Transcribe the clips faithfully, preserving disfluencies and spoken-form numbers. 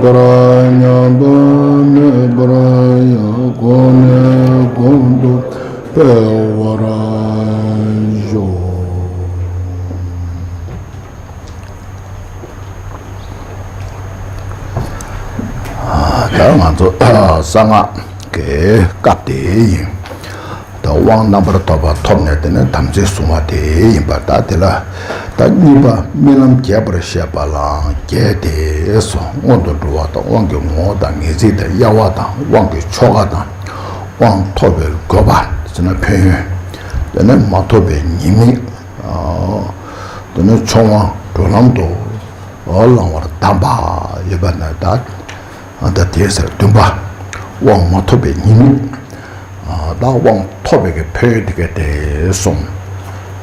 པར་ཉམས་པ་མེད་པར་ཡང་གོང་ནས་གོང་དུ་འཕེལ་བར་ཤོག། ད་ང་ཚོ་གསང་སྔགས་ཀྱི་སྐབས་དེ་ཡིན། ད་དབང་རྣམ་པར་ཐོབ་པ་ཐོབ་ནས་དེ་ནས་དམ་ཚིག་བཟུང་བ་དེ་ཡིན་པ། ད་དེ་ལ་ད་གཉིས་པ་རྨི་ལམ་རྒྱས་པར་བཤད་པ་ལའང་རྒྱས་ཏེ་སོ། སྔོན་དུ་འགྲོ་བ་དང་དབང་གི་ངོ་བོ་དང་ངེས་ཚིག་དང་དབྱེ་བ་དང་དབང་གི་ཆོ་ག་དང་དབང་ཐོབ་པའི་དགོས་པ་ཟེར་ན་ཕན་ཡོན། དེ་ནས་མ་ཐོབ་པའི་ཉེས་དམིགས། དེ་ནས་མཆོག་དབང་གྲོལ་ལམ་དུ་བླང་བར་གདམས་པ་ཡོད་པ་ན་ད། ད་དེ་ཟེར་བདུན་པ། དབང་མ་ཐོབ་པའི་ཉེས་དམིགས། ད་དབང་ཐོབ་པའི་གི་ཕན་ཡོན་དེ་ག་དེ་གསུངས།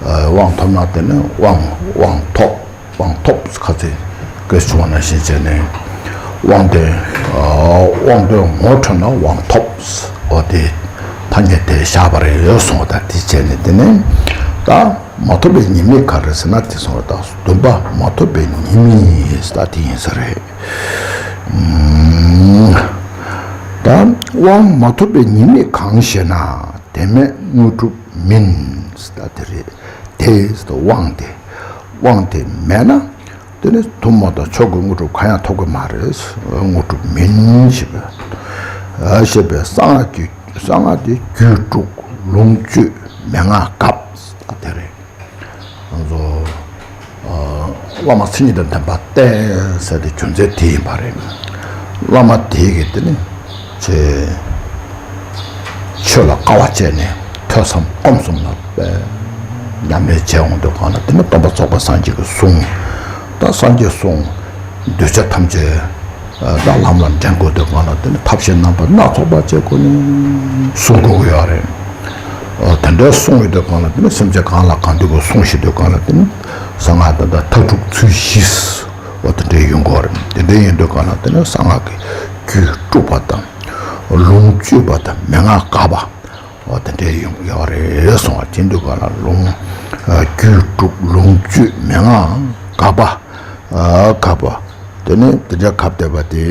དབང་ཐོབ་ན་དེ་ནི་དབང་དབང་ཐོབ། དབང་ཐོབ་ཁ་ཚིག་གི་བྱུང་བ་ནང་བཞིན་བྱས་ནས། དབང་དེ་དབང་དོན་ངོ་འཕྲོད་ན་དབང་ཐོབ། འོ་དེ་ཐ་སྙད་དེ་བཞག་པ་རེད་གསུངས། ད་དེ་བྱས་ནས་དེ་ནི་ད། མ་ཐོབ་པའི་ཉེས་དམིགས་ག་རེ་ཟེར་ན་དེ་སོང་བ་དང་བདུན་པ་མ་ཐོབ་པའི་ཉེས་དམིགས་ད་དེ་ཡིན་ས་རེད། ད་དབང་མ་ཐོབ་པའི་ཉེས་དམིགས་གང་ཞེ་ན། དེ་མེད་དངོས་གྲུབ་མིན་ད་དེ་རེད། དེ་དབང་དེ་དབང་དེ་མེད་ན། དེ་ནི་ཐུན་མོང་དང་མཆོག་གི་དངོས་གྲུབ་གང་ཡང་ཐོབ་ཀྱི་མ་རེད། དངོས་གྲུབ་མིན་ཞེས་པའི་ཞེས་པའི་གསང་སྔགས་ཀྱི་གསང་སྔགས་དེ་རྒྱུད་དྲུག་ལུང་བཅུ་མན་ངག་གབ་དེ་རེད། ང་ཚོ་བླ་མ་མཚན་ཉིད་དང་ལྡན་པ་བསྟེན་ཟེར་དེ་རྒྱུ་མཚན་དེ་ཡིན་པ་རེད། བླ་མ་དེ་གི་དེ་ནི་ཆེ། ཆོས་ལ་དཀའ་བ་སྤྱད་ནས་ཐོས་བསམ་སྒོམ་གསུམ་ལ་ཉམས་ལེན་བྱས་འོང་དུས་གང་ལ་དེ་ནི་སྟོན་པ་རྫོགས་པ་སངས་རྒྱས་ཀྱི་གསུང་། ད་སངས་རྒྱས་གསུང་། གདུལ་བྱ་ཐམས་ཅད་ད་ལམ་ལ་འདྲེན་དགོས་དུས་གང་ལ་དེ་ནི་ཐབས་ཤེས་རྣམ་པ་སྣ་ཚོགས་པ་བྱེད་དགོས་ནས་གསུང་དགོས་ཀྱི་ཡོད་རེད། དེ་འདྲའི་གསུང་ཡོད་དུས་གང་ལ་དེ་ནི་སེམས་ཅན་གང་ལ་གང་འདུལ་གྱི་གསུང་ཞིག་དུས་གང་ལ་དེ་ནི་གསང་སྔགས་ད་ལྟ་མཐའ་དྲུག་ཚུལ་བཞི། འོ་དེ་འདྲའི་ཡོང་གི་ཡོད་རེད། དེ་འདྲའི་ཡིན་དུས་གང་ལ་དེ་ནི་གསང་སྔགས་ཀྱི་རྒྱུད་དྲུག་པ་དང་། ལུང་བཅུ་པ་དང་མན་ངག་གབ་པ། འོ་དེ་འདྲའི་ཡོང་ཡོད་རེད་གསུང་བ་དེ་འདུག་ག་ལ། ལུང་རྒྱུད་དྲུག་ལུང་བཅུ་མན་ངག་གབ་པ། གབ་པ། དེ་ནས་དེ་འདྲ་གབ་བསྡད་པ་དེ་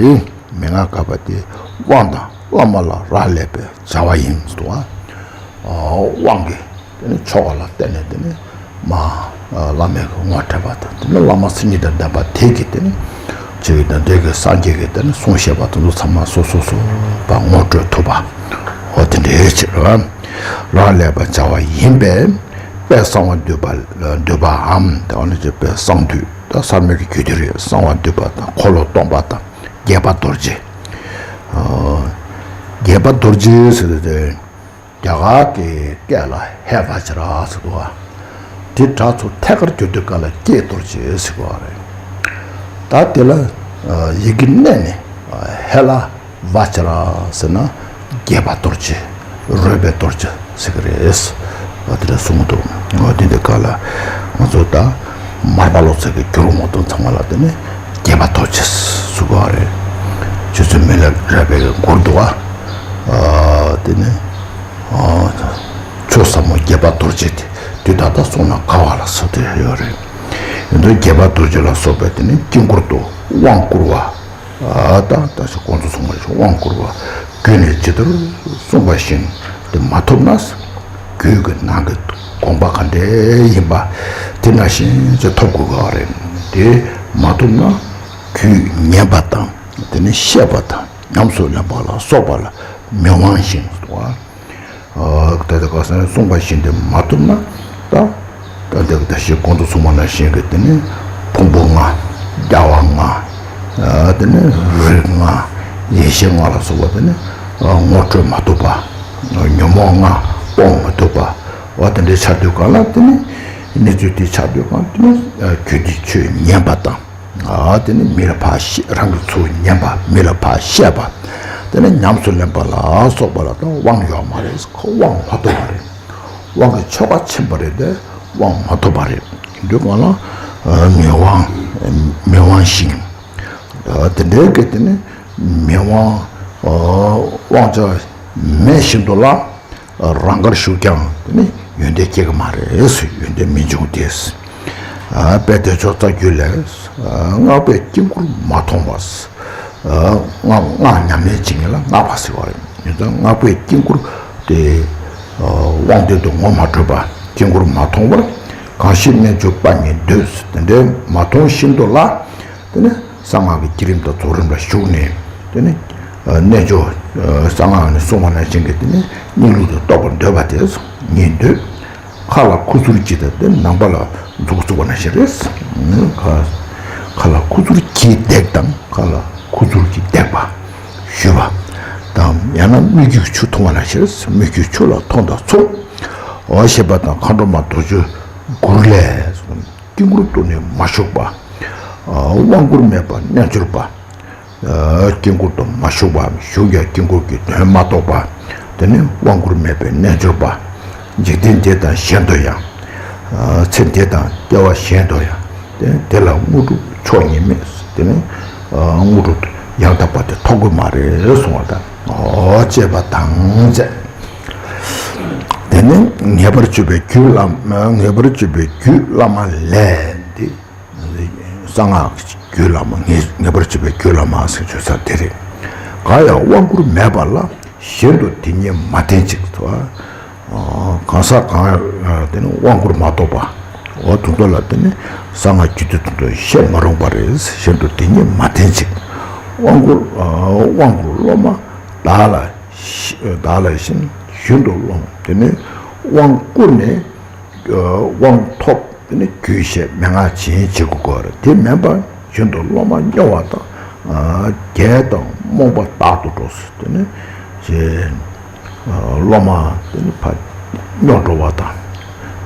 མན་ངག་གབ་པ་དེ་དབང་དང་བླ་མ་ལ་རག་ལས་པའི་བྱ་བ་ཡིན་ཟེར་བ། དབང་གི་དེ་ནི་ཆོ་ག་ལ་བརྟེན་ནས་དེ་ནི་མ་བླ་མའི་ངོ་སྤྲད་པ་དང་དེ་ནི་བླ་མ་མཚན་ཉིད་དང་ལྡན་པ་དེ་གི་དེ་ནི་ཆོས་ཀྱི་དང་འདོད་ཀྱི་སངས་རྒྱས་ཀྱི་དེ་ནི་གསུང་བཤད་པ་དེ་ཚོ་ཚང་མ་སོ་སོ་སོ་པ་ངོ་སྤྲོད་ཐུབ་པ། འོ་དེ་འདྲའི་ཕྱིར་རག་ལས་པ་བྱ་བ་ཡིན་པས། དཔལ་གསང་བ་འདུས་པ་འདུས་པའམ་དེ་བ་ནི་ཅེས་པའི་གསང་འདུས་ད་གསར་མའི་གི་རྒྱུད་དེ་རེད། གསང་བ་འདུས་པ་དང་འཁོར་ལོ་སྟོང་པ་དང་རྒྱས་པ་རྡོ་རྗེ། རྒྱས་པ་རྡོ་རྗེ་ཟེར་ཏེ། རྒྱ་གར་གྱི་སྐད་ལ་ཧེ་བ་ཅི་ར་ཟེར་འདུག་བ། དེ་སྒྲ་ཚོ་ཐད་ཀར་བསྒྱུར་དུས་སྐབས་ལ་སྐྱེས་རྡོ་རྗེ་ཟེར་གོ་བ་རེད། ད་དེ་ལ་ཡི་གེ་བསྣན་ནས་ཧེ་ལ་བ་ཅི་ར་ཟེར་ན་རྒྱས་པ་རྡོ་རྗེ། རོལ་པའི་རྡོ་རྗེ་ཟེར་གི་རེད། དེ་འདྲ་གསུངས་འདུག་འོ་དེ་འདི་སྐབས་ལ་ང་ཚོ་ད་མར་པ་ལོ་ཙཱ་གི་བསྒྱུར་ངོ་དང་ཚང་མ་ལ་དེ་ནི་རྒྱས་པ་རྡོ་རྗེ་ཟེར་གོ་བ་རེད། ཆུ་ཚོད་མི་ལ་རས་པའི་མགུར་འདུག་བ། དེ་ནི། ཆོས་ཟབ་མོ་རྒྱས་པ་རྡོ་རྗེ་དེ་དུས་ད་ལྟ་གསུངས་ན་དགའ་བ་ལ་སོགས་དེ་ཡོད་རེད། ཡོད་དོ་རྒྱས་པ་རྡོ་རྗེ་ལ་སོགས་པའི་དེ་ནི་དཀྱིལ་འཁོར་དུ་དབང་བསྐུར་བ། ད་ད་ཞིག་གོང་དུ་སོང་བ་ཞིག་དབང་བསྐུར་བ། རྒྱུད་ནས་ཇི་ལྟར་གསུངས་པ་བཞིན་དེ་མ་ཐོབ་ན། རྒྱུད་ཀྱི་ནང་གི་དགོངས་པ་ག་འདྲའི་ཡིན་པ་དེ་ནང་བཞིན་ཅིག་ཐོབ་དགོས་ཀྱི་རེད། དེ་མ་ཐོབ་ན་རྒྱུད་ངན་པ་དང་དེ་ནི་བཤད་པ་དང་ཉམས་སུ་ལེན་པ་ལ་སོགས་པ་ལ་མི་དབང་ཞིང་། ད་ལྟ་ག་ས་ནས་གསུངས་པ་བཞིན་དུ་མ་ཐུབ་ན་ད། ད་ལྟ་ག་ད་ཞིག་གོང་དུ་གསུངས་པ་ནང་བཞིན་གྱི་དེ་ནི་ཕུང་པོ་ལྔ། རྒྱལ་བ་ལྔ། དེ་ནི་རིགས་ལྔ། ཡེ་ཤེས་ལྔ་ལ་སོགས་པ་དེ་ནི་ངོ་སྤྲོད་མ་ཐུབ་པ། ཉོན་མོངས་ལྔ་སྤོང་མ་ཐུབ་པ། འོ་དེ་འདྲའི་ཆགས་དུས་གང་ལ་དེ་ནི་གནས་ཚུལ་དེ་ཆགས་དུས་གང་དེ་ནི་རྒྱུད་སྡེ་ཆོས་ཉན་པ་དང་། དེ་ནི་མི་ལ་ཕར་བཤད། རང་གི་ཚུལ་ཉན་པ། མི་ལ་ཕར་བཤད་པ། དེ་ནི་ཉམས་སུ་ལེན་པ་ལ་སོགས་པ་ལ་ད་དབང་ཡོད་མ་རེད། ཁོ་དབང་མ་ཐོབ་པ་རེད། དབང་གི་ཆོ་ག་ཕྱིན་པ་རེད་དེ་དབང་མ་ཐོབ་པ་རེད། དེ་དུས་གང་ལ་མི་དབང་མི་དབང་ཞིང་། དེ་འདྲའི་གི་དེ་ནི་མི་དབང་དབང་ཆ་མེད་བཞིན་དུ་ལ། རང་དགར་ཞུགས་ཀྱང་དེ་ནི་ཡོན་ཏན་སྐྱེ་གི་མ་རེད། ཡོན་ཏན་མི་འབྱུང་སྟེ། དཔལ་བདེ་མཆོག་རྩ་རྒྱུད་ལས། སྔགས་པས་དཀྱིལ་འཁོར་མ་མཐོང་བ། སྔགས་སྔགས་ཉམས་ལེན་བྱེད་མཁན་ལ་སྔགས་པ་ཟེར་བ་རེད། ཡིན་ཙང་སྔགས་པས་དཀྱིལ་འཁོར་དེ་དབང་དོན་དུ་ངོ་མ་འཕྲོད་པ། དཀྱིལ་འཁོར་མ་མཐོང་བར་གང་ཞིག་རྣལ་འབྱོར་པ་ཉིད་འདོད། དེ་འདྲའི་མ་མཐོང་བཞིན་དུ་ལ། དེ་ནས་གསང་སྔགས་ཀྱི་བསྐྱེད་རིམ་དང་རྫོགས་རིམ་ལ་ཞུགས་ནས། དེ་ནས་རྣལ་འབྱོར་གསང་སྔགས་ནས་གསུངས་པ་ནང་བཞིན་གྱི་དེ་ནས་གཉིས་ལུགས་དུ་རྟོགས་པར་འདོད་པ་དེ་ཉིད་འདོད། ཁ་ལ་ཁུ་ཚུར་གྱིས་དང་དེ་ནང་པ་ལ་མཛུབ་གུ་བཙུགས་པ་ནང་བཞིན་རེད། ཁ་ཁ་ལ་ཁུ་ཚུར་གྱིས་བརྡེག་དང་ཁ་ལ་ཁུ་ཚུར་གྱིས་བརྡེག་པ་ཞུས་པ་དང་། ཡང་ན་སྨིག་རྒྱུའི་ཆུ་འཐུང་བ་ནང་བཞིན་རེད། སྨིག་རྒྱུའི་ཆུ་ལ་འཐུང་དང་མཚུངས། འོ་ཞེས་པ་དང་། མཁའ་འགྲོ་མ་རྡོ་རྗེ་གུར་ལས། དཀྱིལ་འཁོར་དུ་ནི་མ་ཞུགས་པ། དབང་བསྐུར་མེད་པར་རྣལ་འབྱོར་པ། དཀྱིལ་འཁོར་དུ་མ་ཞུགས་པའམ་ཞུགས་ཀྱང་དཀྱིལ་འཁོར་གྱི་དོན་མ་རྟོགས་པ། དེ་ནི་དབང་བསྐུར་མེད་པའི་རྣལ་འབྱོར་པ། འཇིག་རྟེན་འདི་དང་གཞན་དུ་ཡང་། ཚེ་འདི་དང་སྐྱེ་བ་གཞན་དུ་ཡང་། དེ་དེ་ལ་དངོས་གྲུབ་མཆོག་ཉིད་མེད། དེ་ནི་དངོས་གྲུབ་ཡང་དག་པ་དེ་ཐོབ་ཀྱི་མ་རེད་གསུངས་པ་དང་། འོ་ཅེས་པ་དང་བཅས། དེ་ནི་ངེས་པར་བརྗོད་པའི་རྒྱུད་བླ་མ། ངེས་པར་བརྗོད་པའི་རྒྱུད་བླ་མ་ལས་འདི། གསང་སྔགས་རྒྱུད་བླ་མ། ངེས་ངེས་པར་བརྗོད་པའི་རྒྱུད་བླ་མ་ཟེར་བརྗོད་ས་དེ་རེད། གང་ཡང་དབང་བསྐུར་མེད་པ་ལ། གཞན་དུ་དེ་ཉིད་མ་བསྟན་ཅིག་ཏོ། གང་ཟག་གང་དེ་ནི་དབང་བསྐུར་མ་གཏོགས་པ། འོ་དེ་ཚོ་ལ་དེ་ནི་གསང་སྔགས་རྒྱུད་སྡེ་དེ་ཚོ་བཤད་མ་རུང་བ་རེད། གཞན་དུ་དེ་ཉིད་མ་བསྟན་ཅིག། དབང་བསྐུར་དབང་བསྐུར་སློབ་མ་བདག་ལ་བདག་ལ་བཞིན་གཞན་དུ་སློབ་མ། དེ་ནི་དབང་བསྐུར་ནས་དབང་ཐོབ། དེ་ནི་རྒྱུད་བཤད་མན་ངག་སྦྱིན་བྱེད་དགོས་ཀྱི་རེད། དེ་མིན་པ་གཞན་དུ་སློབ་མ་སྨྱོ་བ་དང་། རྒྱལ་དང་རྨོངས་པ་དག་ཏུ་འགྲོ། དེ་ནི་ཅེས་སློབ་མ་དེ་ནི་ཕར་སྨྱོ་འགྲོ་བ་དང་།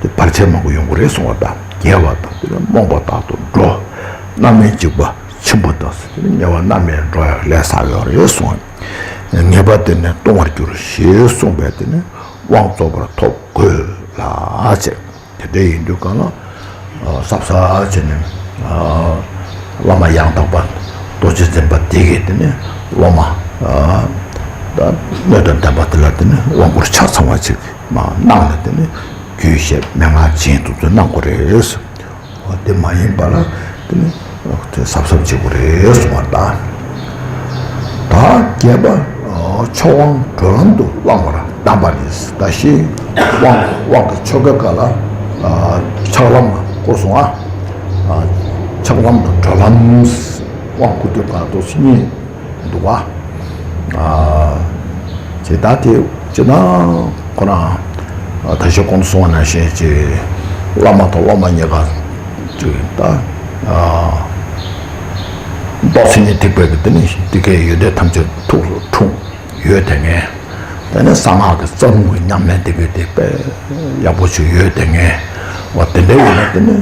དེ་བར་ཆད་མང་པོ་ཡོང་གི་རེད་གསུང་བ་དང་། རྒྱལ་བ་དང་དེ་ནི་རྨོངས་པ་དག་ཏུ་འགྲོ། རྣམ་སྨིན་འཇིགས་པ་ཆེན་པོ་དང་། དེ་ནི་དམྱལ་བ་མནར་མེད་འགྲོ་ཡག་ལས་བསགས་ཡོད་རེད་གསུང་བ། ངེས་པ་དེ་ནི་ལྟུང་བར་འགྱུར་ཞེས་གསུངས་པས་དེ་ནི་དབང་རྫོགས་པར་ཐོབ་དགོས་ལ་ཟེར། དེ་འདྲ་ཡིན་དུས་གང་ལ། གཟབ་གཟབ་བྱས་ནས། བླ་མ་ཡང་དག་པ་རྡོ་རྗེ་འཛིན་པ་དེ་གིས་དེ་ནས་སློབ་མ། ད་སྣོད་དང་ལྡན་པ་དེ་ལ་དེ་ནས་དབང་བསྐུར་ཆ་ཚང་བ་ཅིག་མ་གནང་ནས་དེ་ནས་རྒྱུད་བཤད་མན་ངག་སྦྱིན་དུ་ཚོད་གནང་དགོས་རེད། དེ་མ་ཡིན་པ་ལ་དེ་ནི་གཟབ་གཟབ་བྱེད་དགོས་རེད་གསུངས་པ་དང་། ད་བརྒྱད་པ། ཆོས་དབང་གྲོལ་ལམ་དུ་བླང་བར་གདམས་པ་ནི། ད་ཤེས་དབང་དབང་གི་ཆོ་ག་སྐབས་ལ་ཆགས་ལམ་བསྐོར་སོང་ཨ། ཆགས་ལམ་དང་གྲོལ་ལམ། དབང་བསྐུར་དུས་སྐབས་ཏོག་ཙམ་གཉིས་འདུག་བ། ཇི་ལྟར་དེ་ཇི་ལྟར་ཁོ་རང་ད་ཞོགས་གོང་གསུངས་པ་ནང་བཞིན་ཅིག་བླ་མ་དང་སློབ་མ་གཉིས་ཀ་ཅིག་ད་མདོ་མཚན་ཉིད་ཐེག་པའི་གི་དེ་ནི་དེ་གའི་ཡོན་ཏན་ཐམས་ཅད་ཐུགས་སུ་འཁྲུངས་ཡོད་དེ་ངས། དེ་ནས་གསང་སྔགས་ཀྱི་རྩ་རླུང་གི་ཉམས་ལེན་དེ་གའི་དེ་དཔེ་ཡག་པོ་ཞིག་ཡོད་དེ་ངས། འོ་དེ་འདྲ་ཡིན་ན་དེ་ནི་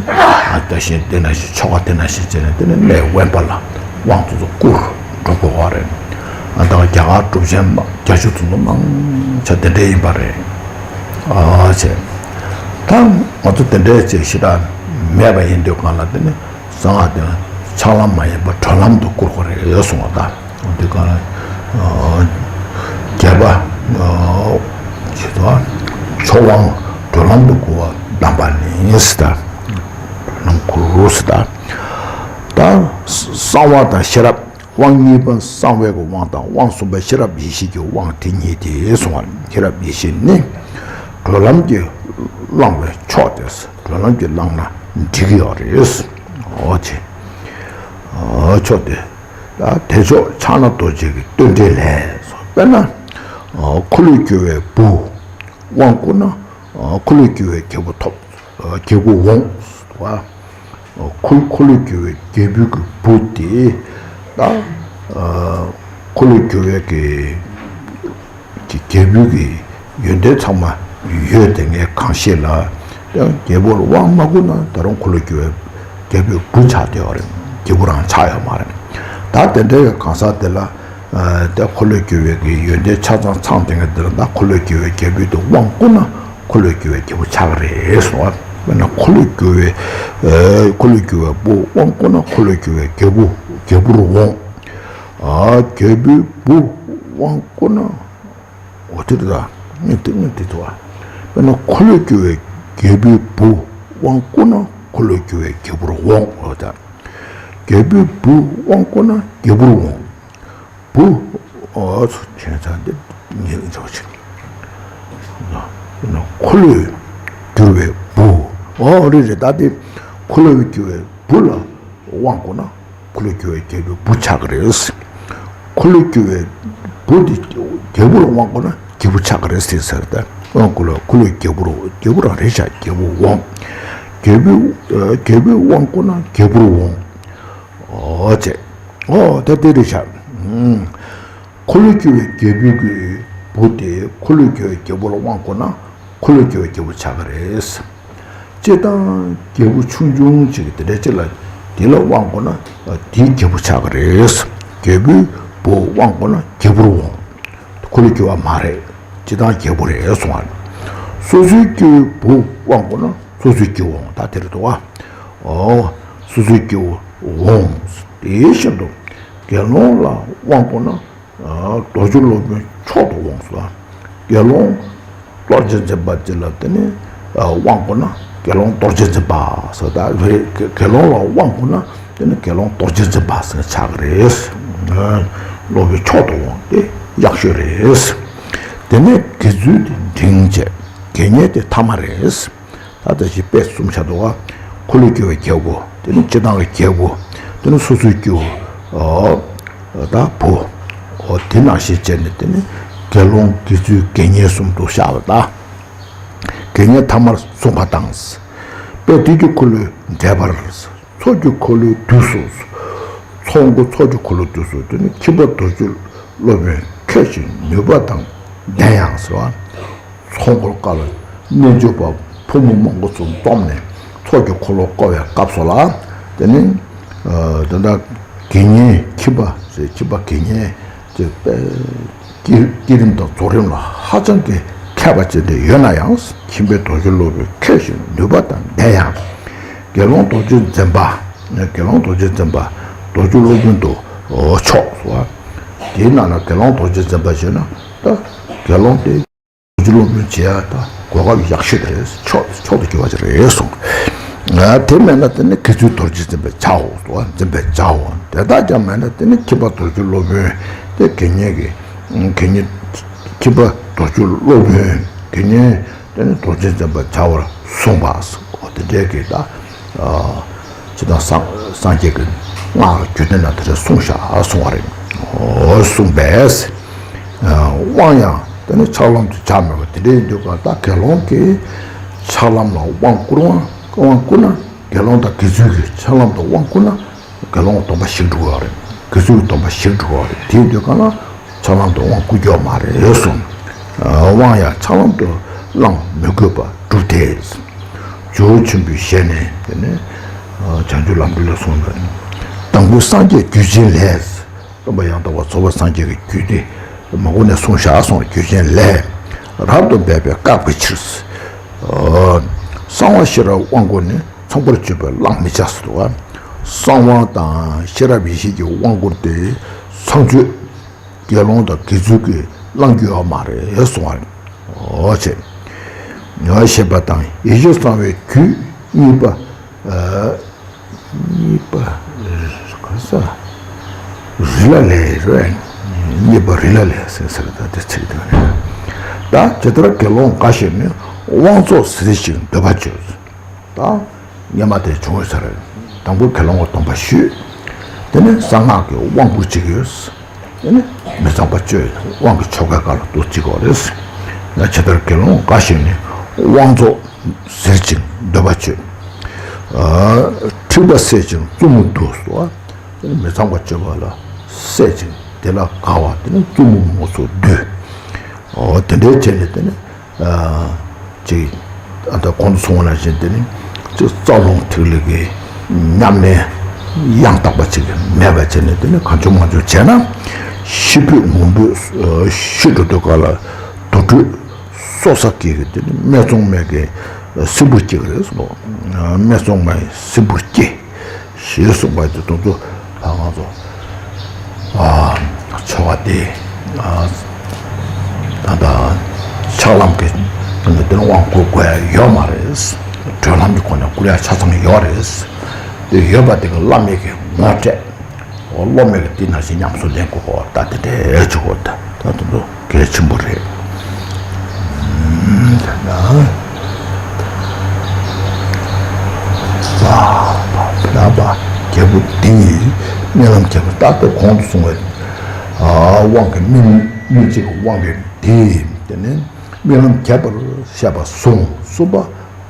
ད་བཞིན་དེ་ནང་བཞིན་ཆོ་ག་དེ་ནང་བཞིན་བྱས་ནས་དེ་ནི་གནས་དབེན་པ་ལ་དབང་དུ་བསྐུར་འགྲོ་དགོས་པ་རེད། ཨ་ད་རྒྱ་གར་གྲུབ་ཆེན་བརྒྱད་ཅུ་དེ་ཚོ་མང་ཆེ་དེ་འདྲ་ཡིན་པ་རེད། ཨ་ཅེ། ད་ང་ཚོ་དེ་འདྲའི་ཅིག་ཞེ་དྲག་མེད་པ་ཡིན་དུས་གང་ལ་དེ་ནི་གསང་སྔགས་དེ་ཆགས་ལམ་མ་ཡིན་པ་གྲོལ་ལམ་དུ་བསྐུར་དགོས་རེད་གསུངས་པ་དང་། འོ་དེ་གང་ལ་བརྒྱད་པ་ཞེས་སོ། ཆོས་དབང་གྲོལ་ལམ་དུ་བསྐུར་བར་གདམས་པ་ནི་ཟེར། ད་གྲོལ་ལམ་བསྐུར་ཟེར། ད་གསང་བ་དང་ཤེས་རབ། དབང་གཉིས་པ་གསང་བའི་དབང་དང་། དབང་གསུམ་པ་ཤེས་རབ་ཡེ་ཤེས་ཀྱི་དབང་དེ་ཉིད་དེ་གསུངས་པ། ཤེས་རབ་ཡེ་ཤེས་ནི་གྲོལ་ལམ་གྱིས་བླང་བའི་མཆོག་སྟེ། གྲོལ་ལམ་གྱིས་བླངས་ན་འགྲིག་གི་ཡོད་རེད། འོ་ཅེ། མཆོག་སྟེ། དེ་མཆོག་ཕྱག་ན་རྡོ་རྗེ་གི་བསྟོད་འགྲེལ་ལས། དཔེར་ན། འཁོར་ལོས་སྒྱུར་བའི་བུ། དབང་བསྐུར་ན། འཁོར་ལོས་སྒྱུར་བའི་རྒྱལ་པོ་ཐོབ། རྒྱལ་པོ་འོང་། འཁོར་འཁོར་ལོས་སྒྱུར་བའི་རྒྱལ་པོའི་གི་བུ་དེ་ད་འཁོར་ལོས་སྒྱུར་བའི་གི་གི་རྒྱལ་པོའི་གི་ཡོན་ཏན་ཚང་མ་ཡོད་དེ་ངས་གང་ཤེས་ལ། ཡང་རྒྱལ་པོར་དབང་མ་བསྐུར་ན་ད་རུང་འཁོར་ལོས་སྒྱུར་བའི་རྒྱལ་པོའི་བུ་ཆགས་བསྡད་ཡོད་རེད། རྒྱལ་པོ་རང་ཆགས་ཡོད་མ་རེད། ད་དེ་འདྲའི་གང་ཟག་དེ་ལ། ད་འཁོར་ལོས་སྒྱུར་བའི་གི་ཡོན་ཏན་ཆ་ཚང་ཚང་དེ་ངས་དེ་ལ་ད་འཁོར་ལོས་སྒྱུར་བའི་རྒྱལ་པོའི་དུ་དབང་བསྐུར་ན། འཁོར་ལོས་སྒྱུར་བའི་རྒྱལ་པོ་ཆགས་ཀྱི་རེད་གསུངས་པ། དཔེར་ན་འཁོར་ལོས་སྒྱུར་བའི། འཁོར་ལོས་སྒྱུར་བའི་བུ་དབང་བསྐུར་ན་འཁོར་ལོས་སྒྱུར་བའི་རྒྱལ་པོ་རྒྱལ་པོར་འོང་། རྒྱལ་པོའི་བུ་དབང་བསྐུར་ན། འོ་དེ་རེད་ད། ངས་དེ་ངས་དེ་ཐུབ་པ། དཔེར་ན་འཁོར་ལོས་སྒྱུར་བའི་རྒྱལ་པོའི་བུ་དབང་བསྐུར་ན་འཁོར་ལོས་སྒྱུར་བའི་རྒྱལ་པོར་འོང་། འོ་ད། རྒྱལ་པོའི་བུ་དབང་བསྐུར་ན་རྒྱལ་པོར་འོང་། ཨོ་ཚོ་ཁྱད་མཚར་འདི་ཉིད་འཇོག་ཅིག་འཁོར་ལོས་སྒྱུར་བའི་བུ། ཨོ་རེད་རེད། ད་དེ་འཁོར་ལོས་སྒྱུར་བའི་བུ་ལ་དབང་བསྐུར་ན་འཁོར་ལོས་སྒྱུར་བའི་རྒྱལ་པོའི་བུ་ཆགས་ཀྱི་རེད། འཁོར་ལོས་སྒྱུར་བའི་བུ་དེ་རྒྱལ་པོ་ལ་དབང་བསྐུར་ན་རྒྱལ་པོ་ཆགས་ཀྱི་རེད་ཟེར་ཟེར་ཏེ། འཁོར་ལོ་འཁོར་ལོས་རྒྱལ་པོ་རུ་རྒྱལ་པོ་རང་རེད་བྱ། རྒྱལ་པོ་འོང་། རྒྱལ་པོའི་རྒྱལ་པོའི་དབང་བསྐུར་ན་རྒྱལ་པོ་རུ་འོང་། ཨོ་ཅེ། ཨོ་ད་དེ་རེད་བྱ། འཁོར་ལོས་སྒྱུར་བའི་རྒྱལ་པོའི་གི་བུ་དེ་འཁོར་ལོས་སྒྱུར་བའི་རྒྱལ་པོ་ལ་དབང་བསྐུར་ན་འཁོར་ལོས་སྒྱུར་བའི་རྒྱལ་པོ་ཆགས་ཀྱི་རེད། སྤྱིར་བཏང་རྒྱལ་པོ་ཆུང་ཆུང་ཅིག་དེ་འདྲ་ཅིག་ལ་དེ་ལ་དབང་བསྐུར་ན་དེའི་རྒྱལ་པོ་ཆགས་ཀྱི་རེད། རྒྱལ་པོའི་བུ་དབང་བསྐུར་ན་རྒྱལ་པོ་རུ་འོང་། འཁོར་ལོས་སྒྱུར་བ་མ་རེད། སྤྱིར་བཏང་རྒྱལ་པོ་རེད་གསུང་བ། སོ་སོའི་སྐྱེ་བོའི་བུ་དབང་བསྐུར་ན་སོ་སོའི་སྐྱེ་བོ་འོང་། ད་དེ་རེད་འདུག་བ། ཨོ། སོ་སོའི་སྐྱེ་བོ་འོང་། དེ་བཞིན་དུ་དགེ་སློང་ལ་དབང་བསྐུར་ན། རྡོ་རྗེ་སློབ་དཔོན་མཆོག་ཏུ་འོང་སོ། དགེ་སློང་རྡོ་རྗེ་འཛིན་པ་དེ་ལ་དེ་ནི་དབང་བསྐུར་ན་དགེ་སློང་རྡོ་རྗེ་འཛིན་པ་ཟེར། ད་རེད། དགེ་སློང་ལ་དབང་བསྐུར་ན་དེ་ནི་དགེ་སློང་རྡོ་རྗེ་འཛིན་པ་ཟེར་ཆགས་ཀྱི་རེད། སློབ་དཔོན་མཆོག་ཏུ་འོང་སྟེ་ཡག་ཤོས་རེད། དེ་ནས་དགེ་ཚུལ་དེ་འབྲིང་བྱས། དགེ་བསྙེན་དེ་ཐ་མ་རེད། ད་ལྟ་ཞིག་དཔེ་གསུམ་ཆགས་འདུག་བ། འཁོར་ལོས་སྒྱུར་བའི་རྒྱལ་པོ། དེ་ནི་སྤྱིར་བཏང་གི་རྒྱལ་པོ། དེ་ནི་སོ་སོའི་སྐྱེ་བོ། ཨོ། ད་བུ། ཨོ་དེ་ནང་བཞིན་བྱས་ནས་དེ་ནི་དགེ་སློང་དགེ་ཚུལ་དགེ་བསྙེན་གསུམ་དུ་བཤད་པ་དང་། དགེ་བསྙེན་ཐ་མར་གསུངས་པ་དང་། དཔེ་དུས་ཀྱི་འཁོར་ལོའི་འགྲེལ་པར། ཚོགས་ཀྱི་འཁོར་ལོའི་དུས་སུ། ཚོགས་འཁོར་ཚོགས་ཀྱི་འཁོར་ལོའི་དུས་སུ་དེ་ནི་ཁྱིམ་པ་རྡོ་རྗེ་སློབ་དཔོན་མཁས་ཤིང་ནུས་པ་དང་ལྡན་ཡང་ཟེར་བ། ཚོགས་འཁོར་སྐབས་ལ་རྣལ་འབྱོར་པ་ཕོ་མོ་མང་པོ་ཚུར་འཛོམས་ནས་ཚོགས་ཀྱི་འཁོར་ལོ་བསྐོར་བའི་སྐབས་སུ་ལ། དེ་ནི་དེ་འདྲ་དགེ་བསྙེན་ཁྱིམ་པ་ཟེར། ཁྱིམ་པ་དགེ་བསྙེན་དེ་དཔེ་བསྐྱེད་བསྐྱེད་རིམ་དང་རྫོགས་རིམ་ལ་ཧ་ཅང་གི་མཁས་པ་ཅིག་དེ་ཡོད་ན་ཡང་། ཁྱིམ་པའི་རྡོ་རྗེ་སློབ་དཔོན་མཁས་ཤིང་ནུས་པ་དང་ལྡན་ཡང་། དགེ་སློང་རྡོ་རྗེ་འཛིན་པ། དགེ་སློང་རྡོ་རྗེ་འཛིན་པ་རྡོ་རྗེ་སློབ་དཔོན་དུ་ཆོག་སོ། དེའི་ནང་ན་དགེ་སློང་རྡོ་རྗེ་འཛིན་པ་ཞེས་ན་ད་དགེ་སློང་དེ། རྗེ་སློབ་དཔོན་བྱེད་ཡ་ད་གོ་སྐབས་ཡག་ཤོས་དེ་རེད། མཆོག་མཆོག་ཏུ་གྱུར་པ་ཅིག་རེད་གསུངས། ང་དེ་མེད་ན་དེ་ནི་དགེ་ཚུལ་རྡོ་རྗེ་འཛིན་པའི་ཆའོ་ཟེར་བ། འཛིན་པའི་ཆའོ། དེ་དག་ཀྱང་མེད་ན་དེ་ནི་ཁྱིམ་པ་རྡོ་རྗེ་སློབ་དཔོན་དེ་དགེ་བསྙེན་གྱི་དགེ་བསྙེན་ཁྱིམ་པ་རྡོ་རྗེ་སློབ་དཔོན་དགེ་བསྙེན་དེ་ནི་རྡོ་རྗེ་འཛིན་པའི་བྱ་བར་གསུངས་པ་ཟེར། འོ་དེ་འདྲའི་གི་ད། ཇི་ལྟར་སངས་སངས་རྒྱས་ཀྱི་སྔགས་རྒྱུད་སྡེ་ན་དེ་འདྲ་གསུངས་བཞག་གསུངས་པ་རེད། འོ་གསུངས་པས། དབང་ཡང་དེ་ནི་ཆགས་ལམ་དུ་ཆགས་མེད་པ་དེ་འདྲའི་འདུག་ག་ད་དགེ་སློང་གིས་ཆགས་ལམ་ལ་དབང་བསྐུར་བ་དབང་བསྐུར་ན། དགེ་སློང་དང་དགེ་ཚུལ་གྱིས་ཆགས་ལམ་དུ་དབང་བསྐུར་ན། དགེ་སློང་སྡོམ་པ་ཞིག་འགྲུབ་པ་རེད། དགེ་ཚུལ་སྡོམ་པ་ཞིག་འགྲུབ་པ་རེད། དེའི་འདུག་ག་ན། ཆགས་ལམ་དུ་དབང་བསྐུར་རྒྱུ་མ་རེད་གསུངས། དབང་ཡང་ཆགས་ལམ་དུ་བླང་མི་དགོས་པར་གྲུབ་སྟེ། ཇོ་བོ་ཆེན་པོའི་ཞལ་ནས་དེ་ནས་བྱང་ཆུབ་ལམ་འགྲེལ་ལ་གསུངས་པ་ནི། དང་པོའི་སངས་རྒྱས་རྒྱུད་ཆེན་ལས། སྟོན་པ་ཡང་དག་པར་རྫོགས་པའི་སངས་རྒྱས་ཀྱི་རྒྱུད་སྡེ་མང་པོ་ནས་གསུངས་བཞག་གསུངས། རྒྱུད་ཆེན་ལས། རབ་ཏུ་འབད་པས་བཀག་པའི་ཕྱིར། གསང་བ་ཤེས་རབ་དབང་བསྐུར་ནི། ཚངས་པར་སྤྱོད་པས་བླང་མི་བྱ་ཟེར་འདུག་ག་གསང་བ་དང་ཤེས་རབ་ཡེ་ཤེས་ཀྱི་དབང་བསྐུར་ཏེ། ཚངས་སྤྱོད་དགེ་སློང་དང་དགེ་ཚུལ་གྱིས་བླང་རྒྱུ་ཡོད་མ་རེད་གསུང་བ་རེད། འོ་ཆེ། ངོ་ཤེས་པ་དང་ཡེ་ཤེས་གསང་བའི་རྒྱུད་གཉིས་པ། གཉིས་པ། ག་ས། རི་ལ་ལས་རེད། གཉིས་པ་རི་ལ་ལས་ཟེར་ཟེར་ད་དེ་ཚིག་དེ་རེད། ད་ཇི་ལྟར་དགེ་སློང་འགའ་ཞིག་ནི་དབང་རྫོགས་ཟེར་ཞིང་འདོད་པ་བཅོས། ད་སྔོན་མ་དེ་བྱུང་ཡོད་ས་རེད། དང་པོ་དགེ་སློང་གི་སྡོམ་པ་ཞུས། དེ་ནས་གསང་སྔགས་ཀྱི་དབང་བསྐུར་བྱེད་ཀྱི་ཡོད། དེ་ནས་མི་ཚངས་པ་སྤྱོད་དབང་གི་ཆོ་གའི་སྐབས་ལ་འདུ་བྱེད་ཀྱི་ཡོད་རེད། ཡང་ཇི་ལྟར་དགེ་སློང་འགའ་ཞིག་ནི་དབང་རྫོགས་ཟེར་ཅིང་འདོད་པ་བཅོས། འཁྲིག་པ་ཟེར་ཅིང་རྩུབ་མོ་བསྡུ་སོ། དེ་ནས་མི་ཚངས་པ་སྤྱོད་པ་ལ་ཟེར་ཅིང་དེ་ལ་དགའ་བ་དེ་ནི་རྩུབ་མོ་མང་པོ་ཚུར་བསྡུས། འོ་དེ་འདྲའི་བྱས་ནས་དེ་ནི། ཅིག་ཨ་ད་གོང་དུ་གསུངས་པ་ནང་བཞིན་དེ་ནི་ཅིག་རྩ་རླུང་ཐིག་ལེ་གི་ཉམས་ལེན་ཡང་དག་པ་ཅིག་མེད་པ་བྱས་ནས་དེ་ནི་གང་བྱུང་མང་བྱུང་བྱས་ན་ཤི་འཕོས་ངུ་འབོད་ཤི་འགྲོ་དུས་སྐབས་ལ་དུར་ཁྲོད་སོ་ས་སྐྱེས་ཀྱི་དེ་ནི་སྨད་འཚོང་མའི་གི་སྲིན་བུར་སྐྱེ་གི་རེད་གསུངས། སྨད་འཚོང་མའི་སྲིན་བུར་སྐྱེ། ཞེས་གསུངས་པ་དེ་དུས་ཚོད་ད་ང་ཚོ་ཨ་ཆོ་ག་དེ་ཨ་ད་ལྟ་ཆགས་ལམ་གྱི་དེ་ནི་དབང་བསྐུར་དགོས་ཡ་ཡོད་མ་རེད། གྲོལ་ལམ་གྱི་སྒོ་ནས་བསྐུར་ཡ་ཆ་ཚང་ཡོད་རེད། དེ་ཡོད་པ་དེ་ག་བླ་མེད་ཀྱི་ངོ་སྤྲད། འོ་སློབ་མེད་ཀྱི་དེ་ནང་བཞིན་ཉམས་སུ་ལེན་དགོས་གོ་ད་དེ་འདྲའི་ཆོ་ག་ད། ད་དུང་དུ་གལ་ཆེན་པོ་རེད། ཨུམ། དེ་ན། ལ་ལ་བ་རྒྱལ་པོ་འདི་ཡིས་རྨི་ལམ་ཁྱད་པར་ད་ལྟ་གོང་དུ་སོང་བའི་དབང་གི་སྨིན་སྨིན་བྱེད་ཀྱི་དབང་གི་འདི་དེ་ནི་རྨི་ལམ་ཁྱད་པར་བཤད་པ་གསུངས། གསུམ་པ་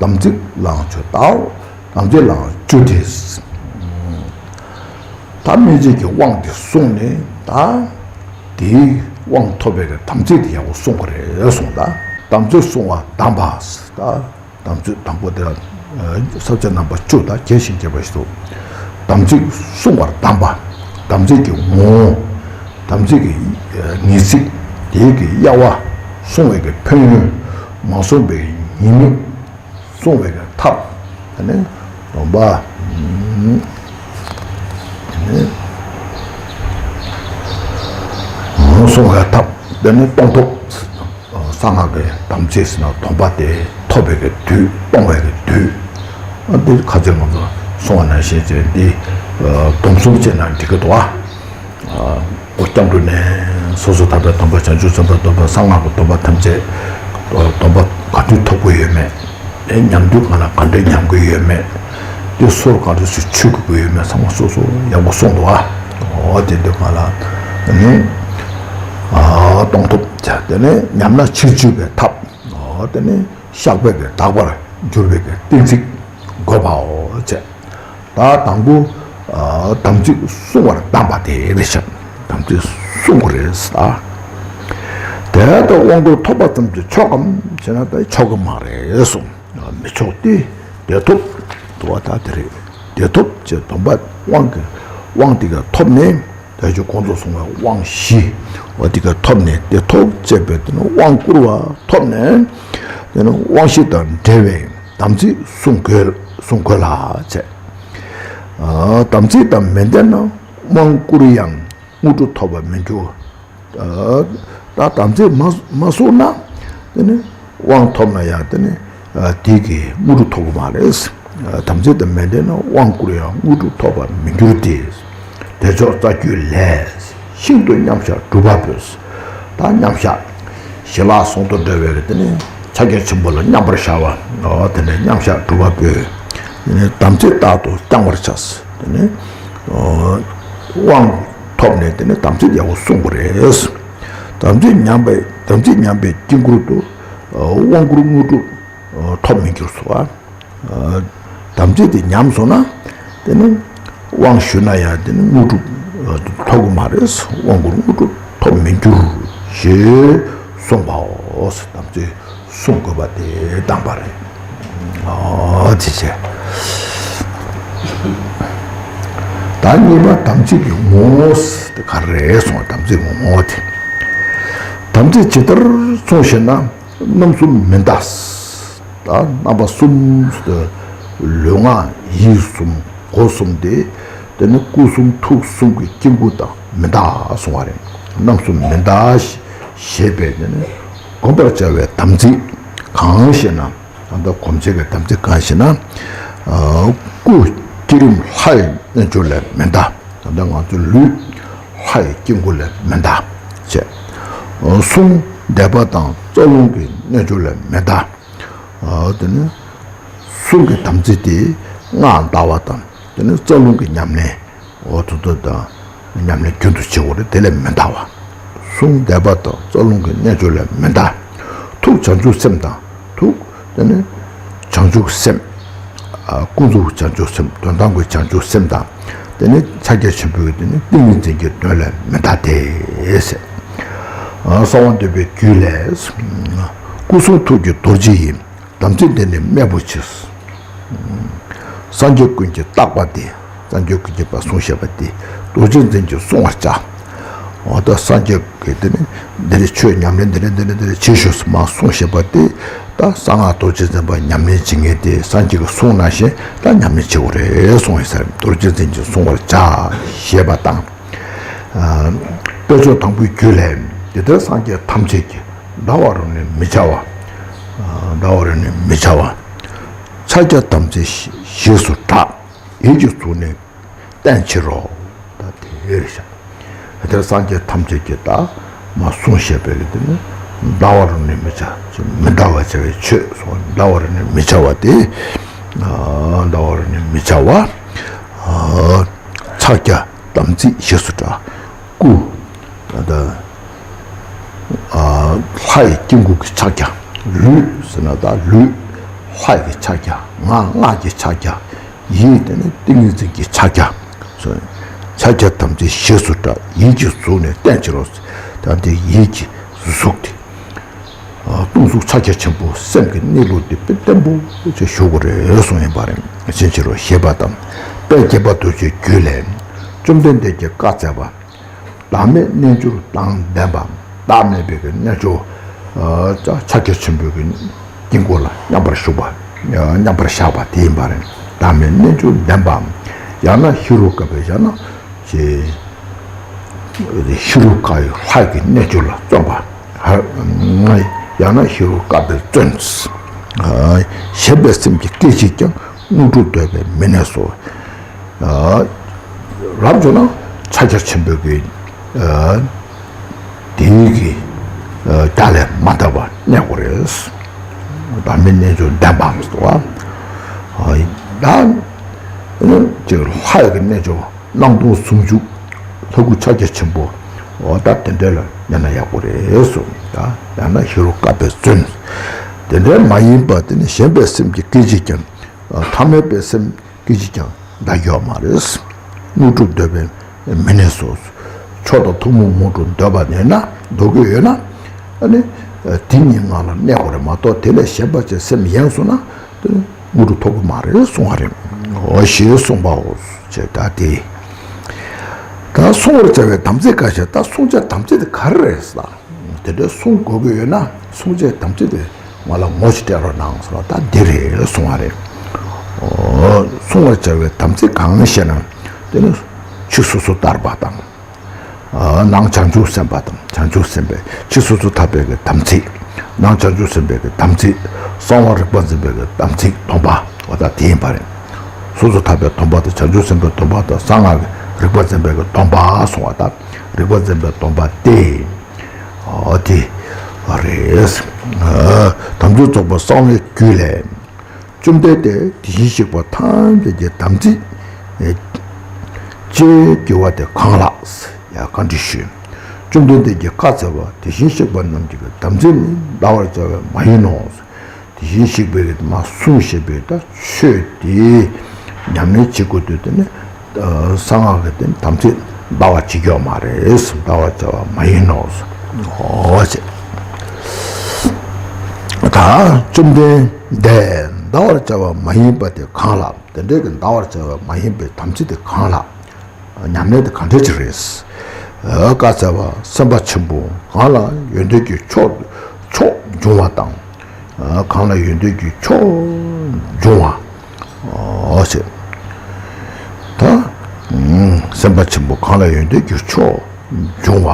དམ་ཚིག་ལའང་བཅུ་ལྟར། དམ་ཚིག་ལའང་བཅུ་སྟེ། ད་སྨིན་བྱེད་ཀྱི་དབང་དེ་བསྲུངས་ནས་ད་དེའི་དབང་ཐོབ་པའི་གི་དམ་ཚིག་དེ་ཡག་པོ་བསྲུང་དགོས་རེད་གསུངས། ད་དམ་ཚིག་བསྲུང་བ་དམ་པ། ད་དམ་ཚིག་དང་པོ་དེ་ས་བཅད་རྣམ་པ་བཅུ་དང་རྒྱས་ཤིང་རྒྱས་པ་ཞིག་ཏུ། དམ་ཚིག་བསྲུང་བར་གདམས་པ། དམ་ཚིག་གི་ངོ་བོ། དམ་ཚིག་གི་ངེས་ཚིག་དེའི་གི་དབྱེ་བ། བསྲུང་བའི་གི་ཕན་ཡོན། མ་བསྲུངས་པའི་ཉེས་དམིགས། བསྲུང་བའི་ཐབས། དེ་ནས་སྡོམ་པ། དེ་ནས་བསྲུང་བའི་ཐབས། དེ་ནས་གཏོང་ཐབས། གསང་སྔགས་ཀྱི་དམ་ཚིག་ཟེར་ན་སྡོམ་པ་དེ་ཐོབ་པའི་གི་དུས། གཏོང་བའི་གི་དུས། འདི་ཁ་ཚིག་ང་ཚོ་གསུང་བ་ནང་བཞིན་བྱས་འདི་སྡོམ་གསུམ་བྱས་ན་འགྲིག་གི་འདུག་ཨ། སྒོ་སྐྱབས་འགྲོ་ནས་སོ་སོ་ཐར་པའི་སྡོམ་པ། བྱང་ཆུབ་སེམས་དཔའི་སྡོམ་པ། གསང་སྔགས་ཀྱི་སྡོམ་པ་ཐམས་ཅད། སྡོམ་པ་ག་དུས་ཐོབ་ཀྱི་ཡོད་མེད། ཨེ་ཉམས་དུས་གང་ལ་ག་འདྲ་ཉམས་ཀྱི་ཡོད་མེད། དེ་སོར་ག་འདྲ་ཞིག་ཆུད་དགོས་ཀྱི་ཡོད་མེད་ཚང་མ་སོ་སོ་ཡག་པོ་གསུངས་འདུག་ཨ། འོ་དེ་དུས་གང་ལ་ནི་གཏོང་ཐབས་བྱ། དེ་ནས་ཉམས་ན་ཕྱིར་བཅོས་པའི་ཐབས། འོ་དེ་ནས་བཤགས་པའི་གི་དག་པར་འགྱུར་བའི་གི་གཏན་ཚིགས་འགོད་པའོ་བྱས། ད་དང་པོ་དམ་ཚིག་བསྲུང་བར་གདམས་པ་དེ་རེད་ཤག་དམ་ཚིག་བསྲུང་དགོས་རེད་ཟེར། དེ་ལྟར་དབང་བསྐུར་ཐོབ་པ་ཙམ་གྱིས་ཆོག་གམ་ཞེ་ན། ད་ཆོག་གི་མ་རེད་གསུངས། མི་ཆོག་སྟེ། དེ་ཐོབ་འདུག་བ། ད་དེ་རེད། དེ་ཐོབ་ཅེས་སྡོམ་པ་དབང་གི་དབང་དེ་ག་ཐོབ་ནས། དེ་ཆོག་གོང་དུ་སོང་བའི་དབང་བཞི། འོ་དེ་ག་ཐོབ་ནས། དེ་ཐོབ་ཅེས་པའི་དེ་ནི་དབང་བསྐུར་བ་ཐོབ་ནས། དེ་ནི་དབང་བཞི་དང་འབྲེལ་བའི་དམ་ཚིག་བསྲུང་དགོས། བསྲུང་དགོས་ལ་བྱས། ཨ། དམ་ཚིག་དང་མི་ལྡན་ན་དབང་བསྐུར་ཡང་དངོས་གྲུབ་ཐོབ་པར་མི་འགྱུར། ཨ། ད་དམ་ཚིག་མ་མ་བསྲུངས་ན་དེ་ནི་དབང་ཐོབ་ན་ཡང་དེ་ནི་ཨ་དེ་གི་དངོས་གྲུབ་ཐོབ་ཀྱི་མ་རེད། ཨ། དམ་ཚིག་དང་མི་ལྡན་ན་དབང་བསྐུར་ཡང་དངོས་གྲུབ་ཐོབ་པར་མི་འགྱུར་ཏེ། དེ་ཕྱོགས་རྩ་རྒྱུད་ལས། ཤིན་ཏུ་མཉམ་བཞག་སྒྲུབ་པ་པོས། ད་མཉམ་བཞག་ཞི་ལྷག་ཟུང་དུ་འབྲེལ་བའི་དེ་ནི་ཕྱག་རྒྱ་ཆེན་པོ་ལ་མཉམ་པར་བཞག་པ། འོ་དེ་ནི་མཉམ་བཞག་སྒྲུབ་པ་པོས། དེ་ནི་དམ་ཚིག་རྟག་ཏུ་བསྐྱང་བར་བྱ། དེ་ནི་དབང་ཐོབ་ནས་དེ་ནི་དམ་ཚིག་ཡག་པོ་བསྲུང་དགོས་རེད། དམ་ཚིག་ཉམས་པའི་དམ་ཚིག་ཉམས་པའི་དཀྱིལ་འཁོར་དུ་དབང་བསྐུར་དངོས་གྲུབ་ཐོབ་མི་འགྱུར་སོ། དམ་ཚིག་དེ་ཉམས་སོང་ན་དེ་ནི་དབང་ཞུས་ན་ཡང་དེ་ནི་དངོས་གྲུབ་ཐོབ་ཀྱི་མ་རེད། དབང་བསྐུར་དངོས་གྲུབ་ཐོབ་མི་འགྱུར་ཞེས་གསུངས་པའོ། དམ་ཚིག་བསྲུང་དགོས་པ་དེ་གདམས་པ་རེད། ཨ་དེ་བྱས། ད་གཉིས་པ་དམ་ཚིག་གི་ངོ་བོ་དེ་ག་རེ་རེད་གསུངས། དམ་ཚིག་གི་ངོ་བོ་དེ། དམ་ཚིག་ཇི་ལྟར་བསྲུང་ཞེ་ན། རྣམ་གསུམ་མི་འདའ། ད་རྣམ་པ་གསུམ། ལུས་ངག་ཡིད་གསུམ་སྒོ་གསུམ་དེ། དེ་ནི་སྐུ་གསུམ་ཐུགས་གསུམ་གྱི་དཀྱིལ་འཁོར་དང་མི་འདའ་གསུང་བ་རེད། རྣམ་གསུམ་མི་འདའ་ཞེས་པས་དེ་ནི་བསྒོམ་པར་བྱ་བའི་དམ་ཚིག་གང་ཞེ་ན། ད་ལྟ་སྒོམ་བྱེད་ཀྱི་དམ་ཚིག་གང་ཞེ་ན། སྐུ་བསྐྱེད་རིམ་ལྷ་ཡི་རྣལ་འབྱོར་ལས་མི་འདའ། ད་ལྟ་ང་ཚོའི་ལུས་ལྷ་ཡི་དཀྱིལ་འཁོར་ལས་མི་འདའ། བྱས། གསུང་བཟླས་པ་དང་རྩ་རླུང་གི་རྣལ་འབྱོར་ལས་མི་འདའ། ཨ། དེ་ནི་གསུང་གི་དམ་ཚིག་དེ་སྔགས་བཟླ་བ་དང་། དེ་ནི་རྩ་རླུང་གི་ཉམས་ལེན། འོ་དོ་དོ་དང་ཉམས་ལེན་རྒྱུན་དུ་བྱེད་དགོས་རེད། དེ་ལས་མི་འདའ་བ། གསུང་བཟླས་པ་དང་རྩ་རླུང་གི་རྣལ་འབྱོར་ལས་མི་འདའ། ཐུགས་བྱང་ཆུབ་སེམས་དང་། ཐུགས་དེ་ནི་བྱང་ཆུབ་སེམས། ཨ། ཀུན་རྫོབ་བྱང་ཆུབ་སེམས། དོན་དམ་གྱི་བྱང་ཆུབ་སེམས་དང་། དེ་ནི་ཕྱག་རྒྱ་ཆེན་པོའི་དེ་ནི་ཏིང་ངེ་འཛིན་གྱི་དོན་ལས་མི་འདའ་སྟེ་ཟེར། ཨ། གསང་བ་འདུས་པའི་རྒྱུད་ལས། སྐུ་གསུང་ཐུགས་ཀྱི་རྡོ་རྗེ་ཡི། དམ་ཚིག་འདི་ནི་སྨྲས་པོ་ཆེ། སངས་རྒྱས་ཀུན་གྱིས་བརྟགས་པ་འདི། སངས་རྒྱས་ཀུན་གྱིས་པ་གསུངས་བཞག་པ་འདི་རྡོ་རྗེ་འཛིན་གྱིས་བསྲུང་བར་བྱ། འོ་ད་སངས་རྒྱས་ཀྱིས་དེ་ནི་འདི་རེད། ཆོས་ཉམས་ལེན་འདི་རེད། འདི་རེད། འདི་རེད། བྱེད་ཤོག་ཟེར་མར་གསུངས་བཞག་པ་དེ། ད་གསང་སྔགས་རྡོ་རྗེ་འཛིན་པ་ཉམས་ལེན་བྱེད་མཁན་དེ་སངས་རྒྱས་ཀྱིས་གསུངས་ནང་བཞིན་ད་ཉམས་ལེན་བྱེད་དགོས་རེད་གསུངས་ཡོད་ས་རེད། རྡོ་རྗེ་འཛིན་གྱིས་བསྲུང་བར་བྱ་ཞེས་པ་དང་། ཨ། དཔེ་བརྗོད་དང་པོའི་རྒྱུད་ལས། འདི་ལྟར་སངས་རྒྱས་ཐམས་ཅད་ཀྱིས། འདའ་བར་ནི་མི་བྱ་བ། ཨ། འདའ་བར་ནི་མི་བྱ་བ། ཕྱག་རྒྱ་དམ་ཚིག་ཞེས་སུ་གྲགས། ཡིད་ཀྱི་གཟུགས་ནི་བསྟན་ཕྱིར་རོ། ད་དེ་རེད་ཤག་དེ་ལྟར་སངས་རྒྱས་ཐམས་ཅད་ཀྱིས་ད་ མ་གསུངས་བཞག་པའི་གི་དེ་ནི་འདའ་བར་ནི་མི་བྱ། མི་འདའ་བར་བྱ་བའི་ཆོས་སོགས། འདའ་བར་ནི་མི་བྱ་བ་དེ། ཨ་འདའ་བར་ནི་མི་བྱ་བ། ཨ་ཕྱག་རྒྱ་དམ་ཚིག་ཞེས་སུ་གྲགས། སྐུ། ད་ལྟ་ཨ་ལྷ་ཡི་དཀྱིལ་འཁོར་གྱི་ཕྱག་རྒྱ། ལུས་ཟེར་ན་ད་ལུས་ལྷ་ཡི་ཕྱག་རྒྱ། ངག་སྔགས་ཀྱི་ཕྱག་རྒྱ། ཡིད་དེ་ནི་ཏིང་ངེ་འཛིན་གྱི་ཕྱག་རྒྱ། ཕྱག་རྒྱ་དམ་ཚིག་ཞེས་སུ་གྲགས། ཡིད་ཀྱི་གཟུགས་ནི་བརྟན་བྱེད་རོ། ད་འདི་ཡིད་ཀྱི་གཟུགས་དེ། སྟོང་གཟུགས་ཕྱག་རྒྱ་ཆེན་པོ་སེམས་ཀྱི་གནས་ལུགས་འདི་དཔེ་བརྟན་པོ་ཅིག་ཞུ་དགོས་རེད་གསུངས་ཡིན་པ་རེད། ཕྱིན་ཅི་རུ་ཞེས་པ་དང་། དཔལ་དགྱེས་པ་རྡོ་རྗེའི་རྒྱུད་ལས། བཅོམ་ལྡན་འདས་ཀྱིས་བཀའ་སྩལ་པ། བདག་མེད་རྣལ་འབྱོར་དང་ལྡན་པ། བདག་མེད་པའི་གི་རྣལ་འབྱོར། ཨ་ཕྱག་རྒྱ་ཆེན་པོའི་གི་དཀྱིལ་འཁོར་ལ་མཉམ་པར་བཞུགས་པ། མཉམ་པར་བཞག་པ་དེ་ཡིན་པ་རེད། བདག་མེད་རྣལ་འབྱོར་ལྡན་པའམ། ཡང་ན་ཧེ་རུ་ཀ་པའི་ཡང་ན་ཅེ། ཧེ་རུ་ཀ་ཡི་ལྷ་ཡི་རྣལ་འབྱོར་ལ་བརྩོན་པ། ཡང་ན་ཧེ་རུ་ཀ་པས་བརྩོན། ཞེན་པའི་སེམས་ཀྱིས་སྐད་ཅིག་ཀྱང་། དངོས་གྲུབ་འདོད་པས་མི་གནས་སོ། རབ་བྱུང་ན་ཕྱག་རྒྱ་ཆེན་པོའི་གི་དེའི་གི་རྒྱ་ལས་མ་འདའ་བར་གནས་དགོས་རེད། བདག་མེད་རྣལ་འབྱོར་ལྡན་པའམ་ཟེར་བ། ད་ཅིག་ལྷ་ཡི་གི་རྣལ་འབྱོར་སྣང་སྟོང་ཟུང་འཇུག་ལྷ་སྐུ་ཕྱག་རྒྱ་ཆེན་པོ། འོ་ད་དེ་འདྲ་ལ་གནས་ན་ཡག་པོ་རེད་གསུངས། ད་ཡང་ན་ཧེ་རུ་ཀ་པས་བརྩོན། དེ་འདྲ་མ་ཡིན་པ་དེ་ནི་ཞེན་པའི་སེམས་ཀྱིས་སྐད་ཅིག་ཀྱང་། ཐ་མལ་པའི་སེམས་ཀྱིས་ཀྱང་འདའ་རྒྱུ་མ་རེད། དངོས་གྲུབ་འདོད་པས་མི་གནས་སོ། མཆོག་དང་ཐུན་མོང་མོས་གྲུབ་འདོད་པ་ཡོད་ན། འདོད་ཀྱི་ཡོད་ན། ཨ་ནི་དེ་ཉིད་ངང་ལ་གནས་དགོས་རེད་མ་གཏོགས། དེ་ལས་གཞན་པ་ཅིག་སེམས་ཡེངས་སོང་ན། དེ་ནི་དངོས་གྲུབ་ཐོབ་ཀྱི་མ་རེད་གསུང་བ་རེད། འོ་ཞེས་གསུངས་པའོ། ཅེས་ད་དེ། ད་བསྲུང་བར་བྱ་བའི་དམ་ཚིག་གང་ཞེ་ན། ད་བསྲུང་བྱའི་དམ་ཚིག་དེ་ག་རེ་རེད་ཟེར་ན། དེ་འདྲའི་བསྲུང་དགོས་ཀྱི་ཡོད་ན། བསྲུང་བྱའི་དམ་ཚིག་དེ་ང་ལ་ངོ་ཅིག་སྤྲད་རོགས་གནང་ཟེར་བ་ད་འདི་རེད་གསུང་བ་རེད། འོ་བསྲུང་བར་བྱ་བའི་དམ་ཚིག་གང་ཞེ་ན། དེ་ནི་ཕྱི་སོ་སོ་ཐར་པ་དང་། ནང་བྱང་ཆུབ་སེམས་དཔའ་དང་། བྱང་ཆུབ་སེམས་དཔའི་ཕྱི་སོ་སོ་ཐར་པའི་གི་དམ་ཚིག། ནང་བྱང་ཆུབ་སེམས་དཔའི་གི་དམ་ཚིག། གསང་བ་རིག་པ་འཛིན་པའི་གི་དམ་ཚིག་སྡོམ་པ། འོ་ད་དེ་ཡིན་པ་རེད། སོ་སོ་ཐར་པའི་སྡོམ་པ་དང་། བྱང་ཆུབ་སེམས་དཔའི་སྡོམ་པ་དང་། གསང་སྔགས་ཀྱི་རིག་པ་འཛིན་པའི་གི་སྡོམ་པ་གསུང་བ་དང་། རིག་པ་འཛིན་པའི་སྡོམ་པ་སྟེ། འོ་དེ་རེད། དམ་ཚིག་རྫོགས་པའི་གསང་བའི་རྒྱུད་ལས། བཅོམ་ལྡན་འདས་དེ་བཞིན་གཤེགས་པ་ཐམས་ཅད་ཀྱི་དམ་ཚིག་ཅེས་བགྱི་བ་དེ་གང་ལགས། ཡ་བཀའ་འདྲི་ཞུས། བཅོམ་ལྡན་འདས་ཀྱིས་བཀའ་སྩལ་པ། དེ་བཞིན་གཤེགས་པ་རྣམས་ཀྱི་དམ་ཚིག་ནི་འདའ་བར་བྱ་བ་མ་ཡིན་ནོ། དེ་བཞིན་གཤེགས་པའི་མ་གསུངས་ཞེས་པའི་ད་ཆོས་དེ་ཉམས་ལེན་བྱེད་དགོས་དུས་དེ་ནི། གསང་སྔགས་ཀྱི་དེ་དམ་ཚིག་འདའ་བ་བྱེད་རྒྱུ་མ་རེད། འདའ་བར་བྱ་བ་མ་ཡིན་ནོ། འོ་ཞེས། ད་བཅོམ་ལྡན་འདས་འདའ་བར་བྱ་བ་མ་ཡིན་པ་དེ་གང་ལགས། དེ་འདྲའི་གི་འདའ་བར་བྱ་བ་མ་ཡིན་པའི་དམ་ཚིག་དེ་གང་ལགས། ཉམས་ལེན་དེ་གང་འདྲ་ཅིག་རེད། བཀའ་སྩལ་པ། སེམས་དཔའ་ཆེན་པོ་གང་ལ་ཡོན་ཏན་གྱི་མཆོག་མཆོག་འབྱུང་བ་དང་། གང་ལ་ཡོན་ཏན་གྱི་མཆོག་འབྱུང་བ། འོ་ཞེས། ད་སེམས་དཔའ་ཆེན་པོ་གང་ལ་ཡོན་ཏན་གྱི་མཆོག་འབྱུང་བ།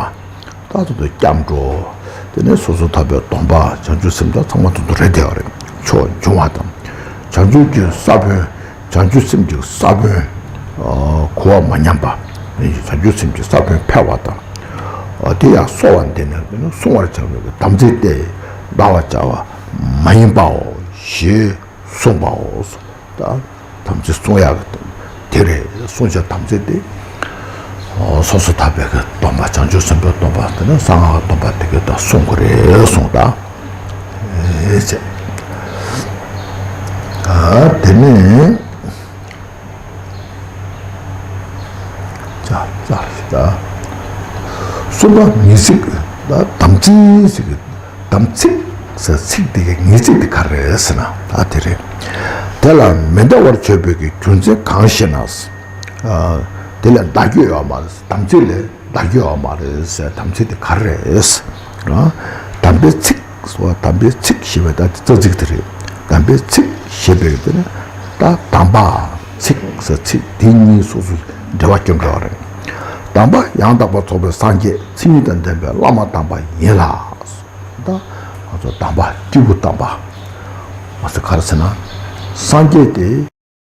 ད་དུ་དུ་སྐྱབས་འགྲོ། དེ་ནས་སོ་སོ་ཐར་པའི་སྡོམ་པ། བྱང་ཆུབ་སེམས་དང་ཚང་མ་དུ་དུ་རེད་དེ་བ་རེད། མཆོག་འབྱུང་བ་དང་། བྱང་ཆུབ་ཀྱི་ས་བོན། བྱང་ཆུབ་སེམས་ཀྱི་ས་བོན། གོ་བ་མ་ཉམས་པ། བྱང་ཆུབ་སེམས་ཀྱི་ས་བོན་འཕེལ་བ་དང་། དེ་ཡང་གསོ་བ་འདི་ནི་བསྲུང་བར་བྱ་བའི་དམ་ཚིག་སྟེ། འདའ་བར་བྱ་བ་མ་ཡིན་པའོ་ཞེས་གསུངས་པའོ། ད་དམ་ཚིག་བསྲུང་ཡག་གི་དེ་རེད། བསྲུང་བྱའི་དམ་ཚིག་དེ། སོ་སོ་ཐར་པའི་གི་སྡོམ་པ། བྱང་ཆུབ་སེམས་དཔའི་སྡོམ་པ། དེ་ནས་གསང་སྔགས་སྡོམ་པ་དེ་གི་ད་བསྲུང་དགོས་རེད་གསུངས་ད། ཨེ་ཙེ། ཨ་དེ་ནས་ཙ་ཙ་ཙ། གསུམ་པ་ངེས་ཚིག་ད་དམ་ཚིག་ཟེར་གི། དམ་ཚིག་ཟེར་ཚིག་དེ་གི་ངེས་ཚིག་དེ་ག་རེ་རེད་ཟེར་ན་ད་དེ་རེད། དེ་ལ་མི་འདའ་བར་བྱ་བའི་གི་རྒྱུ་མཚན་གང་ཞེ་ན། ཨ་དེ་ལས་འདའ་རྒྱུ་ཡོད་མ་རེད། དམ་ཚིག་ལས་འདའ་རྒྱུ་ཡོད་མ་རེད་ཟེར། དམ་ཚིག་དེ་ག་རེ་རེད། ཨ་དམ་པའི་ཚིག་ཟེར་བ། དམ་པའི་ཚིག་ཞེས་པ་ད་རྩ་ཚིག་དེ་རེད། དམ་པའི་ཚིག་ཞེས་པའི་དེ་ནི་ད་དམ་པ་ཚིག་ཟེར་ཚིག་དེ་གཉིས་སོ་སོ་འབྲེལ་བ་སྐྱོན་འགྲོ་བ་རེད། དམ་པ་ཡང་དག་པར་རྫོགས་པའི་སངས་རྒྱས། མཚན་ཉིད་དང་ལྡན་པའི་བླ་མ་དམ་པ་ཡིན་ལ། ད་ང་ཚོ་དམ་པ་སྐྱེས་བུ་དམ་པ་མ་ཟེར་ག་རེ་ཟེར་ན། སངས་རྒྱས་དེ་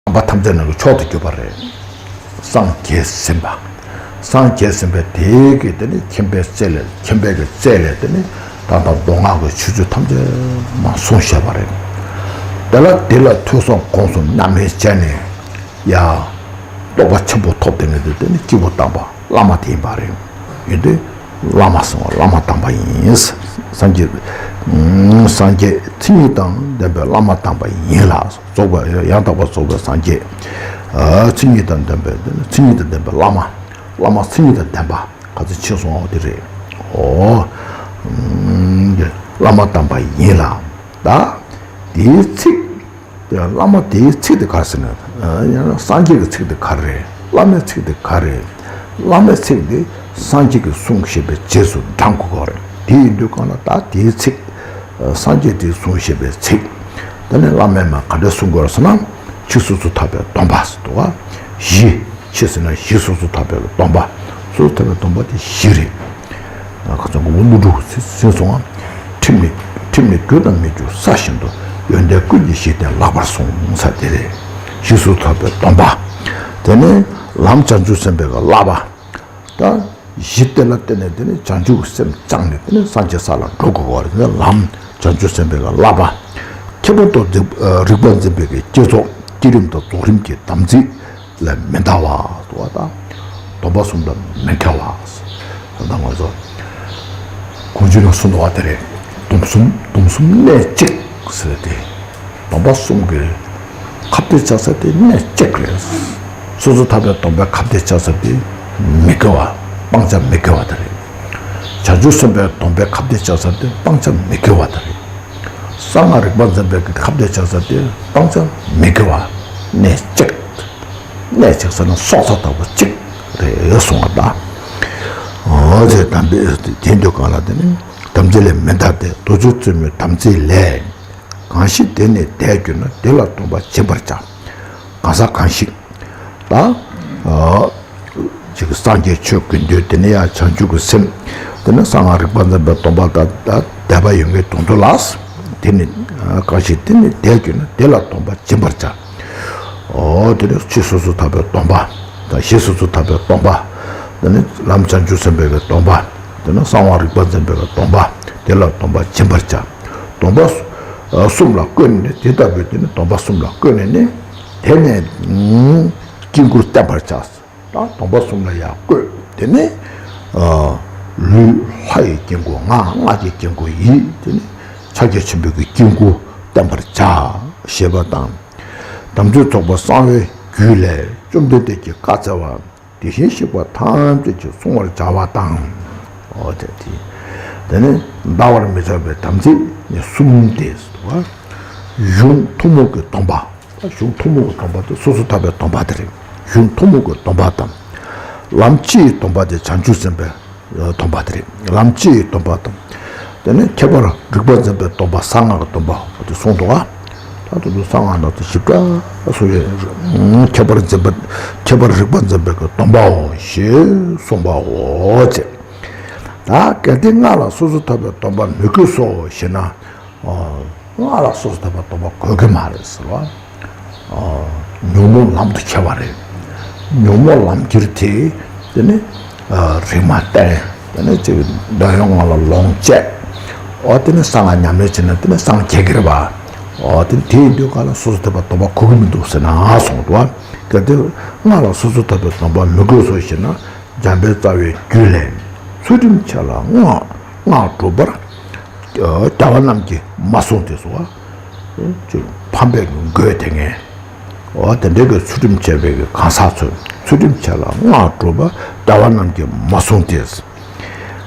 དམ་པ་ཐམས་ཅད་ནང་གི་མཆོག་ཏུ་གྱུར་པ་རེད། སངས་རྒྱས་ཟིན་པ། སངས་རྒྱས་ཟིན་པའི་དེའི་གི་དེ་ནི་མཁྱེན་པའི་རྩལ་ལས། མཁྱེན་པའི་གི་རྩལ་ལས་དེ་ནི་ད་ལྟ་མདོ་སྔགས་ཀྱི་ཆོས་བརྒྱད་ཐམས་ཅད་མར་གསུངས་བཞག་པ་རེད། དེ་ལ་དེ་ལ་ཐོས་བསམ་སྒོམ་གསུམ་མཉམ་མེད་བྱས་ནས་ཡ་རྟོགས་པ་ཆེན་པོ་ཐོབ་སྟེ་ནི་དེ་དེ་ནི་སྐྱེས་བུ་དམ་པ་བླ་མ་དེ་ཡིན་པ་རེད། ཡིན་དུས་བླ་མ་གསུང་བ་བླ་མ་དམ་པ་ཡིན། སངས་རྒྱས། སངས་རྒྱས་མཚན་ཉིད་དང་ལྡན་པའི་བླ་མ་དམ་པ་ཡིན་ལ། རྫོགས་པ་ཡང་དག་པར་རྫོགས་པའི་སངས་རྒྱས། མཚན་ཉིད་དང་ལྡན་པའི་མཚན་ཉིད་དང་ལྡན་པའི་བླ་མ། བླ་མ་མཚན་ཉིད་དང་ལྡན་པ་ག་ཚོད་ཕྱིན་སོང་བ་དེ་རེད། ཨོ། བླ་མ་དམ་པ་ཡིན་ལ། ད་དེའི་ཚིག་བླ་མ་དེའི་ཚིག་དེ་ག་རེ་ཟེར་ན། ཡང་ན་སངས་རྒྱས་ཀྱི་ཚིག་དེ་ག་རེ་རེད། བླ་མའི་ཚིག་དེ་ག་རེ་རེད། བླ་མའི་ཚིག་དེ་སངས་རྒྱས་ཀྱི་གསུང་ཞེས་པའི་རྗེས་སུ་འབྲང་དགོས་པ་རེད། དེ་ཡིན་དུས་གང་ལ་ད་དེའི་ཚིག་སངས་རྒྱས་དེའི་གསུང་ཞེས་པའི་ཚིག་དེ་ནི་བླ་མས་མ་ག་འདྲ་གསུང་དགོས་རེད་ཟེར་ན། ཕྱི་སོ་སོར་ཐར་པའི་སྡོམ་པ་ཟེར་འདུག་ག་གཞི། ཕྱི་ཟེར་ན་གཞི་སོ་སོར་ཐར་པའི་སྡོམ་པ། སོ་སོར་ཐར་པའི་སྡོམ་པ་དེ་བཞི་རེད། ཁ་ཚང་གོང་མ་ཀླུ་སྒྲུབ་ཟིན་སོང་ང་། ཁྲིམས་ནི་ཁྲིམས་ནི་རྒྱུ་དང་མི་རྒྱུ་ས་བཞིན་དུ། ཡོན་ཏན་ཀུན་གྱི་གཞི་རྟེན་ལགས་པར་བཟུང་ས་དེ་རེད། གཞི་སོ་སོར་ཐར་པའི་སྡོམ་པ། དེ་ནས་ལམ་བྱང་ཆུབ་སེམས་དཔའི་གི་བསླབ་པ། ད་གཞི་དེ་ལ་བརྟེན་ནས་དེ་ནས་བྱང་ཆུབ་ཀྱི་སེམས་བཅངས་ནས་དེ་ནས་སངས་རྒྱས་ས་ལ་འགྲོ་དགོས་པ་རེད། དེ་ནས་ལམ་བྱང་ཆུབ་སེམས་དཔའི་གི་བསླབ་པ། ཁྱད་པར་དུ་རིག་པ་འཛིན་པའི་གི་བསྐྱེད་རྫོགས་བསྐྱེད་རིམ་དང་རྫོགས་རིམ་གྱི་དམ་ཚིག་ལས་མི་འདའ་བ་དུ་བ་དང་། སྡོམ་པ་གསུམ་ལ་མི་འགལ་བ། ད་ང་ཚོ་གོང་ཆེན་ལ་གསུངས་པ་དེ་རེད། སྡོམ་གསུམ་སྡོམ་གསུམ་གནད་གཅིག་ཟེར་ཏེ། སྡོམ་པ་གསུམ་གྱི་ཁ་གཏད་བཅག་ས་དེ་གནད་གཅིག་རེད། སོ་སོར་ཐར་པའི་སྡོམ་པའི་ཁ་གཏད་བཅག་ས་དེ་མི་དགེ་བ་སྤང་བྱ་མི་དགེ་བ་དེ་རེད། བྱང་ཆུབ་སེམས་དཔའི་སྡོམ་པའི་ཁ་གཏད་བཅག་ས་དེ་སྤང་བྱ་མི་དགེ་བ་དེ་རེད། གསང་སྔགས་རིག་པ་འཛིན་པའི་ཁ་གཏད་བཅག་ས་དེ་སྤང་བྱ་མི་དགེ་བ། གནད་གཅིག་གནད་གཅིག་ཟེར་ན་སྲོག་རྩ་ལྟ་བུ་གཅིག་རེད་གསུངས་པ་ད། འོ་ཙེ་དམ་པའི་དེ་འདུག་གང་ལ་དེ་ནི་དམ་ཚིག་ལས་མི་འདའ་སྟེ། རྡོ་རྗེ་བཙུན་མོའི་དམ་ཚིག་ལས། གང་ཞིག་དེ་ནི་འདས་གྱུར་ན། དེ་ལ་སྡོམ་པ་སྦྱིན་པར་བྱ། གང་ཟག་གང་ཞིག་ད། ཅིག་སངས་རྒྱས་ཆོས་ཀྱི་འདུལ། དེ་ནས་ཡང་བྱང་ཆུབ་ཀྱི་སེམས། དེ་ནས་གསང་སྔགས་རིག་པ་འཛིན་པའི་སྡོམ་པ་དང་དད་པ་ཡོད་མཁན་དེ་ཚོ་ལ། དེ་ནི་གང་ཞིག་དེ་ནི་འདས་གྱུར་ན། དེ་ལ་སྡོམ་པ་སྦྱིན་པར་བྱ། འོ་དེ་ནི་ཕྱི་སོ་སོར་ཐར་པའི་སྡོམ་པ་དང་། གཞི་སོ་སོར་ཐར་པའི་སྡོམ་པ། དེ་ནི་ལམ་བྱང་ཆུབ་སེམས་དཔའི་གི་སྡོམ་པ། དེ་ནི་གསང་བ་རིག་པ་འཛིན་པའི་གི་སྡོམ་པ། དེ་ལ་སྡོམ་པ་སྦྱིན་པར་བྱ། སྡོམ་པ་གསུམ་ལ་བཀོད་ནས་ནི། དེ་ལྟ་བུའི་དེ་ནི་སྡོམ་པ་གསུམ་ལ་བཀོད་ནས་ནི། དེ་ནས་དཀྱིལ་འཁོར་བརྟན་པར་བྱ། ད་སྡོམ་པ་གསུམ་ལ་ཡང་བཀོད། དེ་ནས་ལུས་ལྷ་ཡི་དཀྱིལ་འཁོར། ངག་སྔགས་ཀྱི་དཀྱིལ་འཁོར་ཡིད། དེ་ནས་ཕྱག་རྒྱ་ཆེན་པོའི་གི་དཀྱིལ་འཁོར་བརྟན་པར་བྱ། ཞེས་པ་དང་། དམ་ཚིག་རྫོགས་པ་གསང་བའི་རྒྱུད་ལས། བཅོམ་ལྡན་འདས་ཀྱིས་བཀའ་སྩལ་པ། དེ་བཞིན་གཤེགས་པ་ཐམས་ཅད་ཀྱིས་བསྲུང་བར་བྱ་བ་དང་། འོ་དེ་དེ། དེ་ནི་འདའ་བར་མི་བྱ་བའི་དམ་ཚིག་ནི་གསུམ་སྟེ། གཞུང་ཐུན་མོང་གི་སྡོམ་པ། གཞུང་ཐུན་མོང་གི་སྡོམ་པ་དེ་སོ་སོར་ཐར་པའི་སྡོམ་པ་དེ་རེད། གཞུང་ཐུན་མོང་གི་སྡོམ་པ་དང་། ལམ་སྤྱི་ཡི་སྡོམ་པ་དེ་བྱང་ཆུབ་སེམས་དཔའི་སྡོམ་པ་དེ་རེད། ལམ་སྤྱི་ཡི་སྡོམ་པ་དང་། དེ་ནས་ཁྱད་པར་རིག་པ་འཛིན་པའི་སྡོམ་པ། གསང་སྔགས་ཀྱི་སྡོམ་པ་དེ་གསུངས་འདུག་ག་ད་དུ་གསང་སྔགས་ནང་དུ་ཞིབ་ཕྲ་སོ་ཡོད། ཁྱད་པར་འཛིན་པ། ཁྱད་པར་རིག་པ་འཛིན་པའི་གི་སྡོམ་པའོ་ཞེས་གསུངས་པའོ་ཅེས། ད་གལ་ཏེ་སྔགས་ལ་སོ་སོར་ཐར་པའི་སྡོམ་པ་མི་དགོས་སོ་ཞེ་ན། སྔགས་ལ་སོ་སོར་ཐར་པའི་སྡོམ་པ་དགོས་ཀྱི་མ་རེད་ཟེར་བ། ཉོན་མོངས་ལམ་དུ་ཁྱེར་བ་རེད། ཉོན་མོངས་ལམ་ཁྱེར་དེ། དེ་ནི་རིག་མ་བསྟེན། དེ་ནི་ཅིག་འདོད་ཡོན་ལྔ་ལ་ལོངས་སྤྱད། འོ་དེ་ནི་གསང་སྔགས་ཉམས་ལེན་བྱས་ན་དེ་ནི་སངས་རྒྱས་ཀྱི་རེད་པ། འོ་དེ་དེ་ཡིན་དུས་གང་ལ་སོ་སོར་ཐར་པའི་སྡོམ་པ་དགོས་ཀྱི་མི་འདུག་ཟེར་ན་གསུངས་འདུག་བ། གལ་ཏེ་སྔགས་ལ་སོ་སོར་ཐར་པའི་སྡོམ་པ་མི་དགོས་སོ་ཞེ་ན། འཇམ་དཔལ་རྩ་བའི་རྒྱུད་ལས། ཚུལ་ཁྲིམས་ཆེ་ལ་སྔགས་སྔགས་སྒྲུབ་པར། རྒྱལ་བ་རྣམས་ཀྱིས་མ་གསུངས་ཏེ་ཟེར་བ། ཅིག་ཕམ་པའི་དགོས་དེ་ངས། འོ་དེ་འདྲའི་གི་ཚུལ་ཁྲིམས་ཆེ་བའི་གི་གང་ཟག་ཚོས། ཚུལ་ཁྲིམས་ཆེ་ལ་སྔགས་སྒྲུབ་པར་རྒྱལ་བ་རྣམས་ཀྱིས་མ་གསུངས་ཏེ།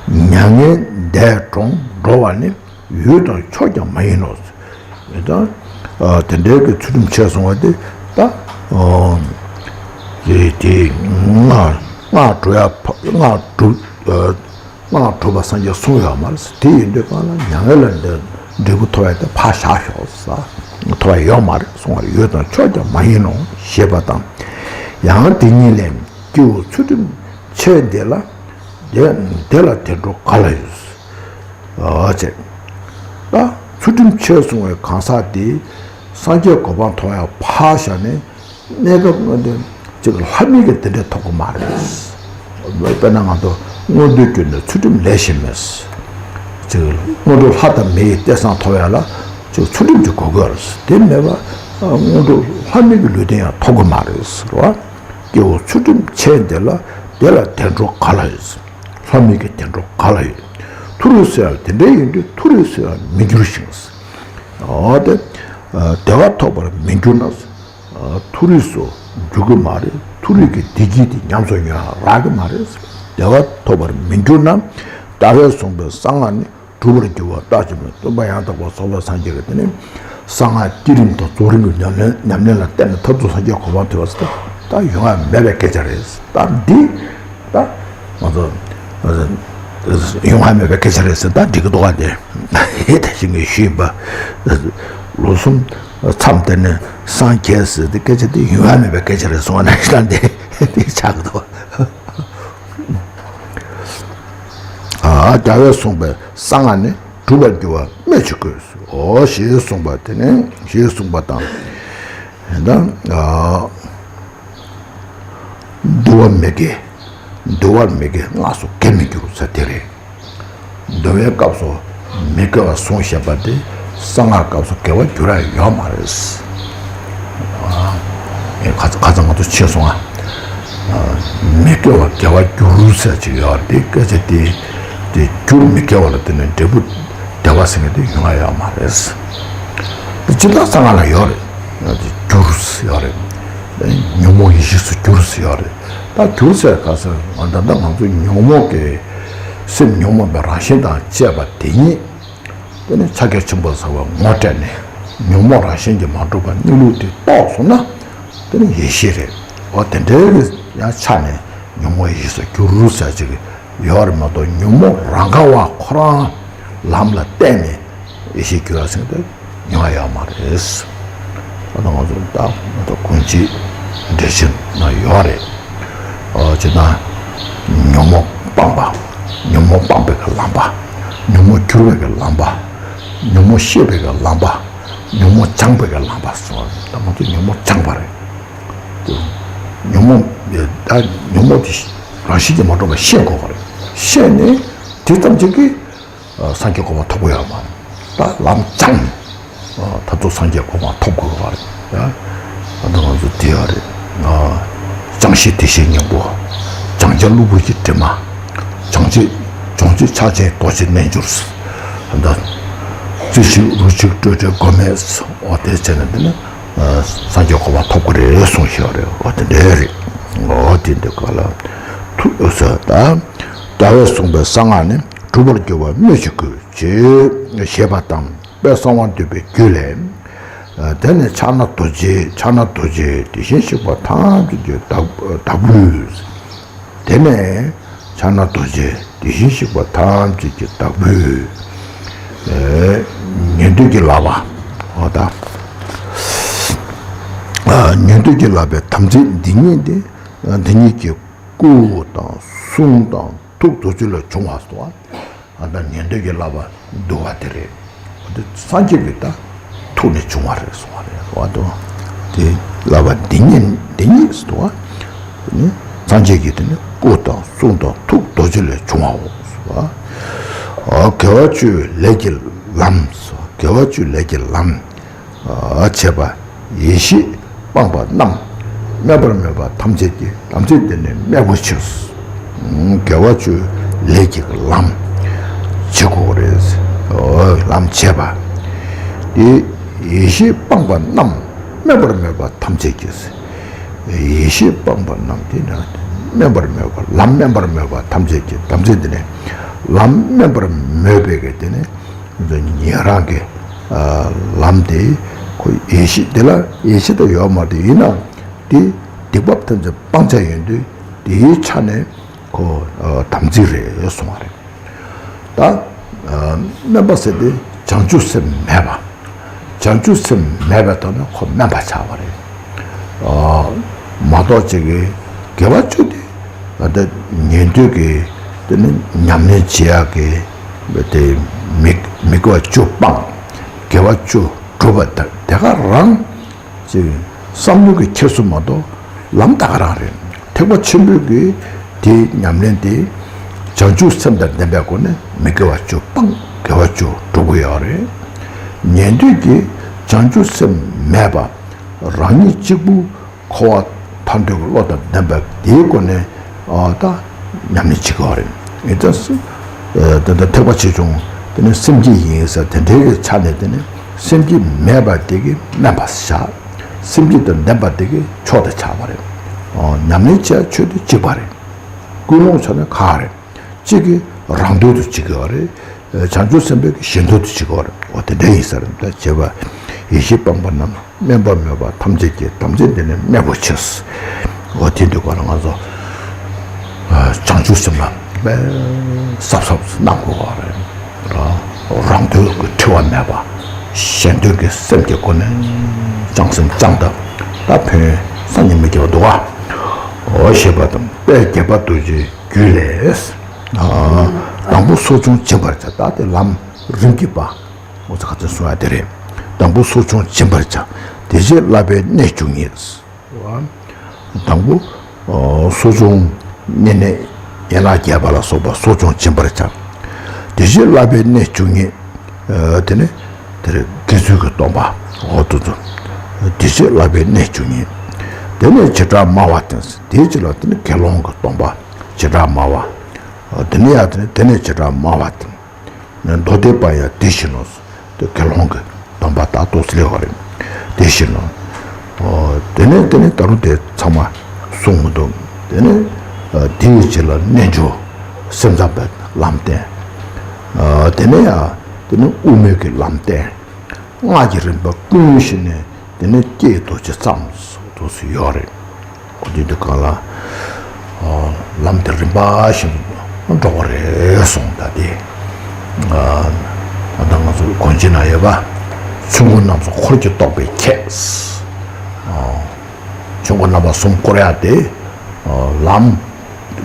མྱ་ངན་འདས་གྲོངས་འགྲོ་བ་ནི། ཡུལ་དང་ཕྱོགས་ཀྱང་མ་ཡིན་ནོ། ད་དེ་འདྲའི་གི་ཚུལ་ཁྲིམས་ཆེ་སོང་བ་དེ་ད། དེ་དེ་སྔགས་སྔགས་སྒྲུབ་ཡ་སྔགས་སྒྲུབ། སྔགས་གྲུབ་པ་སངས་རྒྱས་གསུངས་ཡོད་མ་རེད། དེ་ཡིན་དུས་གང་ལ་མྱ་ངན་ལས་འདས་འབྲས་བུ་ཐོབ་ཡ་དེ་ཕར་བཞག་ཤོག་ཟེར། ཐོབ་ཡ་ཡོད་མ་རེད་གསུངས་པ་རེད། ཡུལ་དང་ཕྱོགས་ཀྱང་མ་ཡིན་ནོ་ཞེས་པ་དང་། ཡང་དེ་ཉིད་ལས་སྐྱེ་བོ་ཚུལ་ཁྲིམས་ཆེ་འདི་ལ། དེ་དེ་ལ་དེ་འགྲོ་ག་ལ་ཡོད། ཨ་ཅེ། ད་ཚུལ་ཁྲིམས་ཆེ་སོང་བའི་གང་ཟག་དེ་སངས་རྒྱས་གོ་འཕང་ཐོབ་ཡ་ཕར་བཞག་ནས། གནས་སྐབས་སྔ་དུས་ཅིག་ལྷ་མིག་གི་དེ་འདྲ་ཐོབ་ཀྱི་མ་རེད། དཔེར་ན་ང་ཚོ་སྔོན་འགྲོའི་རྒྱུ་ནི་ཚུལ་ཁྲིམས་ལས་གཞན་མེད། ཅིག་སྔོན་འགྲོ་ལྷ་དང་མིའི་བསྟན་བཟང་ཐོབ་ཡ་ལ་ཅིག་ཚུལ་ཁྲིམས་ཀྱི་དགོས་མཁོ་ཡོད་རེད། དེ་མེད་པ་སྔོན་འགྲོ་ལྷ་མི་གི་ལུས་རྟེན་ཡང་ཐོབ་གི་མ་རེད་ཟེར་བ། སྐྱེ་བོ་ཚུལ་ཁྲིམས་ཆེ་འདི་ལ་དེ་ལ་བདེ་འགྲོ་ག་ལ་ཡོད། ལྷ་མི་གི་བདེ་འགྲོ་ག་ལ་ཡོད། མཐོ་རིས་ཟེར་ཡ་དེ་འདྲའི་ཡིན་དུས་མཐོ་རིས་ཟེར་ཡ་མི་འགྱུར་ཞིང་། འོ་དེ་བདེ་བ་ཐོབ་པར་མི་འགྱུར་ན། མཐོ་རིས་སུ་འགྱུར་གི་མ་རེད། མཐོ་རིས་ཀྱི་བདེ་སྐྱིད་དེ་ཉམས་སུ་མྱོང་ཡ་རག་གི་མ་རེད། བདེ་བ་ཐོབ་པར་མི་འགྱུར་ན། རྒྱལ་བས་གསུངས་པའི་གསང་སྔགས་ནི་འགྲུབ་པར་འགྱུར་བ་རྟག་ཅིང་སྟོན་པ་ཡང་དག་པར་རྫོགས་པའི་སངས་རྒྱས་ཀྱི་དེ་ནི་གསང་སྔགས་བསྐྱེད་རིམ་དང་རྫོགས་རིམ་གྱི་ཉམས་ལེན་ཉམས་ལེན་ལ་བརྟེན་ནས་མཐར་ཐུག་སངས་རྒྱས་གོ་འཕང་ཐོབ་པ་ཟེར་ད་ཡོང་ཡ་མེད་པའི་སྐད་ཆ་རེད། ད་འདི་ད་ང་ཚོ་ཡོང་ཡ་མེད་པའི་སྐད་ཆ་རེད་ཟེར་ད་འགྲིག་གི་འདུག་ག་དེ་ད་ཞིག་ངས་ཞུས་པ་ལོ་གསུམ། མཚམས་དེ་ནས་སངས་རྒྱས་ཟེར་ཏེ་སྐད་ཆ་དེ་ཡོང་ཡ་མེད་པའི་སྐད་ཆ་རེད་གསུང་བ་ན་ཤི་ད་འདི་འདི་ཆགས་འདུག་ཨ་རྒྱལ་བས་གསུངས་པའི་གསང་སྔགས་ནི་འགྲུབ་པར་འགྱུར་བ་སྨོས་ཅི་དགོས། འོ་ཞེས་གསུངས་པ་དེ་ནས་ཞེས་གསུངས་པ་དང་། ད་ཨ་འདུལ་བ་མི་དགེ། འདུལ་བར་མི་དགེ་སྔགས་སུ་དགེ་མི་འགྱུར་ཟེར་དེ་རེད། འདུལ་བའི་སྐབས་སུ་མི་དགེ་བ་བཟུང་བཞག་པ་དེ་གསང་སྔགས་སྐབས་སུ་དགེ་བ་འགྱུར་ཡ་ཡོད་མ་རེད། ཨ་ཁ་ཁ་ཚ་ང་ཚོ་ཕྱིན་སོང་ཨ། མི་དགེ་བ་དགེ་བར་འགྱུར་ཟེར་ཅིག་ཡོད་རེད། དེ་སྐད་ཆ་དེ་དེ་འགྱུར་མི་དགེ་བ་ལ་བརྟེན་ནས་འབྲས་བུ་བདེ་བ་ཟེར་མཁན་དེ་ཡོང་ཡ་ཡོད་མ་རེད། སྤྱིར་བཏང་གསང་སྔགས་ལ་ཡོད་རེད། འགྱུར་ཡོད་རེད། ཉོན་མོངས་ཡེ་ཤེས་སུ་འགྱུར་ཡོད་རེད། ད་འགྱུར་ཟེར་ག་ཟེར་ང་ད་ལྟ་ང་ཚོ་ཉོན་མོངས་ཀྱི་སེམས་ཉོན་མོངས་པའི་རང་བཞིན་དང་བཅས་པ་དེ་ཉིད་དེ་ནི་ཕྱག་རྒྱ་ཆེན་པོ་ཟེར་བ་ངོ་སྤྲད་ནས་ཉོན་མོངས་རང་བཞིན་གྱིས་མ་གྲུབ་པ་གནས་ལུགས་དེ་རྟོགས་སོང་ན་དེ་ནི་ཡེ་ཤེས་རེད། འོ་དེ་འདྲའི་ཡང་ཆ་ནས་ཉོན་མོངས་ཡེ་ཤེས་སུ་འགྱུར་ཟེར་ཅིག་ཡོད་རེད་མ་གཏོགས་ཉོན་མོངས་རང་ག་བ་ཁོ་རང་ལམ་ལ་བརྟེན་ནས་ཡེ་ཤེས་འགྱུར་བ་ཟེར་དེ་ཉོན་ཡོད་མ་རེད། ད་ང་ཚོ་ད་ང་ཚོ་དགོངས་གཅིག་འགྲེལ་ཆེན་ན་ཡོད་རེད། ཨོ་ཅེ་ན་ཉོན་མོངས་སྤངས་པ། ཉོན་མོངས་སྤངས་པའི་གི་ལམ་པ། ཉོན་མོངས་གྱུར་པའི་གི་ལམ་པ། ཉོན་མོངས་ཤེས་པའི་གི་ལམ་པ། ཉོན་མོངས་སྦྱངས་པའི་གི་ལམ་པ་སོང་བ་ད་ང་ཚོ་ཉོན་མོངས་སྦྱངས་པ་རེད། ཉོན་མོངས་ད་ཉོན་མོངས་དེ་རང་བཞིན་གྱིས་མ་གྲུབ་པ་ཤེས་དགོས་པ་རེད། ཤེས་ནས་དེ་ཙམ་གཅིག་གིས་སངས་རྒྱས་གོ་འཕང་ཐོབ་དགོས་ཡོད་མ་རེད། ད་ལམ་སྦྱངས་ནས་ད་ཚོ་སངས་རྒྱས་གོ་འཕང་ཐོབ་དགོས་པ་རེད། ད་ང་ཚོ་དེ་ཡོད་རེད། སྦྱང་གཞི་བདེ་གཤེགས་སྙིང་པོ། སྦྱང་བྱ་གློ་བུར་གྱི་དྲི་མ། སྦྱོང་བྱེད་སྦྱོང་བྱེད་ཕྱག་ཆེན་རྡོ་རྗེ་རྣལ་འབྱོར། ད་རྩེ་གཅིག་རོ་གཅིག་སྤྲོས་བྲལ་སྒོམ་མེད། འོ་དེ་བྱས་ན་འདི་ནི་སངས་རྒྱས་གོ་འཕང་ཐོབ་ཀྱི་རེད་གསུངས་ཤག་རེད། འོ་དེ་འདྲ་རེད། འོ་དེ་འདི་ག་ལ་ཐུག་ཡོད་ས་ད། རྒྱལ་བས་གསུངས་པའི་གསང་སྔགས་ནི་འགྲུབ་པར་འགྱུར་བ་སྨོས་ཅི་དགོས། ཅེས་ཞེས་པ་དང་དཔལ་གསང་བ་འདུས་པའི་རྒྱུད་ལས། དེ་ནས་ཕྱག་ན་རྡོ་རྗེ་ཕྱག་ན་རྡོ་རྗེ་དེ་བཞིན་གཤེགས་པ་ཐམས་ཅད་ཀྱི་བདག་བདག་པོས། དེ་ནས་ཕྱག་ན་རྡོ་རྗེ་དེ་བཞིན་གཤེགས་པ་ཐམས་ཅད་ཀྱི་བདག་པོས། ཉན་ཐོས་ཀྱི་ལག་པ། འོ་ད། ཉན་ཐོས་ཀྱི་ལག་པའི་དམ་ཚིག་འདི་ཉིད་དེ་འདི་ཉིད་ཀྱི་སྐུ་དང་གསུང་དང་ཐུགས་རྡོ་རྗེ་ལས་བྱུང་བ་སོ། ཨ་ད་ཉན་ཐོས་ཀྱི་བསླབ་པ་འདུལ་བ་དེ་རེད། འོ་དེ་སངས་རྒྱས་ཀྱི་ད་ཐུགས་ནས་བྱུང་བ་རེད་གསུང་བ་རེད། འོ་དེ་དེ་བསླབ་པ་འདི་ཉིད་འདི་ཉིད་སུ་དུ་བ་དེ་ནི་སངས་རྒྱས་ཀྱི་དེ་ནི་སྐུ་དང་གསུང་དང་ཐུགས་རྡོ་རྗེ་ལས་བྱུང་བའོ་གསུང་བ། འོ་དགེ་བ་བཅུའི་ལས་ཀྱི་ལམ་སོ། དགེ་བ་བཅུའི་ལས་ཀྱི་ལམ། བྱེད་པ། ཡེ་ཤེས་སྤངས་པ་རྣམས་སྨད་པར་མོས་པ་ཐམས་ཅད་ཀྱི་དམ་ཚིག་འདི་ནི་སྨད་དགོས་ཕྱིར། དགེ་བ་བཅུའི་ལས་ཀྱི་ལམ་བྱེད་དགོས་རེད། ལམ་བྱེད་པ། དེ་ཡེ་ཤེས་སྤངས་པ་རྣམས་སྨད་པར་མོས་པ་ཐམས་ཅད་ཀྱི། ཡེ་ཤེས་སྤངས་པ་རྣམས་དེ་ནི་སྨད་པར་མོས་པ་ལམ་སྨད་པར་མོས་པ་ཐམས་ཅད་ཀྱི་དམ་ཚིག་འདི་ནི་ལམ་སྨད་པར་མོས་པའི་གི་དེ་ནི། ཉན་རང་གི་ལམ་དེ་ཁོ་ཡེ་ཤེས་དེ་ལ་ཡེ་ཤེས་དེ་ཡོད་མ་རེད། ཡིན་ནའང་དེ་སྡིག་པ་ཐམས་ཅད་སྤང་བྱ་ཡིན་དུས་དེའི་ཆ་ནས་ཁོ་དམ་ཚིག་རེད་གསུང་བ་རེད། ད་སྨད་པ་ཟེར་དེ་བྱང་ཆུབ་སེམས་མེད་པ། བྱང་ཆུབ་སེམས་མེད་པའི་ཐོག་ནས་ཁོ་དམན་པ་ཆགས་པ་རེད། མ་གཏོགས་ཅིག་གི་དགེ་བ་བཅུ་དེ། ད་ཉན་ཐོས་ཀྱི་དེ་ནི་ཉམས་ལེན་བྱེད་ཡག་གི་དེ་མི་དམིགས་པ་བཅུ་སྤངས། དགེ་བ་བཅུ་སྒྲུབ་པ་དེ་དེ་ག་རང་ཅིག་བསམ་བློ་གི་འཁྱེར་སོ་མ་གཏོགས་ལམ་ད་ག་རང་རེད། ཐེག་པ་ཆེན་པོའི་གི་ དེའི་ཉམས་ལེན་དེ་བྱང་ཆུབ་སེམས་དང་ལྡན་པའི་སྒོ་ནས་མི་དགེ་བ་བཅུ་སྤངས། དགེ་བ་བཅུ་སྒྲུབ་ཀྱི་ཡོད་རེད། ཉན་ཐོས་ཀྱི་བྱང་ཆུབ་སེམས་མེད་པ། རང་ཉིད་གཅིག་པུ་འཁོར་བ་ཐར་འདོད་ཀྱི་བློ་དང་ལྡན་པ་དེའི་སྒོ་ནས་ཨ་ད་ཉམས་ལེན་བྱེད་ཀྱི་ཡོད་རེད། ཨེ་ད་སེ་ཨ་ད་ད་ཐེག་པ་ཆེ་ཆུང་དེ་ནི་སེམས་བསྐྱེད་ཡིན་ཟེར་དེ་འདྲའི་གི་ཆ་ནས་དེ་ནི་སེམས་བསྐྱེད་མེད་པ་དེ་གི་དམན་པ་བཞག། སེམས་བསྐྱེད་དང་ལྡན་པ་དེ་གི་མཆོག་ཏུ་ཆགས་པ་རེད། ཨོ་ཉམས་ལེན་བྱེད་ཆོས་དེ་གཅིག་པ་རེད། ཀུན་སློང་ཆ་ནས་ཁག་རེད། གཅིག་གིས་རང་དོན་དུ་བྱེད་ཀྱི་ཡོད་རེད། བྱང་ཆུབ་སེམས་དཔའི་གཞན་དོན་དུ་བྱེད་ཀྱི་ཡོད་རེད། འོ་དེ་འདྲ་ཡིན་ས་རེད། ད་བྱས་པ་ཡེ་ཤེས་སྤངས་པ་རྣམས་དམན་པ་སྨོད་པ་ཐམས་ཅད་ཀྱི་དམ་ཚིག་འདི་ནི་དམན་པོ་ཆེ། འོ་དེ་འདུག་ག་ལ་ང་ཚོ་བྱང་ཆུབ་སེམས་ལ་དཔེ་གཟབ་གཟབ་གནང་དགོས་པ་རེད། རང་དོན་གྱི་འཁྲི་བ་མེད་པ། གཞན་དོན་གྱི་སེམས་ཀྱི་སྒོ་ནས་བྱང་སེམས་བཅངས་ཐབས་ད་ཕན་ཡོན་སངས་རྒྱས་མི་བརྒྱ་འདུག་ག་འོ་ཞེས་པ་དང་དཔལ་དགྱེས་པ་རྡོ་རྗེའི་རྒྱུད་ལས། དང་པོ་ཚོགས་ཆུང་སྦྱིན་པར་བྱ། ད་དེ་ལམ་རིམ་གྱིས་པ། འོ་ཙི་ཁ་ཚོན་གསུང་ཡ་དེ་རེད། དང་པོ་ཚོགས་ཆུང་སྦྱིན་པར་བྱ། དེ་རྗེས་བསླབ་པའི་གནད་བཅུ་གཉིས། དང་པོ་ཚོགས་ཆུང་བསྙེན་གནས་ཡན་ལག་བརྒྱད་པ་ལ་སོགས་པ་ཚོགས་ཆུང་སྦྱིན་པར་བྱ། དེ་རྗེས་བསླབ་པའི་གནད་བཅུ་གཉིས། དེ་ནས་དེ་རེད་དགེ་ཚུལ་གྱི་སྡོམ་པ། འོ་དེ་ཚོ། དེ་རྗེས་བསླབ་པའི་གནད་བཅུ་གཉིས། དེ་ནས་བྱེ་བྲག་སྨྲ་བ་སྟེ། དེའི་རྗེས་ལ་དེ་ནས་དགེ་སློང་གི་སྡོམ་པ། བྱེ་བྲག་སྨྲ་བ། དེ་ནས་ཡང་དེ་ནས་དེ་ནས་བྱེ་བྲག་སྨྲ་བ་སྟེ། མདོ་སྡེ་པ་ཡང་དེ་བཞིན་ནོ། དེ་དགེ་སློང་གི་སྡོམ་པ་དག་ཏུ་སླེབས་པ་རེད། དེ་བཞིན་ནོ། དེ་ནས་དེ་ནས་ད་རུང་དེ་ཚང་མ་གསུང་མི་འདུག་དེ་ནས་དེའི་རྗེས་ལ་རྣལ་འབྱོར་སེམས་ཙམ་པའི་ལམ་བསྟན། དེ་ནས་ཡང་དེ་ནས་དབུ་མའི་གི་ལམ་བསྟན། སྔགས་ཀྱི་རིམ་པ་ཀུན་ཞིག་ནས་དེ་ནས་ཀྱེ་རྡོ་རྗེ་ཙམ་དུ་ཡོད་རེད། འོ་དེ་འདུག་ག་ལ། ལམ་དེ་རིམ་པ་བཞིན་དུ་འགྲོ་བ་རེད་གསུངས། ད་དེ་ད་ལྟ་ང་ཚོ་གོང་ཆེན་ན་ཡོད་པ། ཆོས་འཁོར་རྣམས་སུ་འཁོར་གྱིས་གཏོགས་པའི་ཁྱད། ཆོས་འཁོར་རྣམ་པ་གསུམ་བསྐོར་ཡ་དེ་ལམ་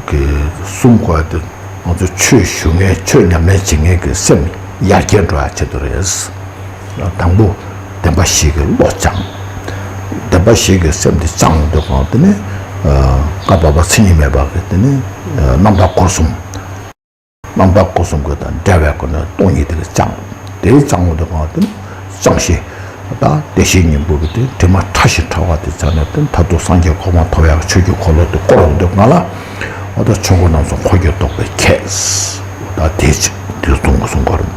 གྱི་གསུམ་བསྐོར་ཡ་དེ་ང་ཚོ་ཆོས་ཞུ་མཁན་ཆོས་ཉམས་ལེན་བྱེད་མཁན་གྱི་སེམས་ཡར་རྒྱས་འགྲོ་ཡ་ཆེད་དུ་རེད། དང་པོ་བདེན་པ་བཞི་གི་བློ་སྦྱང་། བདེན་པ་བཞི་གི་སེམས་དེ་སྦྱང་འདོད་གང་དེ་ནི་བཀའ་བབས་པ་མཚན་ཉིད་མེད་པ་གི་དེ་ནི་རྣམ་དག་སྒོ་གསུམ། རྣམ་དག་སྒོ་གསུམ་གྱི་དང་འབྲེལ་བའི་སྒོ་ནས་སྟོང་ཉིད་དེ་གི་སྦྱང་། དེའི་སྦྱང་འོ་དེ་གང་དེ་ནི་སྦྱང་གཞི་དང་བདེ་གཤེགས་སྙིང་པོ་གི་དེ་དྲི་མ་ཕྲ་ཞིང་ཕྲ་བ་དེ་སྦྱངས་ནས་དེ་མཐར་ཐུག་སངས་རྒྱས་གོ་འཕང་ཐོབ་ཡག་ཆོས་ཀྱི་འཁོར་ལོ་དེ་བསྐོར་འོ་དེ་གང་ལ་འོ་ད་ཆོས་འཁོར་རྣམས་སུ་འཁོར་གྱིས་གཏོགས་པའི་ཁྱད། འོ་ད་དེ་ཅི་དེ་གསུང་གི་གསུང་གོ་རེད།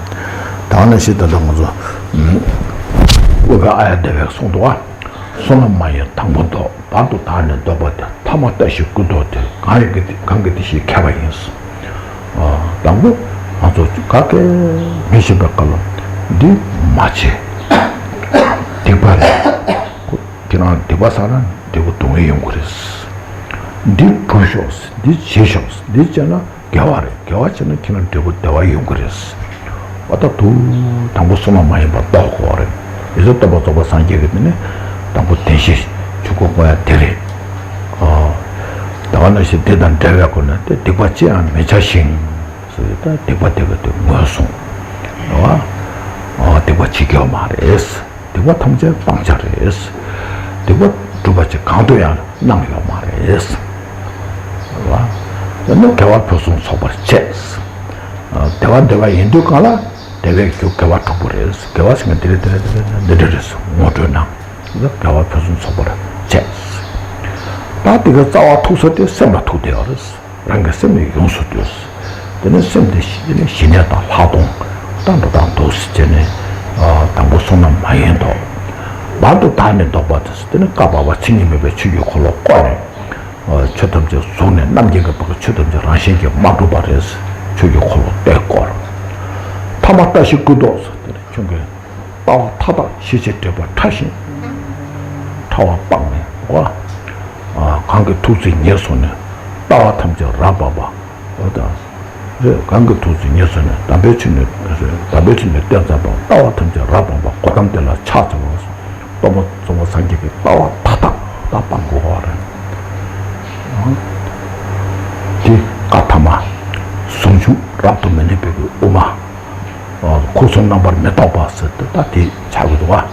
ད་ནི་ཞེས་ད་ལྟ་ང་ཚོ་སློབ་དཔོན་ཨཱརྱ་དེ་བས་གསུངས་འདུག་བ། བསོད་ནམས་མ་ཡིན་དང་པོ་ལྡོག་བར་དུ་བདག་ནི་ལྡོག་པ་དེ། ཐ་མ་ལྟ་ཞིག་ཀུན་ལྡོག་དེ། གང་ཡིན་གྱི་དེ་གང་གི་དེ་ཞེས་མཁས་པ་ཡིན། དང་པོ་ང་ཚོ་ག་གེ་མི་ཤེས་པའི་སྐབས་ལ་འདི་མ་བྱེད། སྡིག་པ་རེད། ཁྱེད་རང་སྡིག་པ་བསགས་ན་འབྲས་བུ་སྡུག་བསྔལ་ཡོང་གི་རེད། འདི་སྒྲུབ་ཤོག་འདི་བྱེད་ཤོག་འདི་བྱས་ན་དགེ་བ་རེད། དགེ་བ་བྱས་ན་ཁྱེད་རང་འབྲས་བུ་བདེ་བ་ཡོང་གི་རེད། འོ་ད་དུ་དང་པོ་བསོད་ནམས་མ་ཡིན་པ་ལྡོག་དགོས་པ་རེད། ཡེ་ཤེས་སྟོན་པ་རྫོགས་པ་སངས་རྒྱས་ཀྱི་དེ་ནི་དང་པོ་བདེན་བཞི་ཆོས་སྐུ་བསྐོར་ཡ་དེ་རེད། ཨ། ད་ག་ནང་བཞིན་དེ་དང་འབྲེལ་བའི་སྒོ་ནས་དེ་སྡིག་པ་ཅི་ཡང་མི་བྱ་ཞིང་། ཟེར་ད་སྡིག་པ་དེ་ག་དེ་ངོས་བཟུང་། རེད་བ། ཨ། སྡིག་པ་བྱེད་རྒྱུ་མ་རེད། སྡིག་པ་ཐམས་ཅད་སྤང་བྱ་རེད། སྡིག་པ་སྒྲུབ་པ་ཅིག་གང་དུ་ཡང་གནང་ཡོད་མ་རེད། རེད་བ། དེ་ནི་དགེ་བ་ཕུན་སུམ་ཚོགས་པར་བྱེད། ཨ། དེ་བ་འདི་བ་ཡིན་དུས་གང་ལ་དེ་བས་རྒྱུ་དགེ་བ་དྲུག་པོ་རེད། དགེ་བ་ཟེར་མཁན་འདི་རེད་འདི་རེད་འདི་རེད་འདི་འདྲ་རེད་ངོ་སྤྲོད་གནང་། དགེ་བ་ཕུན་སུམ་ཚོགས་པར་བྱེད། ད་དེ་གའི་རྩ་བ་ཐུག་ས་དེ་སེམས་ལ་ཐུག་བསྡད་ཡོད་རེད། རང་གི་སེམས་ནི་ཡོངས་སུ་འདུལ། དེ་ནས་སེམས་དེ་ཞི་ནས་ཞི་གནས་དང་ལྷག་མཐོང་དང་འགྲོ་སྟངས་འདུག་ཟེར་བྱས་ནས། ཨ། དང་པོ་བསོད་ནམས་མ་ཡིན་ལྡོག་བར་དུ་བདག་ནི་ལྡོག་པ་དེ་ཟེར་དེ་ནི་བཀའ་བབས་པ་མཚན་ཉིད་མེད་པའི་ཆོས་ཀྱི་འཁོར་ལོ་བསྐོར་ནས། ཨ། ཆོས་ཐམས་ཅད་གཟུགས་ནས་རྣམ་མཁྱེན་གྱི་བར་གྱི་ཆོས་ཐམས་ཅད་རང་བཞིན་གྱིས་མ་གྲུབ་པ་རེད། ཆོས་ཀྱི་འཁོར་ལོ་དེ་བསྐོར། ཐ་མ་ལྟ་ཞིག་ཀུན་ལྡོག་ཟེར་དེ་ནི་ཁྱོད་ཀྱི། ལྟ་བ་མཐའ་དག་ཤེས་བྱའི་སྒྲིབ་པ་ཕྲ་ཞིང་ཕྲ་བ་སྤངས་ནས་འོ། གང་གི་ཐུགས་བརྩེ་ཉེར་བཟུང་ནས་ལྟ་བ་ཐམས་ཅད་རབ་སྤངས་པ། འོ་ད། གང་གི་ཐུགས་བརྩེ་ཉེར་བཟུང་ནས་དམ་པའི་ཆོས་ནི་དམ་པའི་ཆོས་ནི་གཏན་བཅག་པ་ལྟ་བ་ཐམས་ཅད་རབ་སྤངས་པ་གོ་ཏམ་དེ་ལ་ཕྱག་འཚལ་ལོ། སྟོན་པ་རྫོགས་པ་སངས་རྒྱས་ཀྱི་ལྟ་བ་མཐའ་དག་ད་སྤང་དགོས་པ་རེད། དེ་བཀའ་ཐ་མ། ཟུང་འཇུག་རབ་ཏུ་མི་གནས་པའི་དབུ་མ། ཁུ་སིམ་རྣམ་པར་མི་རྟོག་པ་ཟེར་ཏེ་ད་དེ་ཆགས་ཀྱི་འདུག་བ།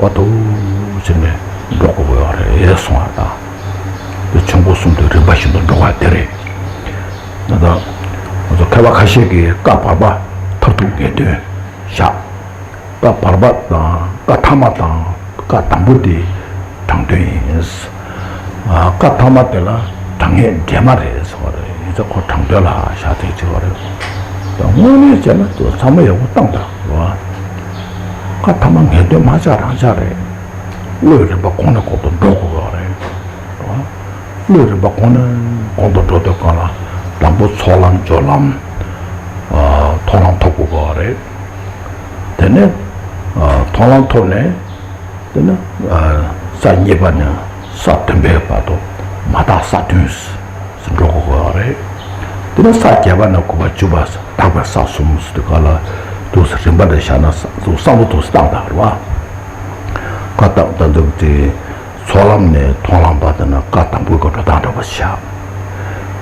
འོ་དུ་ཟེར་ནས་འགྲོ་དགོས་ཀྱི་ཡོད་རེད་གསུང་བ་དང་། དེ་ཆོས་འཁོར་གསུམ་དུ་རིམ་པ་བཞིན་དུ་འགྲོ་བ་དེ་རེད། ད་ལྟ་ང་ཚོ་མཁས་པ་ཁ་ཤས་ཀྱིས་བཀའ་བར་པ་མཐར་ཐུག་ངེས་དོན་བཞག་བཀའ་བར་པ་དང་བཀའ་ཐ་མ་དང་བཀའ་དང་པོ་དེ་དྲང་དོན་ཡིན། བཀའ་ཐ་མ་དེ་ལ་དྲང་ངེས་འབྲེལ་མ་རེད་ཟེར་བ་རེད། ཡིན་ཙང་ཁོ་དྲང་དོན་ལ་བཞག་ཐེངས་གཅིག་བ་རེད། ད་དངོས་གནས་བྱས་ན་དེ་ཚང་མ་ཡག་པོ་བཏང་དང་རེད་བ། བཀའ་ཐ་མ་ངེས་དོན་མ་ཆགས་རང་ཆགས་རེད། བློའི་རིམ་པ་གོང་ནས་གོང་དུ་འགྲོ་དགོས་པ་རེད། བློའི་རིམ་པ་གོང་ནས་གོང་དུ་འགྲོ་དུས་སྒང་ལ་དང་པོ་ཚོགས་ལམ་སྦྱོར་ལམ། མཐོང་ལམ་ཐོབ་དགོས་པ་རེད། དེ་ནས་མཐོང་ལམ་ཐོབ་ནས་དེ་ནས་ས་གཉིས་པ་ནས་ས་བདུན་པའི་བར་དུ་མ་དག་ས་བདུན་འགྲོ་དགོས་པ་རེད། དེ་ནས་ས་བརྒྱད་པ་ནས་དགུ་པ་བཅུ་པ་དག་པའི་ས་གསུམ་ཟེར་དུས་སྒང་ལ་དུས་སུ་རིམ་པ་འདྲ་བཞག་ན་བསམ་བློ་དུས་སུ་བཏང་དང་རེད་བ། བཀའ་བཏང་ད་འདུག་དེ། ཚོགས་ལམ་ནས་མཐོང་ལམ་བར་དུ་ན་བཀའ་དང་པོའི་སྐབས་འགྲོ་སྟངས་འདྲ་པོ་བྱ།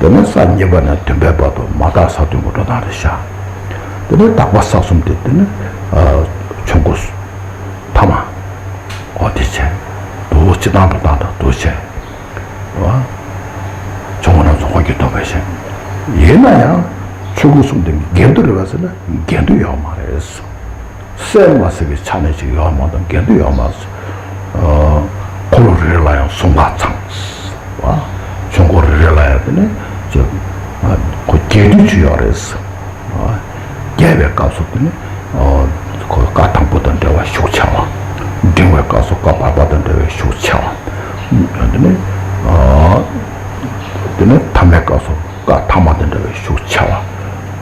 དེ་ནས་ས་གཉིས་པ་ནས་བདུན་པའི་བར་དུ་མ་དག་ས་བདུན་པོ་འགྲོ་སྟངས་རེ་བྱ། དེ་ནས་དག་པ་ས་གསུམ་དེ་དེ་ནས་ཆོས་འཁོར་ཐ་མ། འོ་དེ་བྱས། དུ་སྤྱི་བཏང་འགྲོ་སྟངས་དང་དུ་བྱས། ཆོས་འཁོར་རྣམས་སུ་འཁོར་གྱིས་སྟོང་པའི་ཞིང་། ཡིན་ན་ཡང་ཆོས་འཁོར་གསུམ་དེ་འགལ་འདུ་རེད་པ་ཟེར་ན་འགལ་འདུ་ཡོད་མ་རེད། གསལ་མ་གསལ་གྱི་ཆ་ནས་ཅིག་ཡོད་མ་གཏོགས་འགལ་འདུ་ཡོད་མ་རེད། འཁོར་ལོ་རེ་རེ་ལ་ཡང་གཟུངས་སྔགས་ཚང་། བ། ཆོས་འཁོར་རེ་རེ་ལ་ཡང་དེ་ནས་ཅིག་ཁོ་རྒྱས་བསྡུས་ཅིག་ཡོད་རེད། རྒྱས་པའི་སྐབས་སུ་དེ་ནས་ཁོ་བཀའ་དང་པོ་དང་འབྲེལ་བ་ཤུགས་ཆེ་བ། འབྲིང་བའི་སྐབས་སུ་བཀའ་བར་པ་དང་འབྲེལ་བའི་ཤུགས་ཆེ་བ། དེ་ནས་དེ་ནས་ཐ་མའི་སྐབས་སུ། བཀའ་ཐ་མ་དེ་འདྲ་བའི་ཤུགས་ཆེ་བ།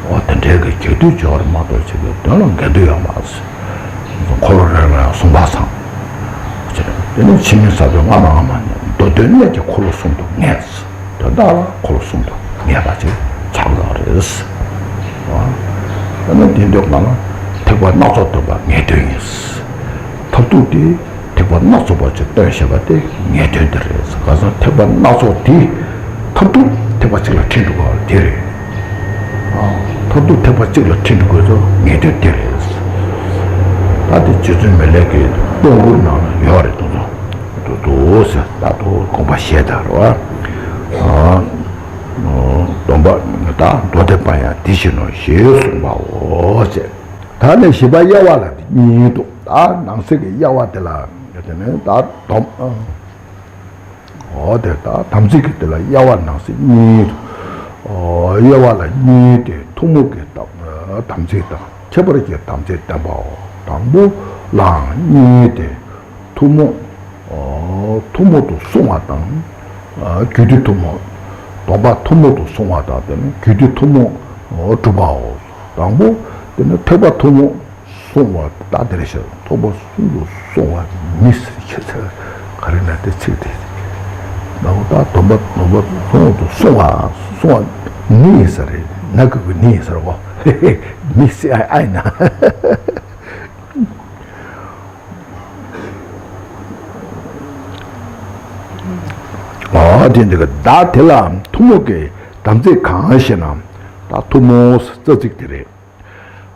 འོ་དེ་འདྲའི་གི་རྒྱས་བསྡུས་བྱས་པ་རེད་མ་གཏོགས་ཅིག་གི་དོན་ལ་འགལ་འདུ་ཡོད་མ་རེད། འཁོར་ལོ་རེ་ལ་ཡང་གཟུངས་སྔགས་ཚང་། དེ་ནས་ཕྱི་མིན་ས་བོན་སྔ་མ་སྔ་མ་ནས་མདོ་དོན་གནད་ཀྱི་འཁོར་ལོ་གསུམ་དུ་ངེས། དོན་དག་ལ་འཁོར་ལོ་གསུམ་དུ་ངེས་པ་ཅིག་ཆགས་ཡོད་རེད། ཨ་ནི་དེ་འདོད་ང་ལ་ཐེག་པ་སྣ་ཚོགས་སྟོན་པ་ངེས་དོན་ཡིན། མཐར་ཐུག་དེ། ཐེག་པ་སྣ་ཚོགས་པ་ཅིག་སྟོན་ཞེས་པ་དེ་ངེས་དོན་དེ་རེད། གང་ཟག་ཐེག་པ་སྣ་ཚོགས་དེ་མཐར་ཐུག་ཐེག་པ་གཅིག་ལ་ཁྲིད་འགྲོ་དགོས་པ་དེ་རེད། མཐར་ཐུག་ཐེག་པ་གཅིག་ལ་ཁྲིད་འགྲོ་དགོས་ཚོ་ངེས་དོན་དེ་རེད། ད་དེ་རྗེ་བཙུན་མི་ལས་ཀྱི་དཔང་བསྐུར་ནང་ལ་ཡོད་རེད་དུ་དུ་དུ་ཟེར་ད་དུ་དགོངས་པ་བཞེས་དང་རེད་བ། སྡོམ་པ་ད་མདོ་སྡེ་པ་ཡང་དེ་བཞིན་ནོ་ཞེས་གསུངས་པའོ་ཟེར། ད་ནི་བཞི་པ་དབྱེ་བ་ལ་གཉིས་འདུག་ད་ནང་གསེས་ཀྱི་དབྱེ་བ་དེ་ལ་དེ་ནི་ད་སྡོམ། འོ་དེ་ད་དམ་ཚིག་གི་དེ་ལ་དབྱེ་བ་ནང་གསེས་གཉིས་འདུག་དབྱེ་བ་ལ་གཉིས་ཏེ་ཐུན་མོང་གི་དམ་དམ་ཚིག་དང་ཁྱད་པར་གྱི་དམ་ཚིག་བསྟན་པའོ། དང་པོ་ལའང་གཉིས་ཏེ། ཐུན་མོང་། ཐུན་མོང་དུ་བསྲུང་བ་དང་། རྒྱུད་སྡེ་ཐུན་མོང་། སྡོམ་པ་ཐུན་མོང་དུ་བསྲུང་བ་དང་དེ་ནི་རྒྱུད་སྡེ་ཐུན་མོང་སྒྲུབ་པའོ། དང་པོ་དེ་ནི་ཐེག་པ་ཐུན་མོང་བསྲུང་བ་ད་དེ་རེད་ཤག་ཐེག་པ་གསུམ་དུ་བསྲུང་བ་མི་ཟེར་ཁྱད་ཚད་ག་རེ་ན་དེ་ཚིག་དེ། ད་འོ་ད་སྡོམ་པ་སྡོམ་པ་ཐུན་མོང་དུ་བསྲུང་བ་བསྲུང་བ་ནི་ཡིན་ས་རེད་ན་གི་གི་ནི་ཡིན་ས་རེད་གོ་མི་ཟེར་ཨ་ཨ་ཡིན་ན། ཨ་དེ་འདི་ག་བདག་དེ་ལ་ཐུན་མོང་གི་དམ་ཚིག་གང་ཞེ་ན། ད་ཐུན་མོང་རྩ་ཚིག་དེ་རེད།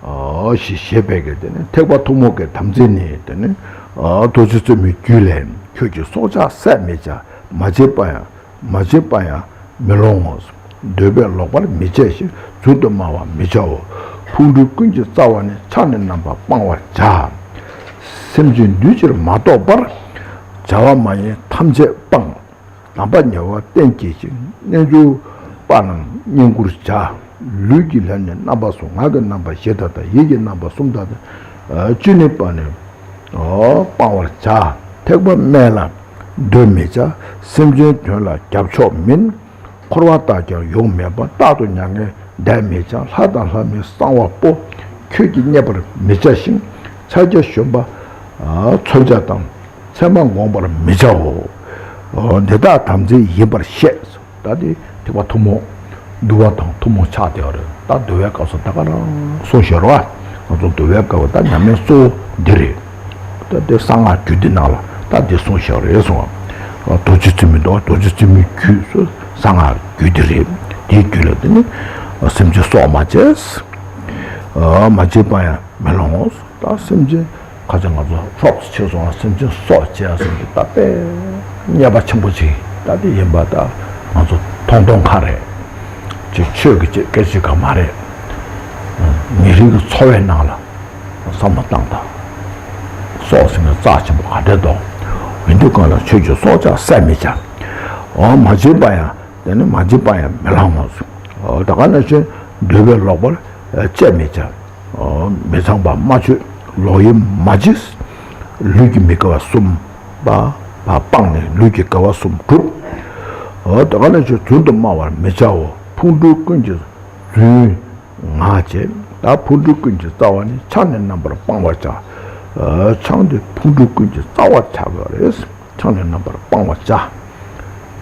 ཨ་ཞེས་བཤད་པའི་གི་དེ་ནི་ཐེག་པ་ཐུན་མོང་གི་དམ་ཚིག་ནི་དེ་ནི་ཨ་རྡོ་རྗེ་བཙུན་མོའི་རྒྱུད་ལས་ཁྱོད་ཀྱི་སྲོག་ཆགས་ཟད་མི་བྱ། མ་བྱས་པ་ཡང་། མ་བྱས་པ་ཡང་མི་ལོང་ངོ་། འདོད་པས་ལོག་པར་མི་བྱས་ཤིང་རྫུན་དུ་སྨྲ་བར་མི་བྱའོ། ཕུང་ཁྲོལ་ཀུན་གྱི་རྩ་བ་ནི། ཆགས་ནས་རྣམ་པར་སྤང་བར་བྱ། སེམས་ཅན་འདུས་ཕྱིར་མ་གཏོགས་པར། བྱ་བ་མ་ཡིན་ཐམས་ཅད་སྤང་། དམ་པ་ཉེ་བར་བསྟེན་བགྱི་ཞིང་། རྣལ་འབྱོར་པ་རྣམས་བསྙེན་བཀུར་བྱ། ལུས་ཀྱི་ལྷ་ནི་རྣམ་པ་གསུམ། ངག་གི་རྣམ་པ་བཞི་དག་དང་། ཡིད་ཀྱི་རྣམ་པ་གསུམ་དག་དང་། ཨ་ཅི་ནུས་པ་ནི་སྤང་བར་བྱ། ཐེག་པ་དམན་ལ་འདོད་མི་བྱ། སེམས་ཅན་དོན་ལ་རྒྱབ་ཕྱོགས་མིན། འཁོར་བ་དག་ཀྱང་ཡོང་མེད་པ། རྟག་ཏུ་མྱ་ངན་འདས་མི་བྱ། ལྷ་དང་ལྷ་མིན་གསང་བ་པོ། ཁྱོད་ཀྱིས་བརྙས་པར་མི་བྱ་ཞིང་། ཕྱག་རྒྱ་གཞོན་པ་མཚོན་ཆ་དང་། མཚན་མ་འགོང་བར་མི་བྱའོ། འདི་དག་དམ་ཚིག་ཡིན་པར་བཤད། ད་དེ་ཐེག་པ་ཐུན་མོང་། འདུལ་བ་དང་ཐུན་མོང་ཆགས་བསྡད་པ་རེད། ད་འདུལ་བའི་སྐབས་སུ་ད་ག་རང་གསུངས་བཞག་རོགས། ང་ཚོ་འདུལ་བའི་སྐབས་ད་ཉམས་ལེན་གཙོ་བོ་འདི་རེད། ད་དེ་གསང་སྔགས་རྒྱུད་སྡེ་ནང་ལ་ད་དེ་གསུངས་བཞག་རེད་གསུངས། རྡོ་རྗེ་བཙུན་མོའི་མདོ། རྡོ་རྗེ་བཙུན་མོའི་རྒྱུད་སུ་གསང་སྔགས་རྒྱུད་སྡེ་རེད། དེའི་རྒྱུད་ལ་དེ་ནི་སེམས་ཅན་སྲོག་མ་བཅད། མ་བཅད་པ་ཡང་མི་ལོང་ངོ་། ད་སེམས་ཅན་ཁ་ཅིག་ང་ཚོ་སྲོག་ཆད་སོང་བ་སེམས་ཅན་སྲོག་བཅད་ཟེར་གྱི་ད་དཔེ་བརྙས་པ་ཆེན་པོ་ཅིག་ད་དེ་ཡིན་པ་ད་ང་ཚོ་མཐོང་མཐོང་ཁ་རེད། ཅིག་ཆོས་ཀྱི་ཅིག་སྐད་ཆ་ག་མ་རེད། ཉིན་རེ་གི་འཚོ་བའི་ནང་ལ་བསམ་བློ་བཏང་དང་། སྲོག་ཟིན་ནས་རྩ་ཆེན་པོ་ག་འདྲས་འདུག་ཡིན་དུས་གང་ལ་ཆོས་ཀྱི་སྲོག་ཆགས་བསད་མི་བྱ། འོ་མ་བྱིན་པ་ཡང་དེ་ནི་མ་བྱིན་པ་ཡང་མི་ལང་ངོ་། འོ་ད་ག་ནང་བཞིན་འདོད་པའི་ལོག་པར་སྤྱད་མི་བྱ། འོ་མི་ཚངས་པར་སྨྲ་བརྗོད་ལོག་གཡེམ་མ་བྱེད། ལུས་ཀྱི་མི་དགེ་བ་གསུམ་པ་སྤངས་ནས་ལུས་ཀྱི་དགེ་བ་གསུམ་བསྒྲུབ། འོ་ད་ག་ནང་བཞིན་རྫུན་དུ་སྨྲ་བར་མི་བྱའོ། ཕུང་འགྲུལ་ཀུན་གྱི་རྫུན། ང་བྱས། ད་ཕུང་འགྲུལ་ཀུན་གྱི་རྩ་བ་ནི་ཆང་ནི་རྣམ་པར་སྤང་བར་བྱ། ཆང་དེ་ཕུང་འགྲུལ་ཀུན་གྱི་རྩ་བ་ཆགས་ཡོད་རེད། ཆང་ནི་རྣམ་པར་སྤང་བར་བྱ།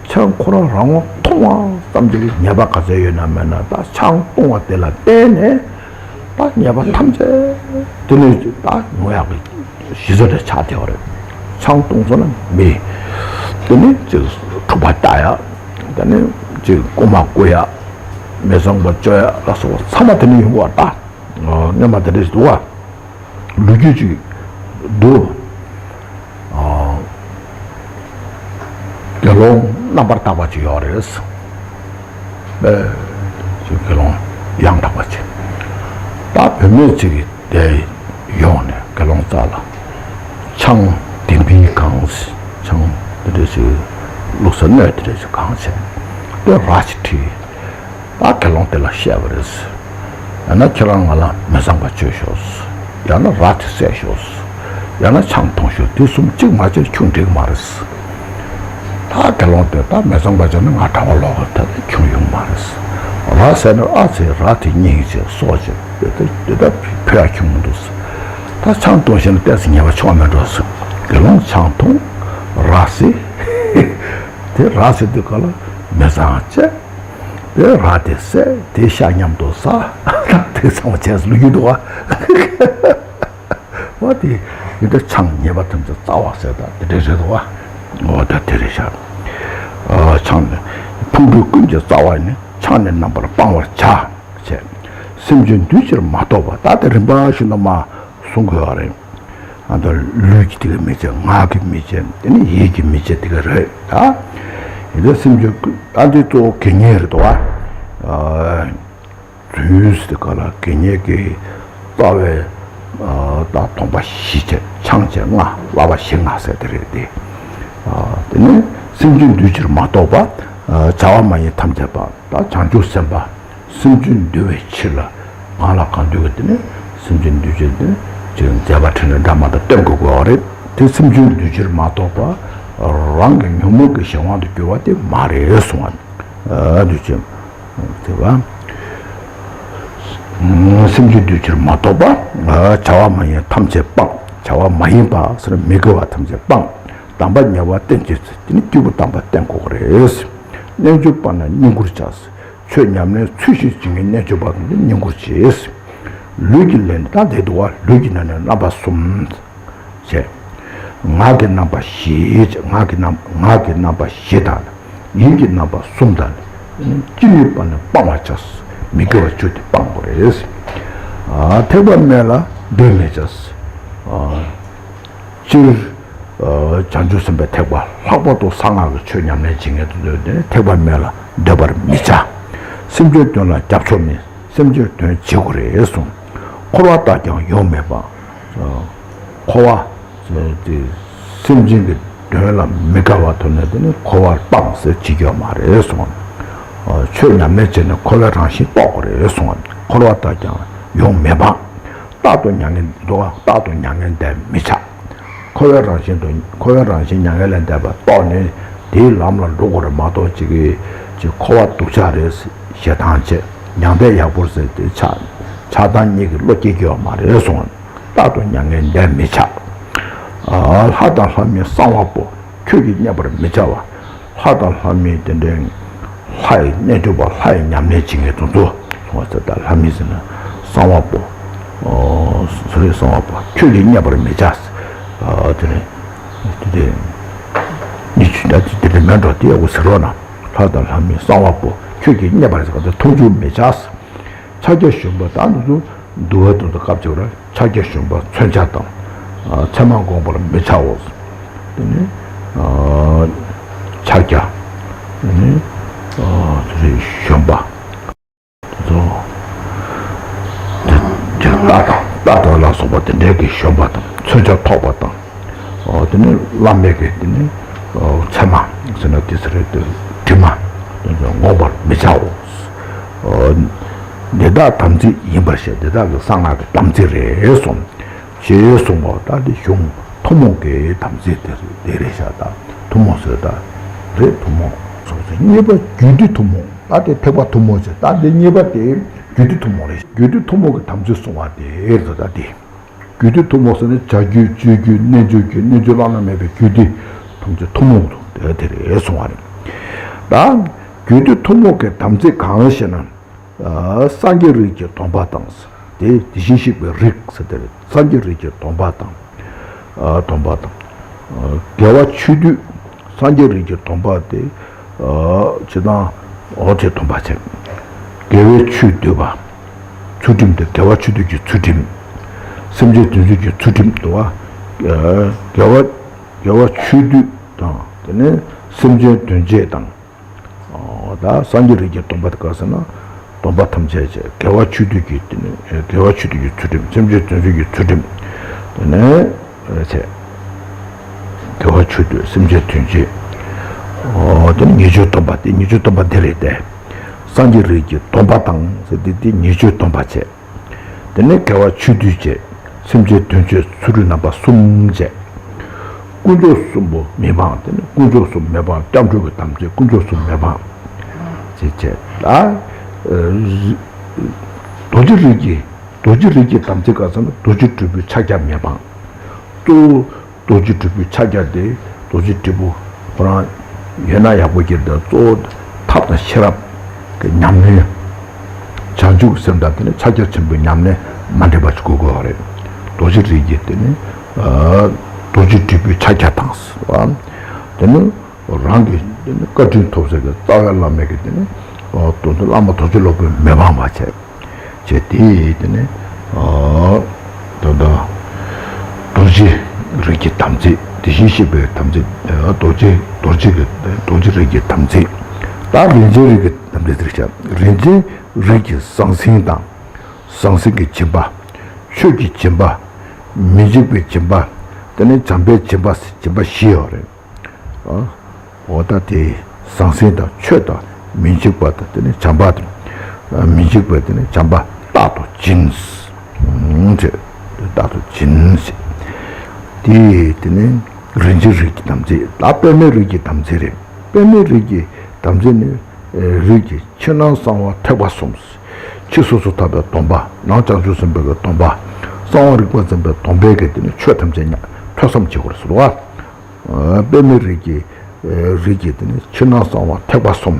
ཆང་ཁོ་རང་རང་ངོ་མཐོང་བ་ཙམ་གྱིས་ཉེས་པ་ག་ཚད་ཡོད་ན་མེད་ན་ད་ཆང་བཏུང་བ་དེ་ལ་བརྟེན་ནས་ད་ཉེས་པ་ཐམས་ཅད་དེ་ནས་ད་ཉོ་ཡག་གི་གཞི་རྩ་དེ་ཆགས་བསྡད་པ་རེད། ཆང་བཏུང་སོང་ན་མི་དེ་ནི་ཅིག་འཁྲུག་པ་ལྟ་ཡ། དེ་ནི་ཅིག་རྐུན་མ་རྐུ་ཡ། མི་ཚངས་པ་སྤྱོད་ཡ་ལ་སོགས་པ་ཚང་མ་དེ་ནི་ཡོང་བ་ད། སྔོན་མ་དེ་འདྲ་ཞིག་འདུག་བ། ལོ་རྒྱུས་ཅིག་འདུག་དགེ་སློང་རྣམ་པར་དག་པ་ཅིག་ཡོད་རེད། ཨེ། ཅིག་དགེ་སློང་ཡང་དག་པ་ཅིག་ད་བུད་མེད་ཅིག་གིས་དེ་ཡོང་ནས་དགེ་སློང་རྩ་ལ་ཆང་ལྡེམ་བུ་གང་། ཆང་དེ་འདྲ་ཞིག་བླུགས་ས་སྣོད་དེ་འདྲ་ཞིག་གང་བྱས། དེ་ར་ཅིག་ཁྲིད། ད་དགེ་སློང་དེ་ལ་བཤད་པ་རེད། ཡང་ན་ཁྱེད་རང་ང་ལ་མི་ཚངས་པ་སྤྱོད་ཤོག་ཡང་ན་ར་དེ་བསད་ཤོག་ཡང་ན་ཆང་འཐུང་ཤོག་དེ་གསུམ་གཅིག་མ་བྱས་ཁྱོད་འགྲིག་མ་རེད། ད་དགེ་སློང་དེ་ད་མི་ཚངས་པ་བྱས་ན་ང་གྲྭ་པ་ལོག་གི་ད་ཁྱོད་ཡོང་མ་རེད། ར་བསད་ན་ཨ་ཙི་ར་དེ་སྙིང་རྗེ་སྲོག་བཅད་དེ་ད་ཕུད་ཡ་ཁྱོད་མི་འདུག་ད་ཆང་འཐུང་ཤེས་ན་ཏོག་ཙམ་ཉེས་པ་ཆོག་མི་འགྲོ་ཟེར། དགེ་སློང་ཆང་འཐུང་། ར་བསད། དེ་ར་བསད་དུས་ག་ལ་མི་ཚངས་བྱས། དེ་ར་དེ་བསད་དེ་ཤ་མཉམ་དུ་ཟ། དེ་ཚང་མ་བྱས་ལུས་ཀྱི་འདུག་བ། བ་དེ་ཡིན་ད་ཆང་ཉེས་པ་ཐམས་ཅད་རྩ་བ་བསད་ད་དེ་འདྲ་རེད་འདུག་བ། འོ་ད་དེ་རེད་ཤག་ཨ་ཆང་ནི་ཕུང་པོའི་ཀུན་གྱི་རྩ་བ་ནི་ཆང་ནི་རྣམ་པར་སྤང་བར་བྱ། བྱས། སེམས་ཅན་འདུལ་ཕྱིར་མ་གཏོགས་པ་ད་དེ་རིམ་པ་བཞིན་དུ་མ་གསུང་དགོས་བ་རེད། ཨ་ད་ལུས་ཀྱི་དེ་ག་མི་བྱེད། ངག་གི་མི་བྱེད། དེ་ནི་ཡིད་ཀྱི་མི་བྱེད་དེ་ག་རེད་ད། ཡིན་ད་སེམས་ཅན་ཀུན་ད་འདི་གཙོ་བོ་དགེ་བསྙེན་རེད་དོ། ཨ་རྫུན་ཟེར་དེ་ག་ལ་དགེ་བསྙེན་གྱི་རྩ་བའི་ཨ་ད་སྡོམ་པ་བཞི་བྱས། ཆང་བྱས་ལྔ། བསླབ་པ་བཞི་ལྔ་ཟེར་དེ་རེད་དེ། ཨ་དེ་ནི་སེམས་ཅན་འདུལ་ཕྱིར་མ་གཏོགས་པ། ཨ་བྱ་བ་མ་ཡིན་ཐམས་ཅད་པ། ད་བྱང་ཆུབ་སེམས་དཔའ། སེམས་ཅན་འདུལ་བའི་ཕྱིར་ལ་གང་ལ་གང་འདུལ་གྱི་དེ་ནི་སེམས་ཅན་འདུལ་ཕྱིར་དེ་ནི་ཅིག་མཛད་པ་འཕྲིན་ལས་འདྲ་མ་འདྲ་སྟོན་དགོས་དགོས་པ་རེད། དེ་སེམས་ཅན་འདུལ་ཕྱིར་མ་གཏོགས་པ་རང་གི་ཉོན་མོངས་ཀྱི་གཞན་དབང་དུ་གྱུར་པ་དེ་མ་རེད་གསུང་བ། ཨ་འདུལ་ཕྱིར་དེ་བ། སེམས་ཅན་འདུལ་ཕྱིར་མ་གཏོགས་པ། བྱ་བ་མ་ཡིན་ཐམས་ཅད་སྤང་། བྱ་བ་མ་ཡིན་པ་ཟེར་མི་དགེ་བ་ཐམས་ཅད་སྤང་། དམ་པ་ཉེ་བར་བསྟེན་བྱེད་ཚེ་དེ་ནི་སྐྱེས་བུ་དམ་པ་བསྟེན་དགོས་རེད། རྣལ་འབྱོར་པ་རྣམས་བསྙེན་བཀུར་བྱ། ཆོས་ཉམས་ལེན་ཚུལ་བཞིན་བྱེད་མཁན་རྣལ་འབྱོར་པ་དང་བསྙེན་བཀུར་བྱེད། ལུས་ཀྱི་ལས་ནི་ད་དེ་འདུག་བ། ལུས་ཀྱི་ལས་ནི་རྣམ་པ་གསུམ་བྱས། ངག་གི་རྣམ་པ་བཞི་བྱས། ངག་གི་རྣམ་ངག་གི་རྣམ་པ་བཞི་དང་། ཡིད་ཀྱི་རྣམ་པ་གསུམ་དང་། ཅི་ནུས་པ་ནི་སྤང་བར་བྱ། མི་དགེ་བ་བཅུ་དེ་སྤང་དགོས་རེད། ཨ་ཐེག་པ་དམན་ལ་འདོད་མི་བྱ། ཨ་སྤྱིར་ཨ་བྱང་ཆུབ་སེམས་དཔའི་ཐེག་པ་ལྷག་པར་དུ་གསང་སྔགས་ཀྱི་ཆོས་ཉམས་ལེན་བྱེད་མཁན་དེ་ཚོས་ནི་ཐེག་པ་དམན་ལ་འདོད་པར་མི་བྱ། སེམས་ཅན་དོན་ལ་རྒྱབ་ཕྱོགས་མེད། སེམས་ཅན་དོན་བྱེད་དགོས་རེད་གསུངས། འཁོར་བ་ལྟར་ཀྱང་ཡོང་མེད་པ། འཁོར་བ་དེ་སེམས་ཅན་གྱི་དོན་ལ་མི་དགའ་བ་ཐོབ་ནས་དེ་ནི་འཁོར་བར་སྤངས་ཟེར་བྱེད་རྒྱུ་མ་རེད་གསུངས། ཆོས་ཉམས་ལེན་བྱས་ནས་འཁོར་བའི་རང་བཞིན་རྟོགས་དགོས་རེད་གསུངས། འཁོར་བ་ལྟར་ཀྱང་ཡོང་མེད་པ། རྟག་ཏུ་མྱ་ངན་འདུག་རྟག་ཏུ་མྱ་ངན་འདས་མི་བྱ། འཁོར་བའི་རང་བཞིན་དུ་འཁོར་བའི་རང་བཞིན་མྱ་ངན་ལས་འདས་པ་རྟོགས་ནས་དེའི་ལམ་ལ་འགྲོ་དགོས་རེད་མ་གཏོགས་ཅིག་གིས་ཅིག་འཁོར་བ་སྡུག་ཅག་རེད། ཞེ་སྡང་བྱས་མྱང་འདས་ཡག་པོ་རེད་ཟེར་ཏེ་ཆགས་ཆགས་སྡང་གཉིས་ཀྱི་བློ་སྐྱེ་རྒྱུ་ཡོད་མ་རེད་གསུངས། རྟག་ཏུ་མྱ་ངན་འདས་མི་བྱ། ལྷ་དང་ལྷ་མིན་གསང་བ་པོ། ཁྱོད་ཀྱིས་བརྙས་པར་མི་བྱ་བ། ལྷ་དང་ལྷ་མིན་དེ་འདྲའི་ལྷ་ཡི་རྣལ་འབྱོར་པ་ལྷ་ཡི་ཉམས་ལེན་བྱེད་མཁན་དེ་ཚོ་སོང་བ་ཟེར། ད་ལྷ་མིན་ཟེར་ན་གསང་བ་པོ། ཨོ་སོ་རེད། གསང་བ་པོ་ཁྱོད་ཀྱིས་བརྙས་པར་མི་བྱ། ཨ་དེ་ནས་དེ་དེ་ཉིད་ཆུ་ད་དེ་དེ་འདྲ་མེད་འགྲོ་དེ་ཡག་པོ་ཟེར་རོགས་གནང་། ལྷ་དང་ལྷ་མིན་གསང་བ་པོ་ཁྱོད་ཀྱིས་བརྙས་པར་ཟེར་བ་དེ་མཐོང་ཆུང་མི་བྱ། ཕྱག་རྒྱ་གཞོན་པ་ད་འདི་ཚོ་འདུལ་བ་དེ་ཚོ་སྐབས་ཅིག་ར་ཕྱག་རྒྱ་གཞོན་པ་མཚོན་ཆ་དང་། ཨ་ཚེར་མ་འགོང་པར་མི་བྱའོ། དེ་ནི་ཨ་ཕྱག་རྒྱ། དེ་ནི་ཨ་དེ་རེད་གཞོན་པ། རྟ་དང་རྟ་དང་ལ་སོགས་པ་དེ་འདྲའི་གི་བཞོན་པ་དང་མཚོན་ཆ་ཐོགས་པ་དང་། ཨོ་དེ་ནས་བླ་མའི་གི་དེ་ནས་ཨོ་ཚད་མ་ཟེར་ན་དེ་ཚོ་རེད། དེ་དྲི་མ་དེ་ཚོ་བསྔོ་བར་མི་བྱའོ། ཨོ་འདི་དག་དམ་ཚིག་ཡིན་པར་བཤད། འདི་དག་གི་གསང་སྔགས་ཀྱི་དམ་ཚིག་རེད་གསུངས། ཞེས་གསུངས་པ་ལྟར་ཏེ་གཞུང་ཐུན་མོང་གི་དམ་ཚིག་དེ་རེད། དེ་རེད་ཤག་ད་ཐུན་མོང་ཟེར་ད་རེད། ཐུན་མོང་སོ་སོ་གཉིས་པ་རྒྱུད་སྡེ་ཐུན་མོང་། ད་དེ་ཐེག་པ་ཐུན་མོང་ཟེར། ད་དེ་གཉིས་པ་དེ་རྒྱུད་སྡེ་ཐུན་མོང་རེད། རྒྱུད་སྡེ་ཐུན་མོང་གི་དམ་ཚིག་གསུང་བ་དེ་རེད། ད་དེ་རྒྱུད་སྡེ་ཐུན་མོང་ཟེར་ན་བྱ་རྒྱུད་སྤྱོད་རྒྱུད་རྣལ་འབྱོར་རྒྱུད། རྣལ་འབྱོར་བླ་ན་མེད་པའི་རྒྱུད་སྡེ་ཐམས་ཅད་ཐུན་མོང་དུ་དེ་དེ་རེད་གསུང་བ་རེད། ད་རྒྱུད་སྡེ་ཐུན་མོང་གི་དམ་ཚིག་གང་ཞེ་ན། ཨ་སངས་རྒྱས་རིགས་ཀྱི་སྡོམ་པ་དང་། དེ་དེ་བཞིན་གཤེགས་པའི་རིགས་ཟེར་དེ་རེད། སངས་རྒྱས་རིགས་ཀྱི་སྡོམ་པ་དང་། ཨ་སྡོམ་པ་དང་། ཨ་དགེ་བ་ཆོས་སྡུད། སངས་རྒྱས་རིགས་ཀྱི་སྡོམ་པ་དེ་ཨ་ཅི་དང་། ཨོ་དེ་སྡོམ་པ་བྱས། དགེ་བའི་ཆོས་སྡུད་པ། ཚུལ་ཁྲིམས་དེ་དགེ་བ་ཆོས་སྡུད་ཀྱི་ཚུལ་ཁྲིམས། སེམས་ཅན་དོན་བྱེད་ཀྱི་ཚུལ་ཁྲིམས་འདུག་བ། ཨ་དགེ་བ་དགེ་བ་ཆོས་སྡུད་དང་དེ་ནས་སེམས་ཅན་དོན་བྱེད་དང་། ཨོ་ད་སངས་རྒྱས་རིགས་ཀྱི་སྡོམ་པ་དེ་ག་ཟེར་ན། སྡོམ་པ་ཐམས་ཅད་བྱས། དགེ་བ་ཆོས་སྡུད་ཀྱི་དེ་ནི་དགེ་བ་ཆོས་སྡུད་ཀྱི་ཚུལ་ཁྲིམས། སེམས་ཅན་དོན་བྱེད་ཀྱི་ཚུལ་ཁྲིམས། དེ་ནས་བྱས། དགེ་བ་ཆོས་སྡུད། སེམས་ཅན་དོན་བྱེད། ཨོ་དེ་ནི་ཉེས་སྤྱོད་སྡོམ་པ། དེ་ཉེས་སྤྱོད་སྡོམ་པ་འདི་རེད་དེ། སངས་རྒྱས་རིགས་ཀྱི་སྡོམ་པ་དང་ཟེར་དེ་དེ་ཉེས་སྤྱོད་སྡོམ་པ་བྱས། དེ་ནས་དགེ་བ་ཆོས་སྡུད་བྱས། སེམས་ཅན་དོན་བྱེད་ཚུལ་ཁྲིམས་རྣམ་པ་གསུམ་བྱས། དཀོན་མཆོག་གསུམ་པོ་མི་སྤང་། དེ་ནས་དཀོན་མཆོག་གསུམ་མི་སྤང་། སྐྱབས་འགྲོ་གི་དམ་ཚིག། དཀོན་མཆོག་གསུམ་མི་སྤང་། ཅེས་བྱས་ལ། རྡོ་རྗེ་རིགས་ཀྱི་རྡོ་རྗེ་རིགས་ཀྱི་དམ་ཚིག་ག་ཟེར་ན་རྡོ་རྗེ་སྒྲུབ་པའི་ཕྱག་རྒྱ་མི་སྤང་། གཙོ་བོ་རྡོ་རྗེ་སྒྲུབ་པའི་ཕྱག་རྒྱ་དེ་རྡོ་རྗེ་སྒྲུབ་པོ་ཁོ་རང་ཡོད་ན་ཡག་པོ་གྱུར་ཏེ། གཙོ་བོ་ཐབས་དང་ཤེས་རབ་ཀྱི་ཉམས་ལེན། བྱང་ཆུབ་སེམས་དང་དེ་ནས་ཕྱག་རྒྱ་ཆེན་པོའི་ཉམས་ལེན་མ་འདྲེས་པ་ཞིག་དགོས་དགོས་པ་རེད། རྡོ་རྗེ་རིགས་ཀྱི་དེ་ནས་རྡོ་རྗེ་སྒྲུབ་པའི་ཕྱག་རྒྱ་དང་། དེ་ནས་རང་གི་དེ་ནས་བཀའ་དྲིན་ཐོབ་ཟེར་གི་རྩ་བའི་བླ་མའི་གི་དེ་ནས་དོན་དུ་བླ་མ་རྡོ་རྗེ་སློབ་དཔོན་མི་སྤང་བ་བྱས། བྱས་དེ་དེ་ནས་ཨ་ད་ལྟ་རྡོ་རྗེ་རིགས་ཀྱི་དམ་ཚིག། དེ་བཞིན་གཤེགས་པའི་དམ་ཚིག། རྡོ་རྗེ་རྡོ་རྗེ་གི་རྡོ་རྗེ་རིགས་ཀྱི་དམ་ཚིག། ད་རིན་ཆེན་རིགས་ཀྱི་དམ་ཚིག་དེར་བྱ། རིན་ཆེན་རིགས་ཀྱི་ཟང་ཟིང་དང་། ཟང་ཟིང་གི་སྦྱིན་པ། ཆོས་ཀྱི་སྦྱིན་པ། མི་འཇིགས་པའི་སྦྱིན་པ། དེ་ནས་བྱམས་པའི་སྦྱིན་པ། སྦྱིན་པ་བཞི་ཡོད་རེད། ཨ། འོ་ད་དེ་ཟང་ཟིང་དང་ཆོས་དང་མི་འཇིགས་པ་དང་དེ་ནས་བྱམས་པ་དང་། མི་འཇིགས་པ་དེ་ནས་བྱམས་པ་རྟག་ཏུ་སྦྱིན། ཨང་ཅེས། རྟག་ཏུ་སྦྱིན་ཞེས། དེ་དེ་ནས་རིན་ཆེན་རིགས་ཀྱི་དམ་ཚིག། ད་པདྨའི་རིགས་ཀྱི་དམ་ཚིག་རེད། པདྨའི་རིགས་ཀྱི་དམ་ཚིག་ནི་རིགས་ཀྱི་ཕྱི་ནང་གསང་བ་ཐེག་པ་གསུམ། ཕྱི་སོ་སོར་ཐར་པའི་སྡོམ་པ། ནང་བྱང་ཆུབ་སེམས་དཔའི་སྡོམ་པ། གསང་བ་རིག་པ་འཛིན་པའི་སྡོམ་པའི་གི་དེ་ནི་ཆོས་ཐམས་ཅད་ཉམས་ཐོས་བསམ་བྱེད་དགོས་རེད་ཟེར་བ། པདྨའི་རིགས་ཀྱི་རིགས་ཀྱི་དེ་ནི་ཕྱི་ནང་གསང་བ་ཐེག་པ་གསུམ།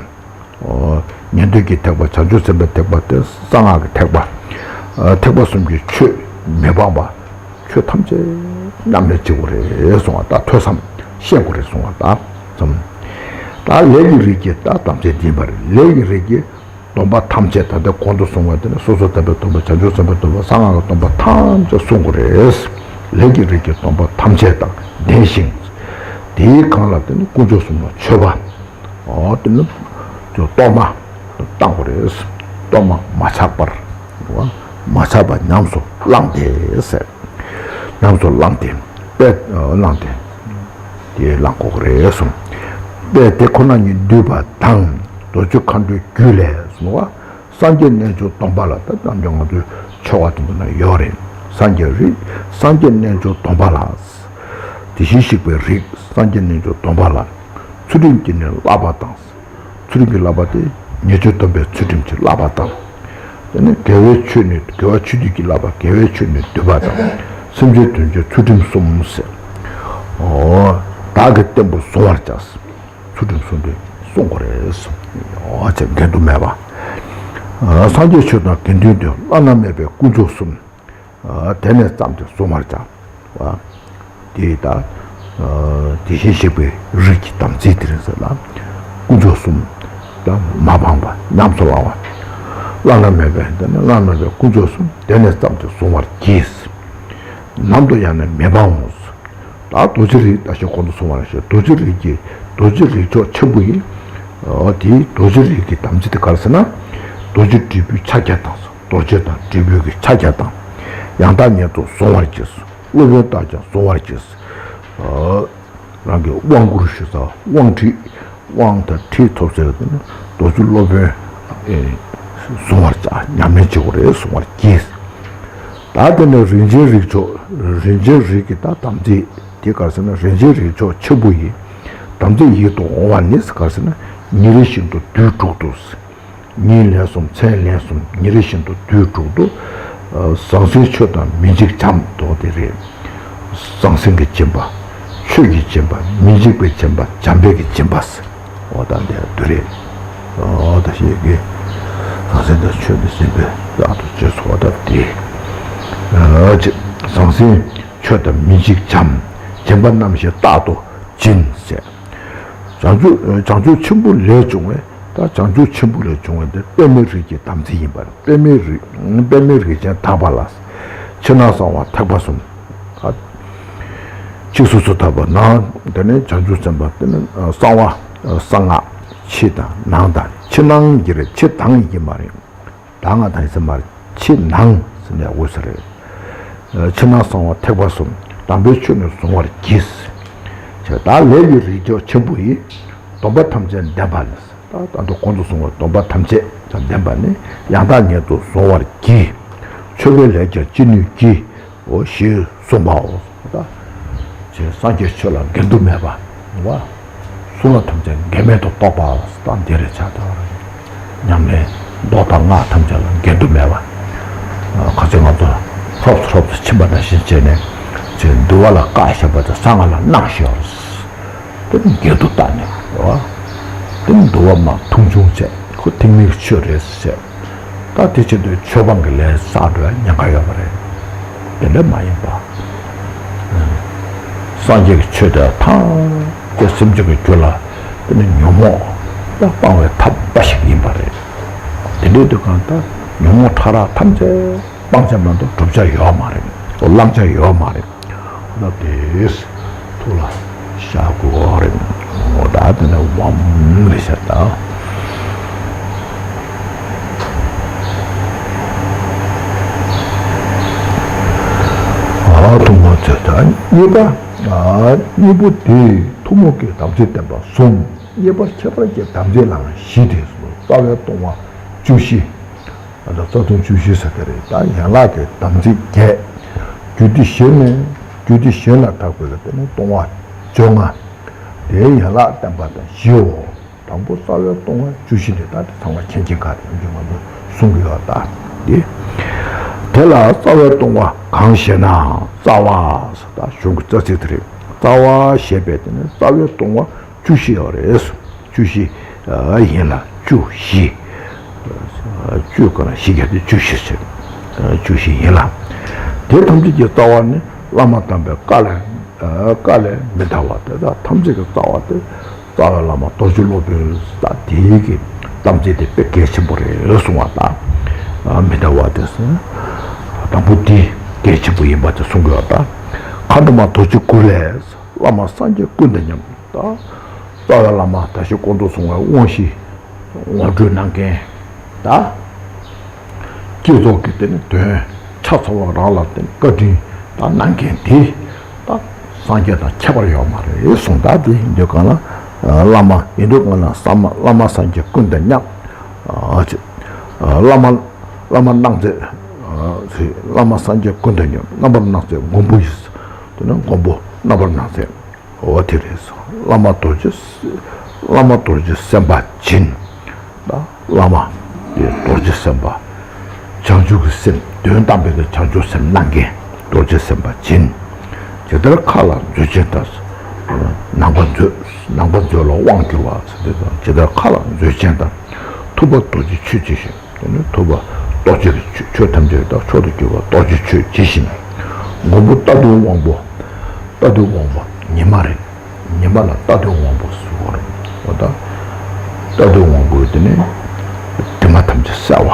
ཉན་ཐོས་ཀྱི་ཐེག་པ། བྱང་ཆུབ་སེམས་དཔའི་ཐེག་པ། དེ་གསང་སྔགས་ཀྱི་ཐེག་པ། ཐེག་པ་གསུམ་གྱི་ཆོས་མི་སྤང་བ། ཆོས་ཐམས་ཅད་ཉམས་ལེན་བྱེད་དགོས་རེད་གསུང་བ། ད་ཐོས་བསམ་ཤེས་དགོས་རེད་གསུང་བ། ད་ཙམ། ད་ལས་ཀྱི་རིགས་ཀྱི་ད་དམ་ཚིག་འདི་ཡིན་པ་རེད། ལས་ཀྱི་རིགས་ཀྱི་སྡོམ་པ་ཐམས་ཅད་ད་ལྟ་གོང་དུ་གསུངས་པ་དེ་ནི་སོ་སོར་ཐར་པའི་སྡོམ་པ། བྱང་ཆུབ་སེམས་དཔའི་སྡོམ་པ། གསང་སྔགས་ཀྱི་སྡོམ་པ་ཐམས་ཅད་བསྲུང་དགོས་རེད། ལས་ཀྱི་རིགས་ཀྱི་སྡོམ་པ་ཐམས་ཅད་དང་ལྡན་ཞིང་། དེའི་སྒང་ལ་དེ་ནི་དཀོན་མཆོག་གསུམ་ལ་མཆོད་པ། འོ་དེ་ནི་གཏོར་མ་བཏང་དགོས་རེད། གཏོར་མ་མ་ཆག་པར། མ་ཆག་པ་ཉམས་སུ་བླངས་ཏེ་ཟེར། ཉམས་སུ་བླངས་ཏེ། དཔེ་བླངས་ཏེ། དེ་བླངས་དགོས་ཀྱི་རེད་གསུངས། དཔེ་དེ་ཁོ་ན་ཉིད་བསྡུས་པ་དང་། རྡོ་རྗེ་མཁའ་འགྲོའི་རྒྱུད་ལས་གསུངས་པ། སངས་རྒྱས་རྣལ་འབྱོར་སྡོམ་པ་ལ། ད་ནམ་རྒྱུན་ང་ཚོའི་ཆོ་ག་དེ་ཚོ་ན་ཡོད་རེད། སངས་རྒྱས་རིགས། སངས་རྒྱས་རྣལ་འབྱོར་སྡོམ་པ་ལ། དེ་བཞིན་གཤེགས་པའི་རིགས། སངས་རྒྱས་རྣལ་འབྱོར་སྡོམ་པ་ལ། ཚུལ་ཁྲིམས་ཀྱི་ནི་བསླབ་པ་དང་། ཚུལ་ཁྲིམས་ཀྱི་བསླབ་པ་དེ་ཉེས་སྤྱོད་སྡོམ་པའི་ཚུལ་ཁྲིམས་ཀྱི་བསླབ་པ་དང་། དེ་ནས་དགེ་བའི་ཆོས་ནི། དགེ་བ་ཆོས་སྡུད་ཀྱི་བསླབ་པ། དགེ་བའི་ཆོས་ནི་སྡུད་པ་དང་། སེམས་ཅན་དོན་བྱེད་ཚུལ་ཁྲིམས་གསུམ་ཟེར། འོ། བདག་གིས་བརྟན་པོར་བཟུང་བར་བྱ། ཚུལ་ཁྲིམས་གསུམ་དེ་བསྲུང་དགོས་རེད་གསུངས། འོ་ཅེས་འགལ་འདུ་མེད་པ། སངས་རྒྱས་ཆོས་དང་དགེ་འདུན་དོན། བླ་ན་མེད་པའི་དཀོན་མཆོག་གསུམ། དེ་ནས་བརྩམས་ཏེ་བསྲུང་བར་བྱ། དེ་ལྟ། དེ་བཞིན་གཤེགས་པའི་རིགས་ཀྱི་དམ་ཚིག་དེ་རེད་ཟེར་ལ། དཀོན་མཆོག་གསུམ་ལ་མ་སྤངས་པ། ཉམས་སུ་བླང་བ། བླ་ན་མེད་པའི། དེ་ནི་བླ་ན་མེད་པའི་དཀོན་མཆོག་གསུམ་དེ་ནས་བརྩམས་ཏེ་བསྲུང་བར་གྱིས། ནམ་དུ་ཡང་ནི་མི་སྤང་ངོ་། ད་རྡོ་རྗེ་རིགས། ད་ཞེས་གོང་དུ་གསུངས་པ་ནང་བཞིན་རྡོ་རྗེ་རིགས་ཀྱི། རྡོ་རྗེ་རིགས་མཆོག་ཆེན་པོ་ཡིན། འོ་དེའི་རྡོ་རྗེ་རིགས་ཀྱི་དམ་ཚིག་དེ་ག་རེ་ཟེར་ན། རྡོ་རྗེ་དྲིལ་བུའི་ཕྱག་རྒྱ་དང་། རྡོ་རྗེ་དང་དྲིལ་བུ་གི་ཕྱག་རྒྱ་དང་ ཡང་དག་ངེས་དོན་གཟུང་བར་གྱིས། སློབ་དཔོན་རྟགས་ཀྱང་གཟུང་བར་གྱིས། རང་གི་དབང་བསྐུར་ཞུ་ས་དབང་ཁྲིད། དབང་དང་ཁྲིད་ཐོབ་ཟེར་བ་དེ་ནི་རྡོ་རྗེ་སློབ་དཔོན་ཨེ་གཟུང་བར་བྱ། ཉམས་ལེན་བྱེད་དགོས་རེད། གཟུང་བར་གྱིས། ད་དེ་ནས་རིན་ཆེན་རིགས་མཆོག་རིན་ཆེན་རིགས་ཀྱི་ད་དམ་ཚིག་དེ་ག་རེ་ཟེར་ན། རིན་ཆེན་རིགས་མཆོག་ཆེན་པོ་ཡི། དམ་ཚིག་ཡིད་དུ་འོང་བ་ནི་ག་རེ་ཟེར་ན། ཉིན་རེ་བཞིན་དུ་དུས་དྲུག་ཏུ། ཉིན་ལན་གསུམ་མཚན་ལན་གསུམ། ཉིན་རེ་བཞིན་དུ་དུས་དྲུག་ཏུ། ཨ་ཟང་ཟིང་ཆོས་དང་མི་འཇིགས་བྱམས་དོ་དེ་རེད། ཟང་ཟིང་གི་སྦྱིན་པ། ཆོས་ཀྱི་སྦྱིན་པ། མི་འཇིགས་པའི་སྦྱིན་པ། བྱམས་པའི་གི་སྦྱིན་པ། འོ་ད་འདི་འདི་རེད། འོ་ད་ཞེས་ཀྱི། ཟང་ཟིང་དང་ཆོས་དང་སྦྱིན་པའི་རྟག་ཏུ་བྱེད་སོ། འོ་ད་དེ། ཨ་ཅེ། ཟང་ཟིང་ཆོས་དང་མི་འཇིགས་བྱམས། སྦྱིན་པ་རྣམ་བཞི་རྟག་ཏུ་སྦྱིན་ཟེར། བྱང་ཆུབ་བྱང་ཆུབ་ཆེན་པོ་ལས་བྱུང་བའི། ད་བྱང་ཆུབ་ཆེན་པོ་ལས་བྱུང་བའི་འདི་པདྨའི་རིགས་ཀྱི་དམ་ཚིག་ཡིན་པར། པདྨའི་རིགས། པདྨའི་རིགས་ཅན་དག་པ་ལ། ཕྱི་ནང་གསང་བ་ཐེག་པ་གསུམ། ཨ། ཕྱི་སོ་སོར་ཐར་པ། ནང་དེ་ནས་བྱང་ཆུབ་སེམས་དཔའ། དེ་ནས་གསང་བ་གསང་སྔགས། ཕྱི་དང་ནང་དང་། ཕྱི་ནང་གི་རེད། ཕྱི་དང་གི་མ་རེད། ད་ང་དང་ཡིན་ས་མ་རེད། ཕྱི་ནང་ཟེར་ནས་དགོས་ས་རེད། ཕྱི་ནང་གསང་བ་ཐེག་པ་གསུམ། དམ་པའི་ཆོས་ནི་གཟུང་བར་གྱིས། ད་ལས་ཀྱི་རིགས་མཆོག་ཆེན་པོ་ཡི། སྡོམ་པ་ཐམས་ཅད་ལྡན་པ་ནི། ད་ད་དུང་གོང་དུ་གསུངས་པའི་སྡོམ་པ་ཐམས་ཅད་དང་ལྡན་པ་ནི་ཡང་དག་ངེས་དོན་གཟུང་བར་གྱིས། མཆོད་པའི་ལས་ཀྱང་ཅི་ནུས་ཀྱིས། འོ་ཞེས་གསུངས་པའོ། ད་ཅེས་སངས་རྒྱས་ཆོས་ལ་འགལ་འདུ་མེད་པ། བ། གསུང་ལ་ཐམས་ཅད་འགལ་མེད་དུ་རྟོགས་པ། ད་འདི་རེད་ཆགས་ད། ཉམས་ལེན་མདོ་དང་སྔགས་ཐམས་ཅད་ལ་འགལ་འདུ་མེད་པ། ཁ་ཅིག་ང་ཚོ་ཧྲོབ་ཧྲོབ་ཏུ་ཕྱིན་པ་ནང་བཞིན་བྱས་ནས། ཅེས་འདུལ་བ་ལ་བཀག་བཞག་པ་དང་གསང་སྔགས་ལ་གནང་བཞག་པ། དེ་ནི་འགལ་དུ་བཏང་ནས་རེད་བ། དེ་ནི་འདུལ་བ་མ་མཐོང་ཆུང་བྱས། ཁོ་ཐེག་དམན་གྱི་ཆོས་རེད་ཟེར། ད་དེ་བྱེད་དུས་ཆོས་སྤང་གི་ལས་བསགས་འགྲོ་ཡ་ཉེན་ཁ་ཡོད་པ་རེད། དེ་འདྲ་མ་ཡིན་པ། སངས་རྒྱས་ཀྱི་ཆོས་དེ་ཐམས་ཅད་སེམས་ཅན་གྱི་རྒྱུད་ལ་དེ་ནི་ཉོན་མོངས་ལ་སྤང་བའི་ཐབས་འབའ་ཞིག་ཡིན་པ་རེད། དེ་འདྲའི་དུས་གང་ལྟར་ཉོན་མོངས་ཕྲ་རགས་ཐམས་ཅད་སྤང་བྱ་མ་གཏོགས་སྒྲུབ་བྱ་ཡོད་མ་རེད། བླང་བྱ་ཡོད་མ་རེད། ད་དེས་ཐུགས་ལ་བཞག་དགོས་རེད། འོ་ད་དེ་ནས་ཝམ་རེ་བཞག་ད། ཨ་ཐུན་མོང་ཚོད་ལྟ་གཉིས་པ། ཨ་གཉིས་པོ་དེ་ཐུན་མོང་གི་དམ་ཚིག་བསྟན་པ་གསུམ། གཉིས་པ་ཁྱད་པར་གྱི་དམ་ཚིག་ལའང་བཞི་སྟེ། རྩ་བའི་ལྟུང་བ་བཅུ་བཞི། ཨ་ད་རྩ་ལྟུང་བཅུ་བཞི་ཟེར་དེ་རེད། ད་ཡན་ལག་གི་དམ་ཚིག་བརྒྱད། རྒྱུད་སྡེ་བཞི་ནས། རྒྱུད་སྡེ་བཞི་ལ་བརྟག་པའི་ལ་དེ་ནི་ལྟུང་བ་བཅོ་ལྔ། དེའི་ཡན་ལག་བསྟན་པ་དང་བཞིའོ། དང་པོ་རྩ་བའི་ལྟུང་བ་བཅུ་བཞི་ནི་ད་དེ་ཚང་མ་མཁྱེན་མཁྱེན་ག་དེ་ཡང་ང་ཚོ་གསུང་གི་ཡོད་ད་དེ། དེ་ལ་རྩ་བའི་ལྟུང་བ་གང་ཞེ་ན། རྩ་བ་ཟེར་ད་གཞུང་གི་རྩ་ཚིག་དེ་རེད། རྩ་བ་ཞེས་པས་དེ་ནི་རྩ་བའི་ལྟུང་བ་བཅུ་བཞི་ཡོད་རེད། བཅུ་བཞི། ཨ་ཡིན་ལ་བཅུ་བཞི། བཅུ་ག་ན་བཞི་བརྒྱ་དེ་བཅུ་བཞི་ཟེར། བཅུ་བཞི་ཡིན་ལ། དེ་ཐམས་ཅད་ཀྱི་རྩ་བ་ནི་བླ་མ་དམ་པའི་བཀའ་ལས། བཀའ་ལས་མི་འདའ་བ་དེ་དག་ཐམས་ཅད་ཀྱི་རྩ་བ་དེ། རྩ་བའི་བླ་མ་རྡོ་རྗེ་སློབ་དཔོན་ད་དེའི་གི་དམ་ཚིག་དེ་དཔེ་གལ་ཆེན་པོ་རེད་གསུང་བ་དང་། མི་འདའ་བ་དེ་ཟེར། དང་པོ་དེ་གལ་ཆེན་པོ་ཡིན་པ་དེ་གསུང་གི་ཡོད་ད། མཁའ་འགྲོ་མ་རྡོ་རྗེ་གུ་ལས། བླ་མ་སངས་རྒྱས་ཀུན་དང་མཉམ། ད་རྩ་བའི་བླ་མ་ད་ཞིག་གོང་དུ་སོང་བའི་དབང་བཞི་ངོ་སྤྲོད་གནང་མཁན། ད་བསྐྱེད་རྫོགས་ཀྱི་དེ་ནི་དོན་ཆ་ཚང་བ་རང་ལ་དེ་ནི་བཀའ་དྲིན་ད་གནང་མཁན་དེ་ད་སངས་རྒྱས་དང་ཁྱད་པར་ཡོད་མ་རེད་གསུངས། ད་དེ་ཡིན་དུས་གང་ལ་བླ་མ་ཡིན་དུས་གང་ལ་བསམ་བླ་མ་སངས་རྒྱས་ཀུན་དང་མཉམ། བླ་མ་བླ་མ་སྣང་མཛད། བླ་མ་སངས་རྒྱས་ཀུན་དང་མཉམ། རྣམ་པར་སྣང་མཛད་མགོན་པོ་ཡི། དེ་ནི་མགོན་པོ་རྣམ་པར་སྣང་མཛད། འོ་དེ་རེད་སོ། བླ་མ་རྡོ་རྗེ། བླ་མ་རྡོ་རྗེ་སེམས་དཔའ་སྦྱིན། ད་བླ་མ་དེ་རྡོ་རྗེ་སེམས་དཔའ། བྱང་ཆུབ་ཀྱི་སེམས་དོན་དམ་པའི་གི་བྱང་ཆུབ་སེམས་གནང་མཁན་རྡོ་རྗེ་སེམས་དཔའ་སྦྱིན། ཇི་ལྟར་མཁའ་ལ་མཛོད་ཆེན་ལྟར། ནང་པ་མཛོད། ནང་པ་མཛོད་ལ་དབང་བསྒྱུར་བ་ཟེར་དེ་དང་། ཇི་ལྟར་མཁའ་ལ་མཛོད་ཆེན་ལྟར། ཐུབ་པ་རྡོ་རྗེ་ཆོས་ཇི་བཞིན། དེ་ནི་ཐུབ་པ་རྡོ་རྗེ་གི་ཆོས། ཆོས་ཐམས་ཅད་དག་མཆོག་ཏུ་གྱུར་པ་རྡོ་རྗེ་ཆོས་ཇི་བཞིན། མགོན་པོ་རྟ་བདུན་དབང་པོ། རྟ་བདུན་དབང་པོ་ཉི་མ་རེད། ཉི་མ་ལ་རྟ་བདུན་དབང་པོ་ཟེར་བ་རེད། འོ་ད། རྟ་བདུན་དབང་པོ་དེ་ནི་དྲི་མ་ཐམས་ཅད་བསལ་བ།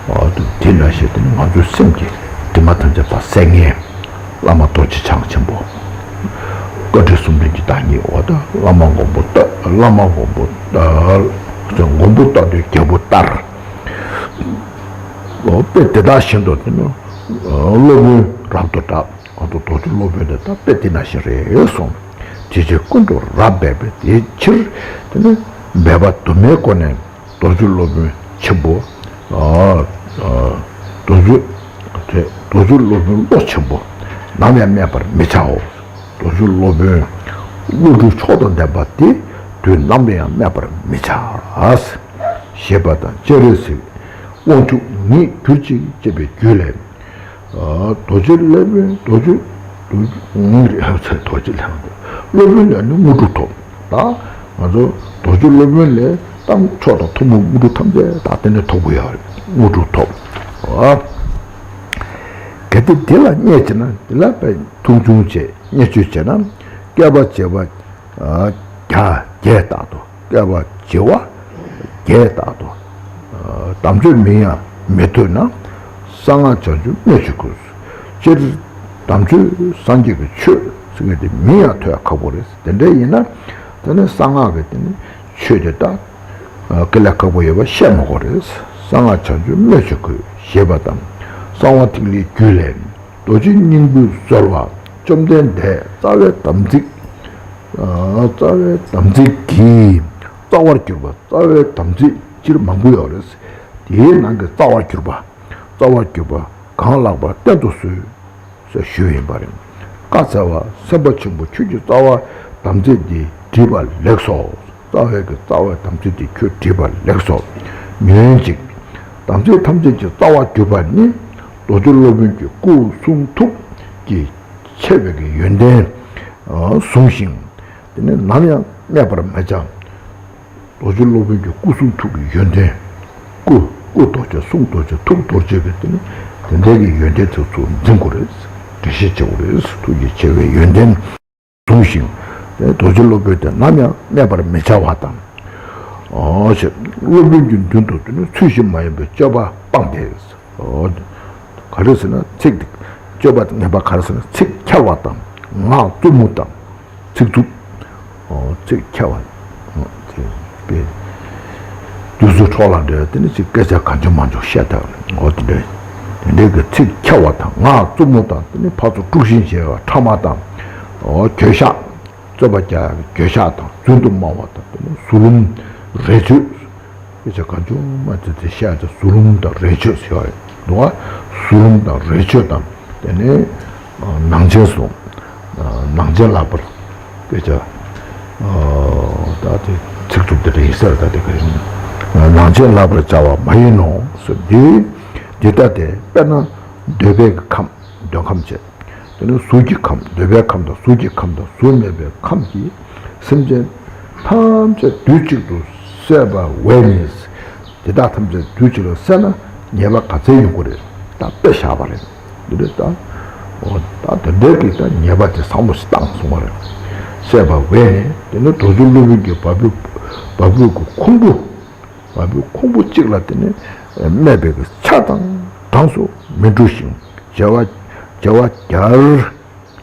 འོ་ད་དེ་འདྲ་ཞིག་དེ་ནི་ང་ཚོའི་སེམས་ཀྱི་དྲི་མ་ཐམས་ཅད་ཕར་བསལ་མཁན། བླ་མ་རྡོ་རྗེ་འཆང་ཆེན་པོ། བཀའ་དྲིན་གསུམ་ལྡན་གྱི་བདག་ཉིད། འོ་ད་བླ་མ་མགོན་པོ་རྟ། བླ་མ་མགོན་པོ་རྟ། མགོན་པོ་རྟ་བདུན་རྒྱལ་པོ་ལྟར། འོ་དཔེ་དེ་དག་བཞིན་དུ་དེ་ནི་ སློབ་དཔོན་རབ་ཏུ་གྲགས། ང་ཚོ་རྡོ་རྗེ་སློབ་དཔོན་དེ་ད་དཔེ་དེ་ནང་བཞིན་རེད་གསུངས། དེ་ཕྱིར་ཀུན་ཏུ་རབ་འབད་པས། དེའི་ཕྱིར་དེ་ནི་འབད་པ་དུ་མའི་སྒོ་ནས་རྡོ་རྗེ་སློབ་དཔོན་ཆེན་པོ། ཨ་ཨ་རྡོ་རྗེ་དེ་རྡོ་རྗེ་སློབ་དཔོན་བློ་ཆེན་པོ་ནམ་ཡང་སྨད་པར་མི་བྱའོ། རྡོ་རྗེ་སློབ་དཔོན་བློ་གྲོས་མཆོག་དང་ལྡན་པ་དེ་དུས་ནམ་ཡང་སྨད་པར་མི་བྱ། ཞེས་པ་དང་སྤྱན་རས་གཟིགས་དབང་ཕྱུག་ཉིད་གྱུར་ཅིག་ཅེས་པའི་རྒྱུད་ལས། རྡོ་རྗེ་སློབ་དཔོན་རྡོ་རྗེ་རྡོ་རྗེ་རེད་ཧ་ཚེ་རྡོ་རྗེ་ལས་སློབ་དཔོན་ལས་ནི་དངོས་གྲུབ་ཐོབ། ད་ང་ཚོ་རྡོ་རྗེ་སློབ་དཔོན་ལས་ད་མཆོག་དང་ཐུན་མོང་དངོས་གྲུབ་ཐམས་ཅད་ད་དེ་ནས་ཐོབ་དགོས་ཡ་རེད། དངོས་གྲུབ་ཐོབ། གལ་ཏེ་འདི་ལ་བརྙས་བྱས་ན། འདི་ལ་བརྙས་མཐོང་ཆུང་བྱས་བརྙས་བཅོས་བྱས་ན། བསྐལ་པ་བྱེ་བ་བརྒྱ་བརྒྱས་ལྟར་དུ། བསྐལ་པ་བྱེ་བ་བརྒྱས་ལྟར་དུ། དམ་ཆོས་མིང་ཡང་མི་ཐོས་ན། གསང་སྔགས་བྱང་ཆུབ་སྨོས་ཅི་དགོས། སྤྱིར་དམ་ཆོས་སངས་རྒྱས་ཀྱི་ཆོས་ཟེར་མཁན་དེ་མིང་ཡང་ཐོས་ཡ་ཁག་པོ་རེད། དེ་འདྲ་ཡིན་ན་དེ་ནི་གསང་སྔགས་ཀྱི་དེ་ནི་ཆོས་དེ་དག་དཀའ་ལས་ཁག་པོ་ཡོད་པ་བཤད་མ་དགོས་རེད། གསང་སྔགས་བྱང་ཆུབ་སྨོས་ཅི་དགོས་ཞེས་པ་དང་། གསང་བ་ཐིག་ལེའི་རྒྱུད་ལས། རྡོ་རྗེ་སྙིང་པོས་གསོལ་བ། བཅོམ་ལྡན་འདས་རྩ་བའི་དམ་ཚིག་རྩ་བའི་དམ་ཚིག་གི་རྩ་བར་གྱུར་པ། རྩ་བའི་དམ་ཚིག་སྤྱིར་མང་པོ་ཡོད་རེད། དེའི་ནང་གི་རྩ་བར་གྱུར་པ། རྩ་བར་གྱུར་པ་གང་ལགས་པར་བསྟན་དུ་གསོལ། ཞུས་ཡིན་པ་རེད། བཀའ་སྩལ་པ། སེམས་དཔའ་ཆེན་པོ་ཁྱོད་ཀྱིས་རྩ་བ་དམ་ཚིག་འདི་བསྒྲིལ་བ་ལེགས་སོ། རྩ་བའི་གི་རྩ་བའི་དམ་ཚིག་འདི་ཁྱོད་བསྒྲིལ་བ་ལེགས་སོ། ཉོན་ཅིག་དམ་ཚིག་ཐམས་ཅད་ཀྱི་རྩ་བར་གྱུར་པ་ནི། རྡོ་རྗེ་སློབ་དཔོན་གྱི་སྐུ་གསུང་ཐུགས་ཀྱི་ཆེ་བའི་གི་ཡོན་ཏན་བཟུང་ཞིང་། དེ་ནི་ནམ་ཡང་སྨད་པར་མི་བྱ། རྡོ་རྗེ་སློབ་དཔོན་གྱི་སྐུ་གསུང་ཐུགས་ཀྱི་ཡོན་ཏན། སྐུ། སྐུ་རྡོ་རྗེ། གསུང་རྡོ་རྗེ། ཐུགས་རྡོ་རྗེ་གི་དེ་ནི་དེ་འདྲའི་གི་ཡོན་ཏན་དེ་ཚོ་འཛིན་དགོས་རེད། འགྲེལ་བཤད་བྱེད་དགོས་རེད། ཐུགས་ཀྱི་ཆེ་བའི་ཡོན་ཏན་བཟུང་ཞིང་། དེ་རྡོ་རྗེ་སློབ་དཔོན་དེ་ནམ་ཡང་སྨད་པར་མི་བྱ་བ་དང་། ཨོ་ཞེས་སློབ་དཔོན་གྱི་མདུན་དུ་དེ་ནི་ཚུལ་བཞིན་མ་ཡིན་པའི་སྤྱོད་པ་སྤངས་ཏེ། ཨོ། ག་རེ་ཟེར་ན་ཚིག་དེ་སྤྱོད་པ་ངན་པ་ག་རེ་ཟེར་ན་ཚིག་འཁྱལ་བ་དང་། ངག་རྩུབ་མོ་དང་། ཚིག་རྩུབ། ཨོ་ཚིག་འཁྱལ་བ། ཨོ་དེ་དཔེ། དུས་སུ་འཕྲོག་ལ་འདྲ་དེ་ནི་ཅིག་སྐད་ཆ་གང་བྱུང་མང་བྱུང་བཤད་ཐལ། ཨོ་དེ་འདྲ། དེ་འདྲའི་གི་ཚིག་འཁྱལ་བ་དང་། ངག་རྩུབ་མོ་དང་། དེ་ནི་ཕར་ཚུར་དཀྲུག་ཤིང་བྱེད་པ་ཕྲ་མ་དང་། ཨོ་འགྱོད་བཤགས། རྩོད་པ་རྒྱག་ཡག་གི་འགྱོད་བཤགས་དང་། རྫུན་དུ་སྨྲ་བ་དང་། དེ་ནི་གཟུ་ལུམ་རས་ཆོད། སྐད་ཆ་གང་བྱུང་མང་བྱུང་དེ་བཤད་དེ་གཟུ་ལུམ་དང་རས་ཆོད་ཟེར་བ་རེད་འདུག་ག་གཟུ་ལུམ་དང་རས་ཆོད་དང་། དེ་ནས་ནང་ཆེན་སོང་། ནང་ཆེན་ལགས་པར་སྐད་ཆ། ད་དེ་ཚིག་རྩུབ་དེ་འདྲ་ཡིན་ས་རེད། ད་དེ་ག་ཡིན། ནང་ཆེན་ལགས་པར་བྱ་བ་མ་ཡིན་ནོ་ཟེར། འདི་འདི་ལྟ་སྟེ། དཔེར་ན་འདོད་པའི་ཁམས། འདོད་ཁམས་བྱས། དེ་ནས་གཟུགས་ཀྱི་ཁམས། འདོད་པའི་ཁམས་དང་གཟུགས་ཀྱི་ཁམས་དང་གཟུགས་མེད་པའི་ཁམས་ཀྱི་སེམས་ཅན་ཐམས་ཅད་དུས་གཅིག་ཏུ་བསད་པ་བས་ནི། དེ་དག་ཐམས་ཅད་དུས་གཅིག་ལ་བསད་ན་ཉེས་པ་ག་ཚད་ཡོང་གི་རེད། ད་དཔེ་བཞག་པ་རེད། འདི་རེད་ད། འོ་ད་དེ་འདྲའི་གི་ད་ཉེས་པ་དེ་བསམ་བློ་ཞིག་བཏང་སོང་བ་རེད། བསད་པ་བས་ནི། དེ་ནི་རྡོ་རྗེ་སློབ་དཔོན་གྱི་བ་སྤུའི་བ་སྤུའི་གི་ཁུང་བུ། བ་སྤུའི་ཁུང་བུ་གཅིག་ལ་དེ་ནི་སྨད་པའི་གི་ཆ་དང་གྲངས་སུ་མི་འགྲོ་ཞིང་། བྱེ་བ་བྱེ་བ་བརྒྱར་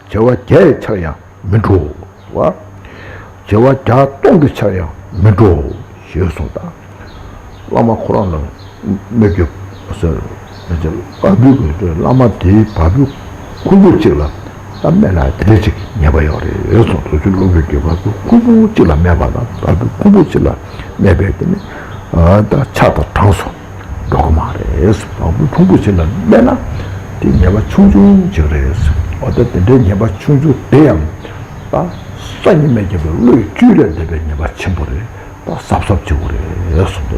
བྱེ་བ་བརྒྱ་ཡི་ཆར་ཡང་མི་འགྲོ་བ། བྱེ་བ་བརྒྱ་སྟོང་གི་ཆར་ཡང་མི་འགྲོ་ཞེས་གསུངས་དང་། བླ་མ་ཁོ་རང་ལ་སྨོད་རྒྱུ་ཟེར། བ་སྤུའི་གི་བླ་མ་དེའི་བ་སྤུའི་ཁུང་བུ་གཅིག་ལ་ད་སྨད་ན་དེ་འདྲ་ཅིག་ཉེས་པ་ཡོད་རེད་གསུངས། རྡོ་རྗེ་སློབ་དཔོན་གྱིས་བ་སྤུའི་ཁུང་བུ་གཅིག་ལ་སྨད་པ་དང་། བ་སྤུའི་ཁུང་བུ་གཅིག་ལ་སྨད་པའི་དེ་ནི་ད་ཆ་དང་གྲངས་སུ་འགྲོ་གི་མ་རེད། བ་སྤུའི་ཁུང་བུ་གཅིག་ལ་སྨད་ན་དེ་ཉེས་པ་ཆུང་ཆུང་ཅིག་རེད། འོ་ད་དེ་འདྲའི་ཉེས་པ་ཆུང་ཆུང་དེ་ཡང་ད་སངས་རྒྱས་མི་དགེ་བའི་བློའི་བཅུད་ལས་འདས་པའི་ཉེས་པ་ཆེན་པོ་རེད། ད་གཟབ་གཟབ་བྱེད་དགོས་རེད་གསུངས་ཏེ།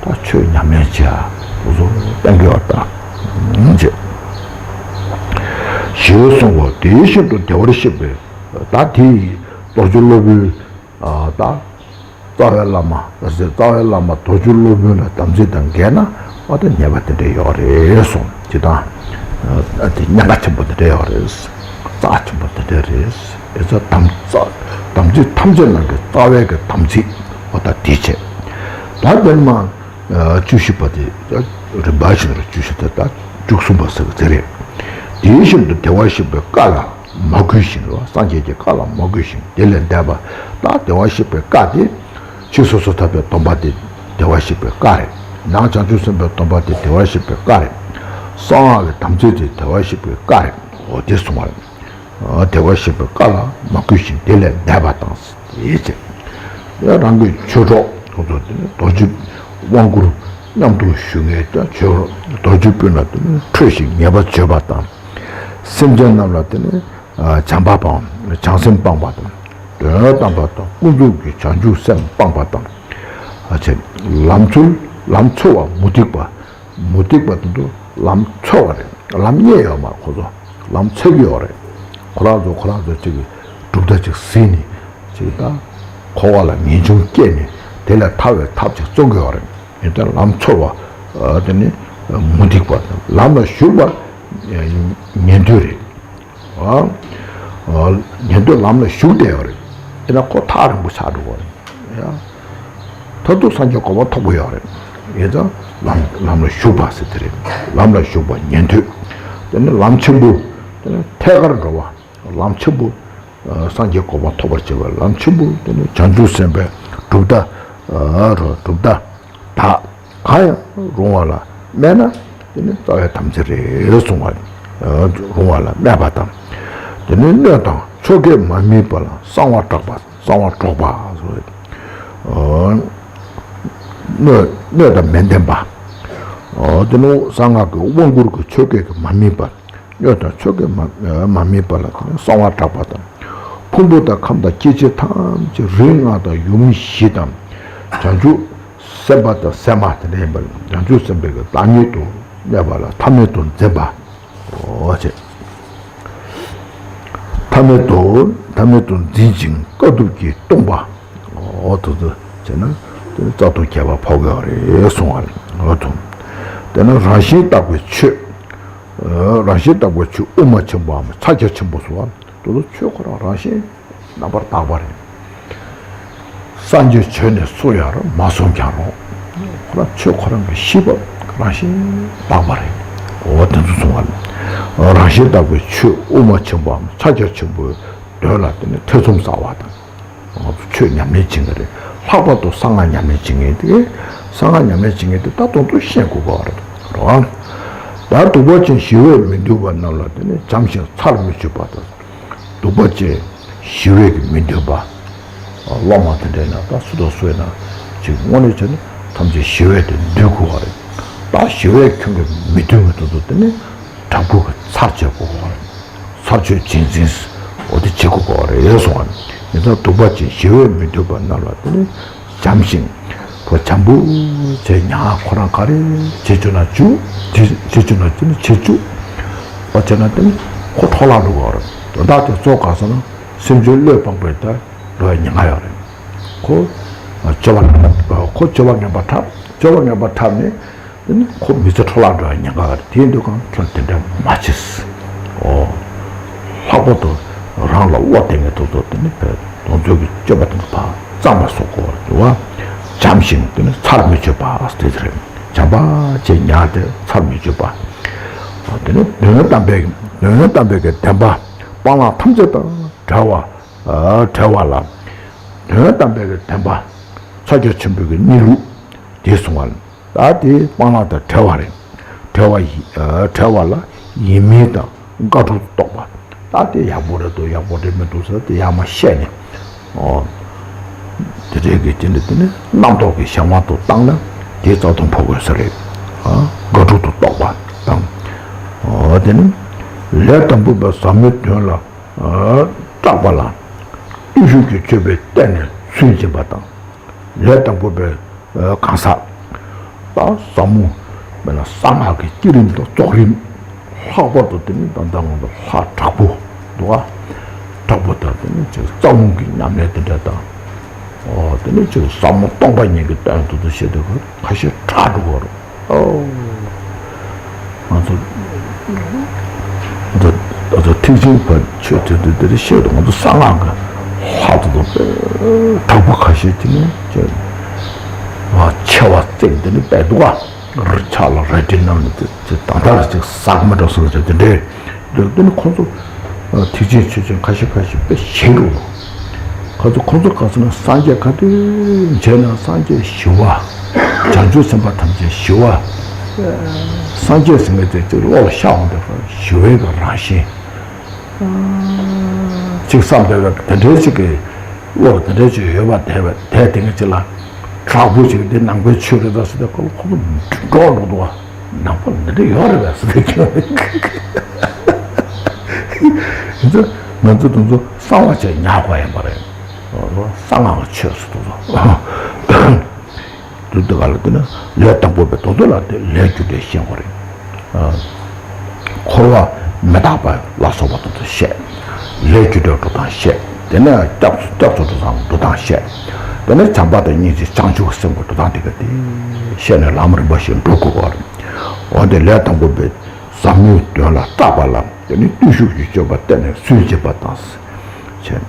ད་ཆོས་ཉམས་ལེན་བྱེད་ཨ་འུ་ཚོ་གཏན་འཁེལ་བ་ད་བྱེད། ཞེས་གསུངས་པ་དེ་བཞིན་དུ་བདེ་བར་གཤེགས་པའི་ད་དེ་ཡི་རྡོ་རྗེ་སློབ་དཔོན་ད་རྩ་བའི་བླ་མ། རྩ་བའི་བླ་མ་རྡོ་རྗེ་སློབ་དཔོན་ལ་དམ་ཚིག་དང་འགལ་ན་འོ་ད་ཉེས་པ་དེ་འདྲ་ཡོད་རེད་གསུངས། ཇི་ལྟར་དེ་ཉེན་ཁ་ཆེན་པོ་དེ་འདྲ་ཡོད་རེད། རྩ་ཆེན་པོ་དེ་འདྲ་རེད། ཨེ་ཙི་དམ་རྩ་དམ་ཚིག་ཐམས་ཅད་ནང་གི་རྩ་བའི་གི་དམ་ཚིག་འོ་ད་དེ་བྱས། ད་དེ་མ་བཅུ་བཞི་པ་དེ་རིམ་པ་བཞིན་དུ་བཅུ་བཞི་དེ་ད་བཅུ་གསུམ་པ་ཟེར་གི་དེ་རེད། དེ་བཞིན་དུ་བདེ་བར་གཤེགས་པའི་བཀའ་ལ་མ་གུས་ཤིང་། སངས་རྒྱས་ཀྱི་བཀའ་ལ་མ་གུས་ཤིང་། དེ་ལས་འདས་པ་ད་བདེ་བར་གཤེགས་པའི་བཀའ་དེ། ཕྱི་སོ་སོར་ཐར་པའི་སྡོམ་པ་དེ་བདེ་བར་གཤེགས་པའི་བཀའ་རེད། ནང་བྱང་ཆུབ་སེམས་དཔའི་སྡོམ་པ་དེ་བདེ་བར་གཤེགས་པའི་བཀའ་རེད། གསང་སྔགས་ཀྱི་དམ་ཚིག་དེ་བདེ་བར་གཤེགས་པའི་བཀའ་རེད། འོ་དེ་གསུངས་པ་རེད། བདེ་བར་གཤེགས་པའི་བཀའ་ལ་མ་གུས་ཤིང་དེ་ལས་འདས་པ་དང་། ཡིད་ཆེས། ཡང་རང་གི་ཆོས་གྲོགས་ཁོང་ཚོ་དེ་ནི་རྡོ་རྗེ་དབང་བསྐུར་མཉམ་དུ་བཞུགས་མཁན་དེ་ཆོས་རོགས་རྡོ་རྗེ་སྤུན་ལ་དེ་ནི་ཁྲོས་ཤིང་ངེས་པར་བརྗོད་པ་དང་། སེམས་ཅན་རྣམས་ལ་དེ་ནི་བྱམས་པ་སྤངས་བྱང་སེམས་སྤངས་པ་དང་། དོན་དམ་པ་དང་ཀུན་རྫོབ་ཀྱི་བྱང་ཆུབ་སེམས་སྤངས་པ་དང་། ཨ་ཆེ། ལམ་འཚོལ་ལམ་འཚོལ་བ་མུ་སྟེགས་པ། མུ་སྟེགས་པ་དེ་ཚོ་ལམ་འཚོལ་བ་རེད། ལམ་རྙེད་ཡོད་མ་རེད་ཁོ་ཚོ། ལམ་འཚོལ་གྱི་ཡོད་རེད། ཁོ་རང་ཚོ་ཁོ་རང་ཚོ་གཅིག་གི་གྲུབ་མཐའ་གཅིག་ཟིན་ནས་གཅིག་ད་འཁོར་བ་ལ་ངེས་འབྱུང་སྐྱེས་ནས་དེ་ལས་ཐར་བའི་ཐབས་ཅིག་བརྩོན་གྱི་ཡོད་རེད། ཡིན་ཙང་ལམ་འཚོལ་བ་དེ་ནི་མུ་སྟེགས་པ་དང་ལམ་ལ་ཞུགས་པ་ཉན་ཐོས་རེད། ཉན་ཐོས་ལམ་ལ་ཞུགས་བསྡད་ཡོད་རེད། ཡིན་ན་ཁོ་ཐག་རིང་པོ་ཆགས་འགྲོ་གི་རེད། མཐར་ཐུག་སངས་རྒྱས་གོ་འཕང་ཐོབ་ཀྱི་ཡོད་རེད། ཡིན་ཙང་ལམ་ལམ་ལ་ཞུགས་པ་ཟེར་དེ་རེད། ལམ་ལ་ཞུགས་པ་ཉན་ཐོས། དེ་ནི་ལམ་ཆེན་པོ། དེ་ནི་ཐད་ཀར་འགྲོ་བ། ལམ་ཆེན་པོ། སངས་རྒྱས་གོ་འཕང་ཐོབ་པར་བྱེད་པའི་ལམ་ཆེན་པོ་དེ་ནི་བྱང་ཆུབ་སེམས་དཔའི་གྲུབ་མཐའ། གྲུབ་མཐའ། དག་གང་ཡང་རུང་བ་ལ་སྨད་ན་དེ་ནི་རྩ་བའི་དམ་ཚིག་རེད་གསུང་བ། རུང་བ་ལ་སྨད་པ་དང་། དེ་ནི་སྣོད་དང་ཆོ་གས་མ་དམིགས་པ་ལ་གསང་བ་གྲགས་པ་གསང་བ་གྲགས་པ། སྣོད་སྣོད་དང་མི་ལྡན་པ། དེ་ནི་གསང་སྔགས་ཀྱི་དབང་བསྐུར་གྱི་ཆོ་གས་མ་དམིགས་པ། སྣོད་དང་ཆོ་གས་མ་མ་དམིགས་པ་ལ་གསང་བ་གྲགས་པ་དང་། ཕུང་པོ་དང་ཁམས་དང་སྐྱེ་མཆེད་ཐམས་ཅད་རིགས་ལྔ་དང་ཡུམ་བཞི་དང་། བྱང་ཆུབ་སེམས་དཔའ་དང་སེམས་མ་དེ་འདྲ་ཡིན་པ་ལ་བྱང་ཆུབ་སེམས་དཔའི་གི་བདག་ཉིད་དུ་གནས་པ་ལ་ཐ་མལ་དུ་འཛིན་པ། འོ་ཅེ། ཐ་མལ་དུ་ཐ་མལ་དུ་འཛིན་ཅིང་དཀའ་ཐུབ་ཀྱིས་སྟོང་པ། འོ་དུ་དུ་བྱས་ན་དེ་ནི་རྩ་ཐོག་ཁྱད་པར་ཕོག་གི་རེད་གསུང་བ་རེད། འོ་དུ། དེ་ནི་རང་བཞིན་དག་པའི་ཆོས། རང་བཞིན་དག་པའི་ཆོས་དབུ་མ་ཆེན་པོའམ་ཕྱག་རྒྱ་ཆེན་པོ་སོགས། དེ་ཚོ་ཆོས་ཁོ་རང་རང་བཞིན་རྣམ་པར་དག་པ་རེད། སངས་རྒྱས་བྱོན་ནས་སུ་ཡང་མ་གསུངས་ཀྱང་རུང་། ཁོ་རང་ཆོས་ཁོ་རང་གི་གཤིས་པ་རང་བཞིན་དག་པ་རེད། འོ་དེ་ཚོ་གསུང་བ་ལ། རང་བཞིན་དག་པའི་ཆོས་དབུ་མ་ཆེན་པོའམ་ཕྱག་རྒྱ་ཆེན་པོའི་དོན་ལ་བརྟེན་ནས་ཐེ་ཚོམ་ཟ་བ་དང་། ང་ཚོ་ཆོས་ཉམས་ལེན་བྱེད་མཁན་རེད། ལྷག་པར་དུ་གསང་སྔགས་ཉམས་ལེན་བྱེད་མཁན་དེ། གསང་སྔགས་ཉམས་ལེན་བྱེད་མཁན་དེ་ད་དུང་དུ་ཤེས་དགོས་པ་རེད་རོ། ད་གདུག་པ་ཅན་ཞི་བས་མི་འདུལ་བ་རྣམས་ལ་དེ་ནི་བྱམས་ཤིང་ཚར་མི་གཅོད་པ་དང་། གདུག་པ་ཅན་ཞི་བས་ཀྱི་མི་འདུལ་བ། སློབ་མ་དེ་འདྲས་ན་ད་སུ་དང་སུ་ཡིན་ན་ཅིག་དངོས་གནས་བྱས་ན་ཐམས་ཅད་ཞི་བས་དེ་འདུལ་དགོས་པ་རེད། ད་ཞི་བས་ཁྱོད་ཀྱིས་མི་འདུལ་བ་དེ་ཚོ་དེ་ནི་དྲག་པོ་གི་ཚར་བཅད་དགོས་པ་རེད། ཚར་གཅོད་རྗེས་འཛིན། འོ་དེ་བྱེད་དགོས་པ་རེད་གསུང་བ། ཡིན་ཙང་གདུག་པ་ཅན་ཞི་བས་མི་འདུལ་བ་རྣམས་ལ་དེ་ནི་བྱམས་ཤིང་། ཁོ་བྱམས་པོ་བྱས་ཉག་ཁོ་རང་ག་རེ་བྱེད་བཅུག་ན་བཅུག་བྱེད་བཅུག་ན་དེ་ནི་བྱེད་བཅུག་པ་བྱས་ན་དེ་ནི་ཁོ་འཕྲོ་བརླག་འགྲོ་གི་རེད། དོན་དག་དེ་གཙོ་ག་ཟེར་ན་སེམས་ཅན་བློས་སྤངས་པའི་ད་འགྲོ་བའི་ཉེན་ཁ་ཡོད་རེད། ཁོ་སྤྱོད་པ་ངན་པ་ཁོ་སྤྱོད་པ་ངན་པ་འཁྲབ་སྤྱོད་པ་ངན་པ་འཁྲབ་ནས། དེ་ནི་ཁོ་མི་ཚེ་འཕྲོ་བརླག་འགྲོ་བའི་ཉེན་ཁ་རེད། དེ་ཡིན་དུས་གང་ཁྱོད་དེ་འདྲ་མ་བྱེད། འོ། ལྷག་པར་དུ་རང་ལ་བློ་གཏད་མཁན་དེ་ཚོ་དེ་ནི་བོད་དོན་ཚོགས་ཀྱི་སྤྱོད་པ་དེ་ཚོ་ཕར་གཙང་མ་བཟོ་དགོས་རེད་བ། བྱམས་ཤིང་དེ་ནི་ཚར་མི་གཅོད་པ་དེ་རེད། བྱམས་པ་བྱས་ཉག་དེ་ཚར་མི་གཅོད་པ། དེ་ནི་དོན་དམ་པའི་དོན་དམ་པའི་གི་བདེན་པ་སྤང་བླང་ཐམས་ཅད་དང་བྲལ་བ། བྲལ་བ་ལ། དོན་དམ་པའི་གི་བདེན་པ་ཕྱག་རྒྱ་ཆེན་པོའི་གི་གནས་ལུགས་དེ་གསུང་བ་ལ། ད་དེ་སྤང་བླང་དང་བྲལ་བ་རེད། བྲལ་བ་ཡི་ཨ་བྲལ་བ་ལ་ཡིན་མིན་དང་དགག་སྒྲུབ་ཏུ་རྟོག་པ། ད་དེ་ཡག་པོ་རེད་འདུག་ཡག་པོ་རེད་མི་འདུག་ཟེར་དེ་ཡག་མ་བཤད་ནས། ཨོ། དེ་འདྲའི་གི་དེ་འདྲ་དེ་ནི་རྣམ་རྟོག་གི་གཞན་དབང་དུ་བཏང་ན་དེ་རྩ་ལྟུང་ཕོག་དགོས་ས་རེད། ཨ་དགག་སྒྲུབ་ཏུ་རྟོག་པ་དང་། ཨོ་དེ་ནི་ལས་དང་པོ་པའི་ཟབ་མོའི་དོན་ལ་ཨ་སྐྲག་པ་ལ་བརྟུལ་ཞུགས་ཀྱི་སྤྱོད་པས་གཏན་ནས་སུན་འབྱིན་པ་དང་། ལས་དང་པོ་པའི་གང་ཟག་ད་ཟབ་མོ་མེད་ན་གསང་སྔགས་ཀྱི་བསྐྱེད་རིམ་དང་རྫོགས་རིམ། ལྷག་པར་དུ་དེ་ནི་ད་ལྟ་ང་ཚོ་ལྷ་དྲག་པོ་འདུག་ཨ། དྲག་པོ་དང་དེ་ནི་ཅིག་རྩ་རླུང་གི་ཉམས་ལེན་དེ་འདྲ་དང་། ཨོ་དེ་ནི་ཅིག་ཟབ་མོ་སྟོང་པ་ཉིད་ཀྱི་དོན་དུ་དུ་བཤད་དུས་ཁ་ཤས་དྲག་འགྲོ་གི་རེད། ཨོ། ང་ཚོ་ང་ཚོ་ང་ཚོ་ཐེག་ཆེན་ཕར་ཆོས་དེ་འདི་འདིར་བཤད་དུ་ང་ཚོ་གསང་སྔགས་ཀྱི་ལྷ་དེ་ཚོ་དྲག་པོ་ཁ་ཤས་ཀྱིས་ནི་ཅེས་ང་ཆེ་བ་བརྩེགས་འདི་ནི་བས་འདུག་ག་རི་ཆགས་ལ་རལ་གྲི་བསྣམས་ནས་དེ་ད་ལྟ་ར་ཅིག་ཟག་མི་འགྲོ་སོང་ཟེར་དེ་འདྲའི་འདུག་དེ་ནི་ཁོང་ཚོ། ཐེག་ཆེན་ཆོས་ཅན་ཁ་ཤས་ཁ་ཤས་དཔེ་ཞན་འགྲོ། ཁ་ཚོ་ཁོ་ཚོ་ག་ཚོད་ན་སངས་རྒྱས་ག་དུས་མཇལ་ན་སངས་རྒྱས་ཞི་བ། བྱང་ཆུབ་སེམས་དཔའ་ཐམས་ཅད་ཞི་བ། སངས་རྒྱས་ཟེར་མཁན་དེ་ཅིག་བློ་ལ་ཤར་འོང་དུས་ཞི་བའི་གི་རང་བཞིན། ཅིག་བསམ་བསྡད་པའི་དེ་འདྲའི་ཅིག་གི་བློ་ལ་དེ་འདྲའི་ཅིག་ཡོད་པ་དེ་བས་དེ་དེ་ངས་ཅིག་ལ་དྲག་པོ་ཅིག་འདི་ནང་པའི་ཆོས་རེད་ད་ཟེར་ཏེ་ཁོ་ཁོ་ཚོ་འགྲོ་འགྲོ་འདུག་བ། ནང་པ་འདི་འདྲ་ཡོད་རེད་པས་ཟེར་ཏེ་ཁྱོད་ཡིན་ཙང་ང་ཚོ་དེ་ཚོ་གསང་བ་བྱས་ཉར་དགོས་ཡིན་པ་རེད། གསང་སྔགས་ཀྱི་ཆོས་སུ་དེ་ཚོ། དུ་དུ་ག་ལ་དེ་ནི་ལས་དང་པོ་པའི་དོན་དུ་ལ་དེ་ལས་རྒྱུ་འབྲས་ཤེས་དགོས་རེད། འཁོར་བ་མི་རྟག་པ་ལ་སོགས་པ་དེ་ཚོ་བཤད། ལས་རྒྱུ་འབྲས་འགྲོ་སྟངས་བཤད། དེ་ནས་སྐྱབས་སུ་སྐྱབས་སུ་འགྲོ་སྟངས་འགྲོ་སྟངས་བཤད། དེ་ནས་བྱམས་པ་དང་སྙིང་རྗེ་བྱང་ཆུབ་སེམས་ཀྱི་འགྲོ་སྟངས་དེ་ག་དེ་བཤད་ནས་ལམ་རིམ་པ་བཞིན་འགྲོ་དགོས་པ་རེད། འོ་དེ་ལས་དང་པོ་པའི་ཟབ་མོའི་དོན་ལ་བརྟག་པ་ལ་དེ་ནི་བརྟུལ་ཞུགས་ཀྱི་སྤྱོད་པ་བསྟེན་ནས་སུན་འབྱིན་པ་དང་། བྱས།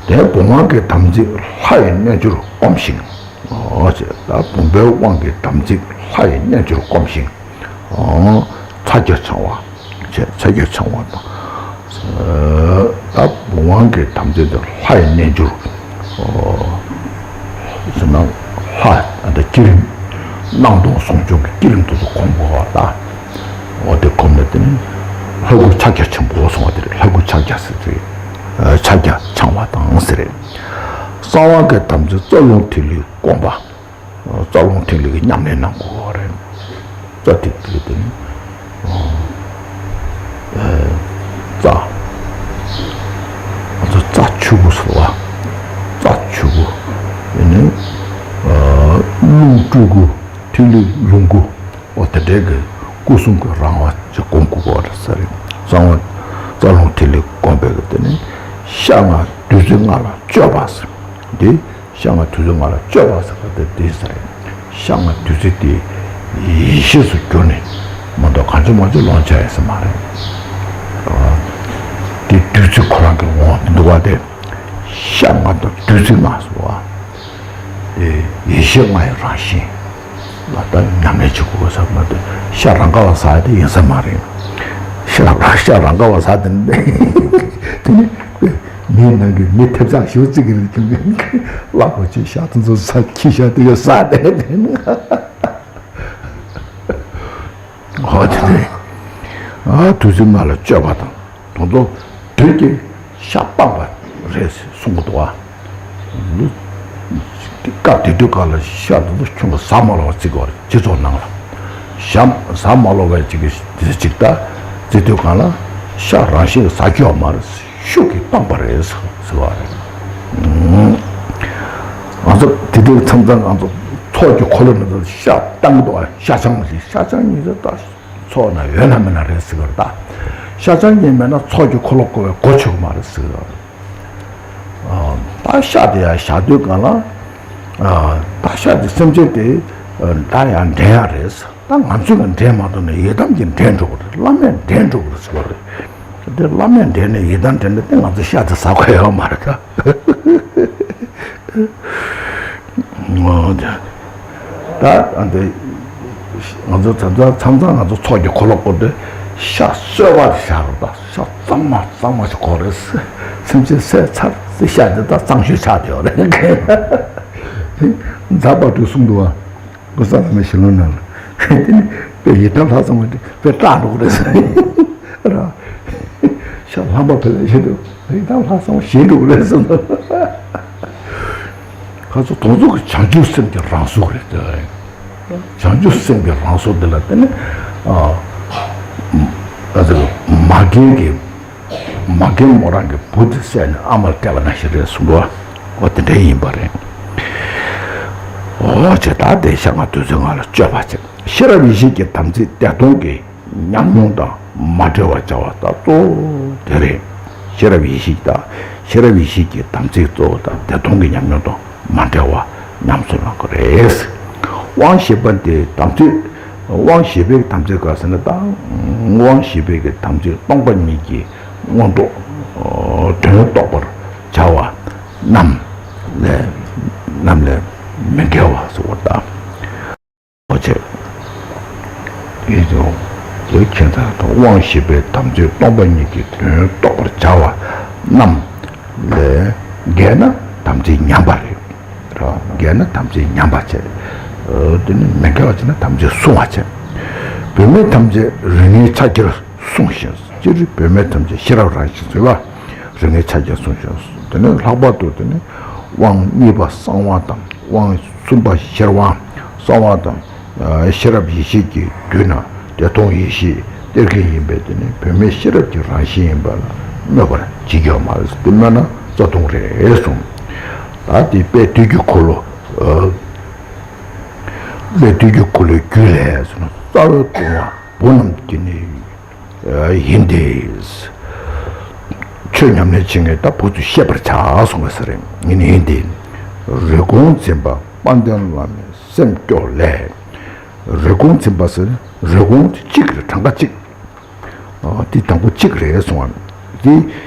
དེ་བུམ་དབང་གི་དམ་ཚིག་ལྷ་ཡི་རྣལ་འབྱོར་བསྒོམ་ཞིང་། འོ་ཅེས་ད་བུམ་པའི་དབང་གི་དམ་ཚིག་ལྷ་ཡི་རྣལ་འབྱོར་བསྒོམ་ཞིང་། ཚ་གྱང་འཆང་བ། བྱས་ཚ་གྱང་འཆང་བ་དང་། ད་བུམ་དབང་གི་དམ་ཚིག་དེ་ལྷ་ཡི་རྣལ་འབྱོར། ཟེར་ན་ལྷ་ད་བསྐྱེད་རིམ། སྣང་སྟོང་ཟུང་འཇུག་གི་བསྐྱེད་རིམ་དེ་ཚོ་སྒོམ་དགོས་པ་ད། འོ་དེ་སྒོམ་ནས་དེ་ནི་ལྷ་སྐུ་ཕྱག་རྒྱ་ཆེན་པོ་གསུངས་པ་དེ་རེད། ལྷ་སྐུ་ཕྱག་རྒྱ་ཟེར་དུས་ཕྱག་རྒྱ་འཆང་བ་དང་ཟེར་རེད། གསང་བ་གི་དམ་ཚིག་རྩ་རླུང་ཐིག་ལེའི་སྒོམ་པ། རྩ་རླུང་ཐིག་ལེ་གི་ཉམས་ལེན་གནང་དགོས་པ་རེད། རྩ་ཐིག་ལེ་དེ་ནི། རྩ། ང་ཚོ་རྩ་ཆུ་བུར་ཟེར་བ། རྩ་ཆུ་བུར། དེ་ནི། རླུང་སྤྲུལ་སྐུ། ཐིག་ལེ་ལོངས་སྐུ། འོ་དེ་འདྲའི་གི་སྐུ་གསུམ་གྱི་རང་དབང་ཅིག་སྒོམ་དགོས་པ་རེད་ཟེར་རེད། གསང་བ་རྩ་རླུང་ཐིག་ལེ་སྒོམ་པའི་གི་དེ་ནི་ཤ་ལྔ་བདུད་རྩི་ལྔ་ལ་སྤྱོད་པ་ཟེར། འདི་ཤ་ལྔ་བདུད་རྩི་ལྔ་ལ་སྤྱོད་པ་ཟེར་བ་དེ་འདི་ཟེར་རེད། ཤ་ལྔ་བདུད་རྩི་དེ་ཡེ་ཤེས་སུ་གྱུར་ནས་མ་གཏོགས་གང་བྱུང་མང་བྱུང་ལོངས་སྤྱོད་ཡ་ཟེར་མ་རེད། དེ་བདུད་རྩི་ཁོ་རང་གི་ངོ་བོ་འདུག་བ་དེ། ཤ་ལྔ་དང་བདུད་རྩི་ལྔ་ཟེར་བ། དེ་ཡེ་ཤེས་ལྔ་ཡི་རང་བཞིན། ལ་ད་ཉམས་ལེན་བྱེད་དགོས་ས་མ་གཏོགས་ཤ་རང་ག་བ་ཟ་དེ་ཡིན་ས་མ་རེད། ཤ་རང་ཤ་རང་ག་བ་ཟ་དེ་དེ་ནི་མིའི་ནང་གི་མི་ཐེབས་ཆག་ཞུ་ཙི་གི་རེད་ཀྱང་ལ་གོ་ཆེ་ཤ་དེ་ཚོ་ཟ་ཁྱི་ཤ་དེ་ག་ཟ་དེ་དེ་ནི་ཧོ་དེ་ནི་ཨ་དུས་ཚོད་ང་ལ་སྤྱོད་པ་དང་། དོན་དུ་བདུད་ཀྱི་ཤ་སྤངས་པ་རེད་གསུང་གི་འདུག་ཨ། སྐབས་དེ་དུས་སྐབས་ལ་ཤ་འདི་ཚོ་ཁྱོད་ཀྱིས་ཟ་མ་ལོ་བ་བརྩི་དགོས་རེད། སྤྱི་ཚོགས་ནང་ལ་ཤ་ཟ་མ་ལོ་བའི་ཅིག་གི་དེ་ཅིག་ད་བརྩི་དུས་སྒང་ལ་ཤ་རང་བཞིན་ཟ་རྒྱུ་ཡོད་མ་རེད། ཤུགས་ཀྱིས་སྤངས་པ་རེད་ཟེར་བ་རེད། ང་ཚོ་དེ་དུས་མཚམས་མཚམས་ང་ཚོ་ཚོགས་ཀྱི་འཁོར་ལོ་ནང་དུ་ཤ་བཏང་གི་འདུག་ཨ། ཤ་ཆང་ཞིག་ཤ་ཆང་ཉིད་དུ་ད། ཚོགས་ན་ཡོད་ན་མེད་ན་རེད་ཟེར་གི་རེད་ད། ཤ་ཆང་གཉིས་མེད་ན་ཚོགས་ཀྱི་འཁོར་ལོ་བསྐོར་བའི་གོ་ཆོད་གི་མ་རེད་ཟེར་གི་རེད། ད་ཤ་དེ་ཡང་བཞག་དུས་སྒང་ལ། ད་ཤ་དེ་སེམས་ཅན་དེ་ད་ཡང་འདྲེན་ཡག་རེད་ཟེར། ད་ང་ཚོས་ཀྱང་འདྲེན་མ་ཐུབ་ན་ཡི་དམ་གྱིས་འདྲེན་འགྲོ་གི་རེད། བླ་མས་འདྲེན་འགྲོ་གི་རེད་ཟེར་གི་རེད། དེ་བླ་མས་འདྲེན་ནས་ཡི་དམ་འདྲེན་ནས་དེ་ང་ཚོ་ཤ་དེ་ཟ་དགོས་ཡོད་མ་རེད་ད། ད་ཨ་འདི་ང་ཚོ་ད་ལྟ་མཚམས་མཚམས་ང་ཚོ་ཚོགས་ཀྱི་འཁོར་ལོ་བསྐོར་དུས་ཤ་གསོལ་བ་དེ་བཞག་རོགས་ད། ཤ་གཙང་མ་གཙང་མ་ཞིག་དགོས་རེད། སེམས་ཅན་བསད་ཚར་ཚེ་ཤ་དེ་ད་གཙང་ཤོས་ཆགས་བསྡད་ཡོད་རེད། འཛམ་བུ་གླིང་གསུང་འདུག་བ། ཀུན་བཟང་བླ་མའི་ཞལ་ལུང་ནང་ལ། དེ་ནི་དཔེ་ཡི་དམ་ལྷག་བསམ་པ་དེ་དཔེ་སྐྲག་འགྲོ་གི་རེད་ཟེར། ར། ཤ་རྣམ་པ་ཕལ་ཆེར་དུ་ཡི་དམ་ལྷག་བསམ་པ་ཞེད་འགྲོ་གི་རེད་ཟེར། ཁ་ཚོ་དོན་ཚོགས་ཀྱི་བྱང་ཆུབ་སེམས་ཀྱི་རང་གཟུགས་རེད་དེ། བྱང་ཆུབ་སེམས་ཀྱི་རང་གཟུགས་འདི་ལ་བརྟེན་ནས། ཨ། ཨ་ཙི། མ་རྒན་གྱི། མ་རྒན་མོ་རང་གི་བུ་དེ་བསད་ནས་ཨ་མར་སྤྲད་པ་ནང་བཞིན་རེད་གསུངས་འདུག་བ། འོ་དེ་འདྲ་ཡིན་པ་རེད། འོ་ཅེ་ད་དེ་ཤ་ལྔ་བདུད་རྩི་ལྔ་ལ་སྤྱོད་པ་བྱེད། ཤེས་རབ་ཡེ་ཤེས་ཀྱི་དམ་ཚིག་བདེ་སྟོང་གི་ཉམས་མྱོང་དང་མ་བྲལ་བར་བྱ་བ་ད་གཙོ་བོ་དེ་རེད། ཤེས་རབ་ཡེ་ཤེས་དང་ཤེས་རབ་ཡེ་ཤེས་ཀྱི་དམ་ཚིག་གཙོ་བོ་དང་བདེ་སྟོང་གི་ཉམས་མྱོང་དང་མ་བྲལ་བ་ཉམས་སུ་བླང་དགོས་རེད། དབང་བཞི་པ་དེ་དམ་ཚིག་དབང་བཞི་པའི་དམ་ཚིག་ག་ཟེར་ན་ད། དབང་བཞི་པའི་དམ་ཚིག་སྟོང་པ་ཉིད་ཀྱི་མངོན་རྟོགས་དོན་རྟོགས་པར་བྱ་བ་རྣམས་ལས། རྣམས་ལས་མི་འགལ་བ་ཟེར་བ་དང་། འོ་ཅེ། ཡིད་དུ། དེ་ཁྱེད་ཚ་དང་དབང་བཞི་པའི་དམ་ཚིག་སྟོང་པ་ཉིད་ཀྱི་དོན་རྟོགས་པར་བྱ་བ་རྣམས་ལས་འགལ་ན་དམ་ཚིག་ཉམས་པ་རེད། ར། འགལ་ན་དམ་ཚིག་ཉམས་པ་བྱས། དེ་ནི་མི་འགལ་བ་བྱས་ན་དམ་ཚིག་བསྲུང་བ་བྱས། བུད་མེད་ཐམས་ཅད་རིགས་ངན་ཕྱག་རྒྱར་བསྲུང་ཞིང་། སྤྱིར་བུད་མེད་ཐམས་ཅད་ཤེས་རབ་རང་བཞིན་བཟོས་པ། རིགས་ངན་ཕྱག་རྒྱར་བསྲུང་ཞིང་། དེ་ནས་ལྷག་པར་དུ་དེ་ནི་དབང་གཉིས་པ་གསང་བ་དང་། དབང་གསུམ་པ་ཤེར་དབང་། གསང་བ་དང་། ཤེས་རབ་ཡེ་ཤེས་ཀྱི་མདུན་ན་བདེ་སྟོང་ཡེ་ཤེས་གཏེར་མཁན་ཡིན་པས། དེ་ནི་བུད་མེད་ཤེས་རབ་ཀྱི་རང་བཞིན་ཡིན་པ་ལ་སྨོད་པར་བྱེད་ཀྱི་ཡོད་མ་རེད། དེ་སྨོད་ན་རྩ་ལྟུང་རེད་གསུངས། ད་དེ་དཔལ་དུས་ཀྱི་འཁོར་ལོ། དཔལ་དུས་ཀྱི་འཁོར་ལོའི་རྒྱུད་ལས་གསུངས། རྩ་བའི་ལྟུང་བ་བུ་རྣམས་ཀྱི་ནི་ཡིན་ཏེ། ཆོས་ཉམས་ལེན་བྱེད་མཁན་ད་བུ་ཚོས་ཤེས་པར་བྱ་གསུངས་པ་ཟེར། ཡིན་ཡིན་ཏེ། རིགས་གོང་འཛིན་པ་དཔལ་ལྡན་བླ་མའི་སེམས་སྐྱོ་ལས། རིགས་གོང་འཛིན་པ་ཟེར། རིགས་གོང་དེ་གཅིག་རེད། གྲངས་ཀ་གཅིག་དེ་དང་པོ་གཅིག་རེད་གསུངས་པ། དེ་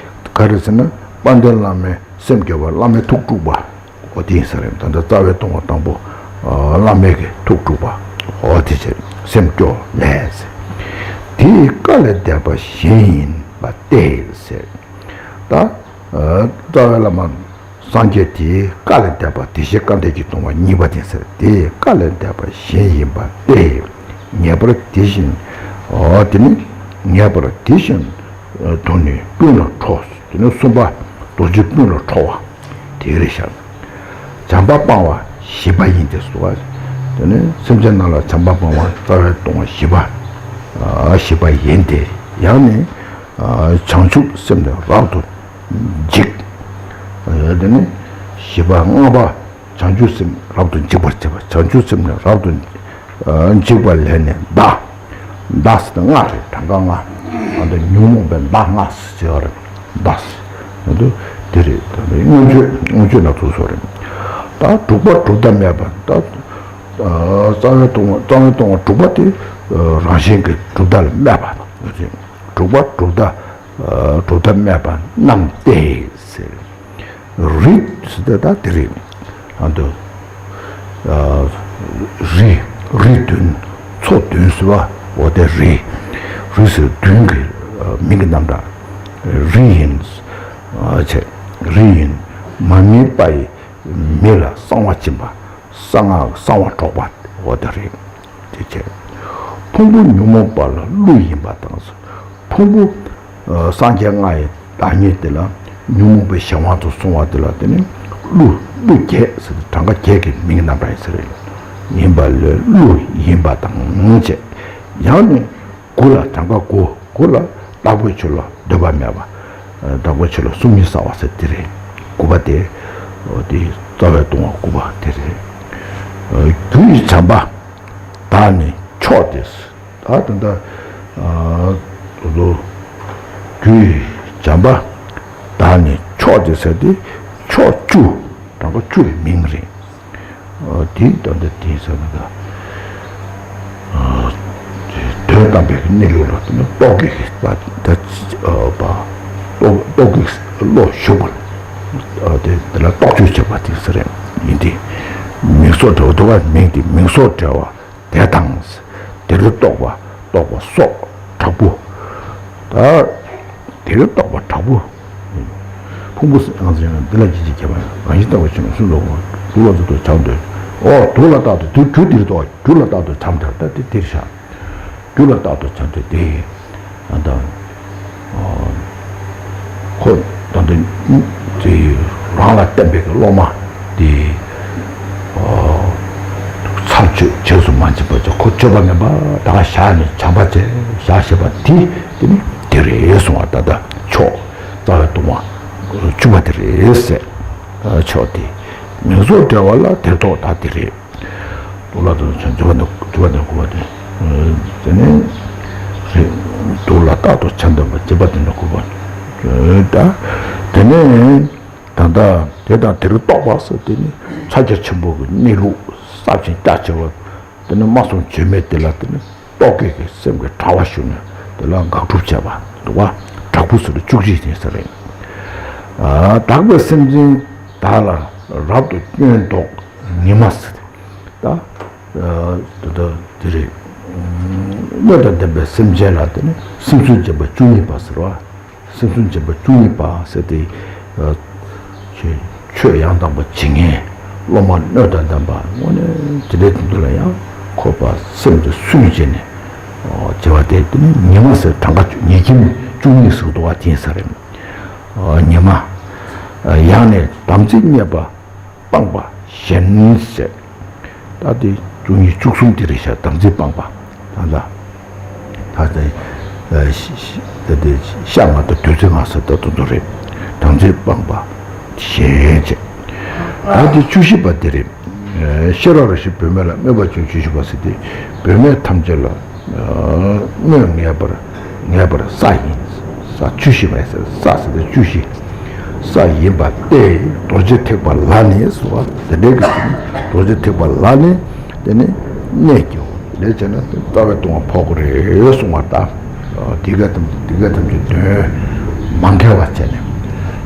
ག་རེ་ཟེར་ན། དཔལ་ལྡན་བླ་མའི་སེམས་སྐྱོ་བ། བླ་མའི་ཐུགས་དཀྲུགས་པ། འོ་དེ་ཡིན་ས་རེད། ད་ལྟ་རྩ་བའི་ལྟུང་བ་དང་པོ། ཨ། བླ་མའི་གི་ཐུགས་དཀྲུགས་པ། འོ་དེ་བྱས་སེམས་སྐྱོ་ལས་ཟེར། དེ་ཡི་བཀའ་ལས་འདས་པ་གཞན་ཡིན་པ་སྟེ་ཟེར། ད། ཨ། རྩ་བའི་བླ་མ་སངས་རྒྱས་དེའི་བཀའ་ལས་འདས་པ། བདེ་གཤེགས་སྐལ་ལྡན་གྱི་ལྟུང་བ་གཉིས་པ་དེ་ཟེར། དེ་ཡི་བཀའ་ལས་འདས་པ་གཞན་ཡིན་པ་སྟེ། ངེས་པར་དེ་བཞིན། འོ་དེ་ནི་ངེས་པར་དེ་བཞིན་དུ་ནི་སྤུན་ལ་ཕྲོགས། དེ་ནི་གསུམ་པ་རྡོ་རྗེ་སྤུན་ལ་ཕྲོགས་པ་དེ་རེད་ཤག་བྱམས་པ་སྤང་བ་བཞི་པ་ཡིན་ཏེ་གསུངས་པ། དེ་ནི་སེམས་ཅན་རྣམས་ལ་བྱམས་པ་སྤང་བ་རྩ་བའི་ལྟུང་བ་བཞི་པ། ཨ། བཞི་པ་ཡིན་ཏེ། ཡང་ནི། ཨ། བྱང་ཆུབ་སེམས་ནི་རབ་ཏུ་འཇིག་དེ་ནི་བཞི་པ། ལྔ་པ། བྱང་ཆུབ་སེམས་རབ་ཏུ་འཇིག་པར་བྱེད་པ། བྱང་ཆུབ་སེམས་ནི་རབ་ཏུ་འཇིག་པ་ལས་ནི་བདག་བདག་ཟེར་ན་ལྔ་རེད། གྲངས་ཀ་ལྔ། ཨ། འདི་ཉོན་མོངས་པའི་བདག་ལྔ་ཟེར་བ་རེད། བདག་ཟེར་ན་དེ་རེད། ད་ནི་མངོན་བརྗོད་མངོན་བརྗོད་ན་ཚུལ་སོགས་རེད། ད་དྲུག་པ་གྲུབ་མཐའ་སྨྲས་པ། ད་རྩ་བའི་ལྟུང་བ། རྩ་བའི་ལྟུང་བ་དྲུག་པ་དེ་རང་བཞིན་གྱི་གྲུབ་མཐའ་ལ་སྨྲས་པ་དང་། དྲུག་པ་གྲུབ་མཐའ། གྲུབ་མཐའ་སྨྲས་པ་རྣམས་ཏེ་ཟེར། རིགས་ཟེར་ཏེ་ད་དེ་རེད། ཨ། འདི། ཨ། རིགས། རིགས་བདུན། ཚོ་བདུན་ཟེར་བ། འོ་དེ་རིགས། རིགས་ཟེར་བདུན་གྱི། ཨ། མིང་གི་རྣམ་གྲངས། རིགས་ཡིན། ཨ། བྱས། རིགས་ཡིན། མ་དམིགས་པ་ཡི་མི་ལ་གསང་བ་སྦྱིན་པ། གསང་སྔགས་གསང་བ་སྒྲོག་པ། འོ་དེ་རེད། དེ་བྱས། ཕུང་པོ་ཉོན་མོངས་པ་ལ་ཀླུ་ཡིན་པ་དང་། ཕུང་པོ། ཨ། སངས་རྒྱས་ལྔ་ཡི་བདག་ཉིད་དེ་ལ། ཉོན་མོངས་པའི་གཞན་དབང་དུ་སོང་བ་དེ་ལ་དེ་ནི་ཀླུ། ཀླུ་བརྒྱད་ཟེར་ཏེ་གྲངས་ཀ་བརྒྱད་ཀྱི་མིང་རྣམ་གྲངས་ཡིན་ས་རེད། ཡིན་པ་ལས་ཀླུ་ཡིན་པ་དང་བཅས། ཡང་ནི་དགུ་ལ། གྲངས་ཀ་དགུ། དགུ་ལ་བདག་པོའི་ཆོས་ལ་འདོད་པ་མེད་པ། ཨ། བདག་པོའི་ཆོས་ལ་སོམ་ཉི་བསགས་པ་ཟེར་དེ་རེད། དགུ་པ་དེ། འོ་དེ་རྩ་བའི་ལྟུང་བ་དགུ་པ་དེ་རེད། ཨ། རྒྱུ་ཡི་བྱམས་པ་བདག་ནི་མཆོག་སྟེ། ད་ད་ལྟ། ཨ། དོ་དོ། རྒྱུ་ཡི་བྱམས་པ་བདག་ནི་མཆོག་སྟེ་ཟེར་དེ། མཆོག་བཅུ། གྲངས་ཀ་བཅུ་ཡི་མིང་རེད། ཨ། དེ་ད་ལྟ་དེ་ཟེར་ན་ད། ཨ། དོན་དམ་པའི་གནས་ལུགས་ལ་དེ་ནི་རྟོག་གེ་པ་ད། ཨ། པ། རྟོག་རྟོག་གེ་བློ་ཞུགས་པ། ཨ། དེ་དེ་ལ་རྟོག་དཔྱོད་བྱེད་པ་དེ་ཟེར་ཡིན་ཏེ། མིང་སོགས་བྲལ་བ། དེ་བ་མིང་དེ་མིང་སོགས་བྲལ་བ། དེ་དང་། དེ་རུ་གཏོགས་པ། གཏོགས་པ་སོགས་དྲག་པོ། ད་དེ་རུ་གཏོགས་པ་དྲག་པོ། ཕུང་པོ་ཡང་ཟེར་ན་འདི་ལ་ཇི་ཞིག་ཁྱབ་པ། རང་བཞིན་ལྟ་བུ་ཆེན་པོ་སུ་ལ་གོ། དུག་ལ་རྟག་ཏུ་བྱམས་འདོད། ཨོ་དུག་ལ་རྟག་ཏུ་དུག་རྒྱུ་འདིར་གཏོགས། རྒྱུ་ལ་རྟག་ཏུ་བྱམས་འདོད། ད་དེ་འདིར་བཞག་རྒྱུ་ལ་རྟག་ཏུ་བྱམས་འདོད་དེ། ཨ་ད། ཁོ་ད་ལྟ་དེ་རང་ལ་བསྟན་པའི་གི་སློབ་མ་དེ་ཚར་གཅོད་རྗེས་སུ་མ་མཆིས་པ་ཚོ་ཁོ་སྤྱོད་པ་ངན་པ་ད་ག་བཞག་ནས་བྱམས་པ་བྱས་བཞག་ཤེས་པ་དེ་དེ་ནི་དེ་རེད་གསུང་བ། ད་ལྟ་མཆོག་རྩ་བའི་ལྟུང་བ་བཅུ་པ་དེ་རེད་ཟེར། མཆོག་དེ་མིང་སོགས་བྲལ་བ་ལ་དེར་གཏོགས་ད་དེ་རེད། དུག་ལ་རྟག་ཏུ་བྱམས། བཅུ་པ་དང་དགུ་པ་དེ། དེ་ནས་དུག་ལ་རྟག་ཏུ་བྱམས་འདོད་པ་བརྒྱད་པ་དེ་ནས་དགུ་པ། ད་དེ་ནས་ད་ལྟ་དེ་དང་དེ་རུ་གཏོགས་པ་ཟེར། དེ་ནི་ཕྱག་རྒྱ་ཆེན་པོ་གི་གནས་ལུགས་ཟབ་ཅིང་རྒྱ་ཆེ་བ། དེ་ནི་སྨྲ་བསམ་བརྗོད་མེད་དེ་ལ་དེ་ནི་རྟོག་གེ་གི་སེམས་ཀྱི་དྲ་བ་ཞུགས་ནས་དེ་ལ་དགག་སྒྲུབ་བྱས་པ་འདུག་པ། དྲག་པོ་ཟེར་བཅུ་གཅིག་ཡིན་ས་རེད། དག་པའི་སེམས་ཅན་བདག་ལ་རབ་ཏུ་སྐྱོན་འདོགས་ཉི་མ་ཟེར། ད་ད་ད་དེ་རེད། སྣོད་དང་ལྡན་པའི་སེམས་ཅན་ལ་དེ་ནི་སེམས་སུན་འབྱིན་པ་བཅུ་གཉིས་པ་ཟེར་བ། སེམས་སུན་འབྱིན་པ་བཅུ་གཉིས་པ་ཟེར་ཏེ། ཆོས་ཆོས་ཡང་དག་པ་བྱེད་མཁན་སློབ་མ་སྣོད་དང་ལྡན་པ་དངོས་གནས་དེ་འདྲའི་དོན་དུ་ལ་ཡང་ཁོ་པ་སེམས་དེ་སུན་བྱས་ནས། བྱེད་པ་དེ་དེ་ནི་ཉི་མ་ཟེར་གྲངས་ཀ་ཉི་ཁྱིམ་བཅུ་གཉིས་ཟེར་འདུག་པ་དེ་ཡིན་ས་རེད། ཉི་མ། ཡང་ནས་དམ་ཚིག་རྙེད་པ་སྤངས་པ་གཞན་ཟེར། ད་དེ་བཅུ་གཉིས་བཅུ་གསུམ་དེ་རེད་ཤག་དམ་ཚིག་སྤངས་པ། ད་ལྟ། ད་ལྟ། ཤ་ལྔ་དང་བདུད་རྩི་ལྔ་ཟེར་ད་དེ་ཚོ་རེད། དམ་ཚིག་སྤངས་པ་གཞན་བྱས། ད་དེ་བཅུ་བཞི་པ་དེ་རེད། ཤེས་རབ་རིན་ཆེན་བུད་མེད་ལ་སྨོད་པ་བྱུང་བཅུ་བཞི་པ་ཟེར་དེ། བུད་མེད་ཐམས་ཅད་ལ་སྨོད་ངེས་པར་ངེས་པར་ས་ཡིན། ས་བཅུ་བཞི་པ་ཟེར་ས་ཟེར་དེ་བཅུ་བཞི། ས་ཡིན་པ་སྟེ། རྡོ་རྗེ་ཐེག་པ་ལ་ནི་ཟེར་བ་དེ་འདྲའི་གི་རྡོ་རྗེ་ཐེག་པ་ལ་ནི་དེ་ནི་གནས་ཀྱི། དེ་ལས་བྱས་ན་རྩ་བའི་ལྟུང་བ་ཕོག་གི་རེད་གསུང་བ་ལྟ། དེ་ག་ཐམས་དེ་ག་ཐམས་ཅད་དོན་མ་འགལ་བ་བྱས་ནས།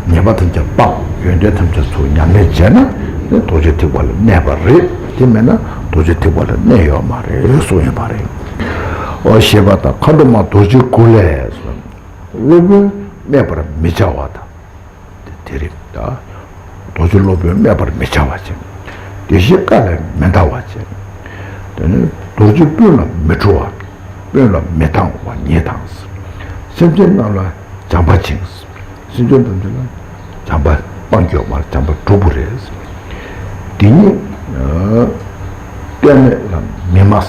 ཉེས་པ་ཐམས་ཅད་སྤངས། ཡོན་ཏན་ཐམས་ཅད་ཚུར་ཉམས་ལེན་བྱས་ན་ནི་རྡོ་རྗེ་ཐེག་པ་ལ་གནས་པ་རེད། དེ་མེད་ན་རྡོ་རྗེ་ཐེག་པ་ལ་གནས་ཡོད་མ་རེད་གསུངས་ཡོད་པ་རེད། ཨོ་ཞེས་པ་དང་། མཁའ་འགྲོ་མ་རྡོ་རྗེ་དགུ་ལས་སློབ་དཔོན་སྨད་པར་མི་བྱ་བ་དང་། དེ་རེད་ད། རྡོ་རྗེ་སློབ་དཔོན་སྨད་པར་མི་བྱ་བ་བྱས། བདེ་གཤེགས་བཀའ་ལས་མི་འདའ་བ་བྱས། དེ་ནི་རྡོ་རྗེ་སྤུན་ལ་མི་འཁྲུལ་བ། སྤུན་ལ་མི་སྡང་བ་ཉིད་དང་། སེམས་ཅན་རྣམས་ལ་བྱམས་པ་བྱིན། སེམས་ཅན་ཐམས་ཅད་ལ་བྱམས་པ་སྤང་རྒྱུ་མ་རེད། བྱམས་པ་སྒྲུབ་དགོས་རེད། དེ་ཉིད་སྐལ་མེད་ལ་མི་སྨྲ།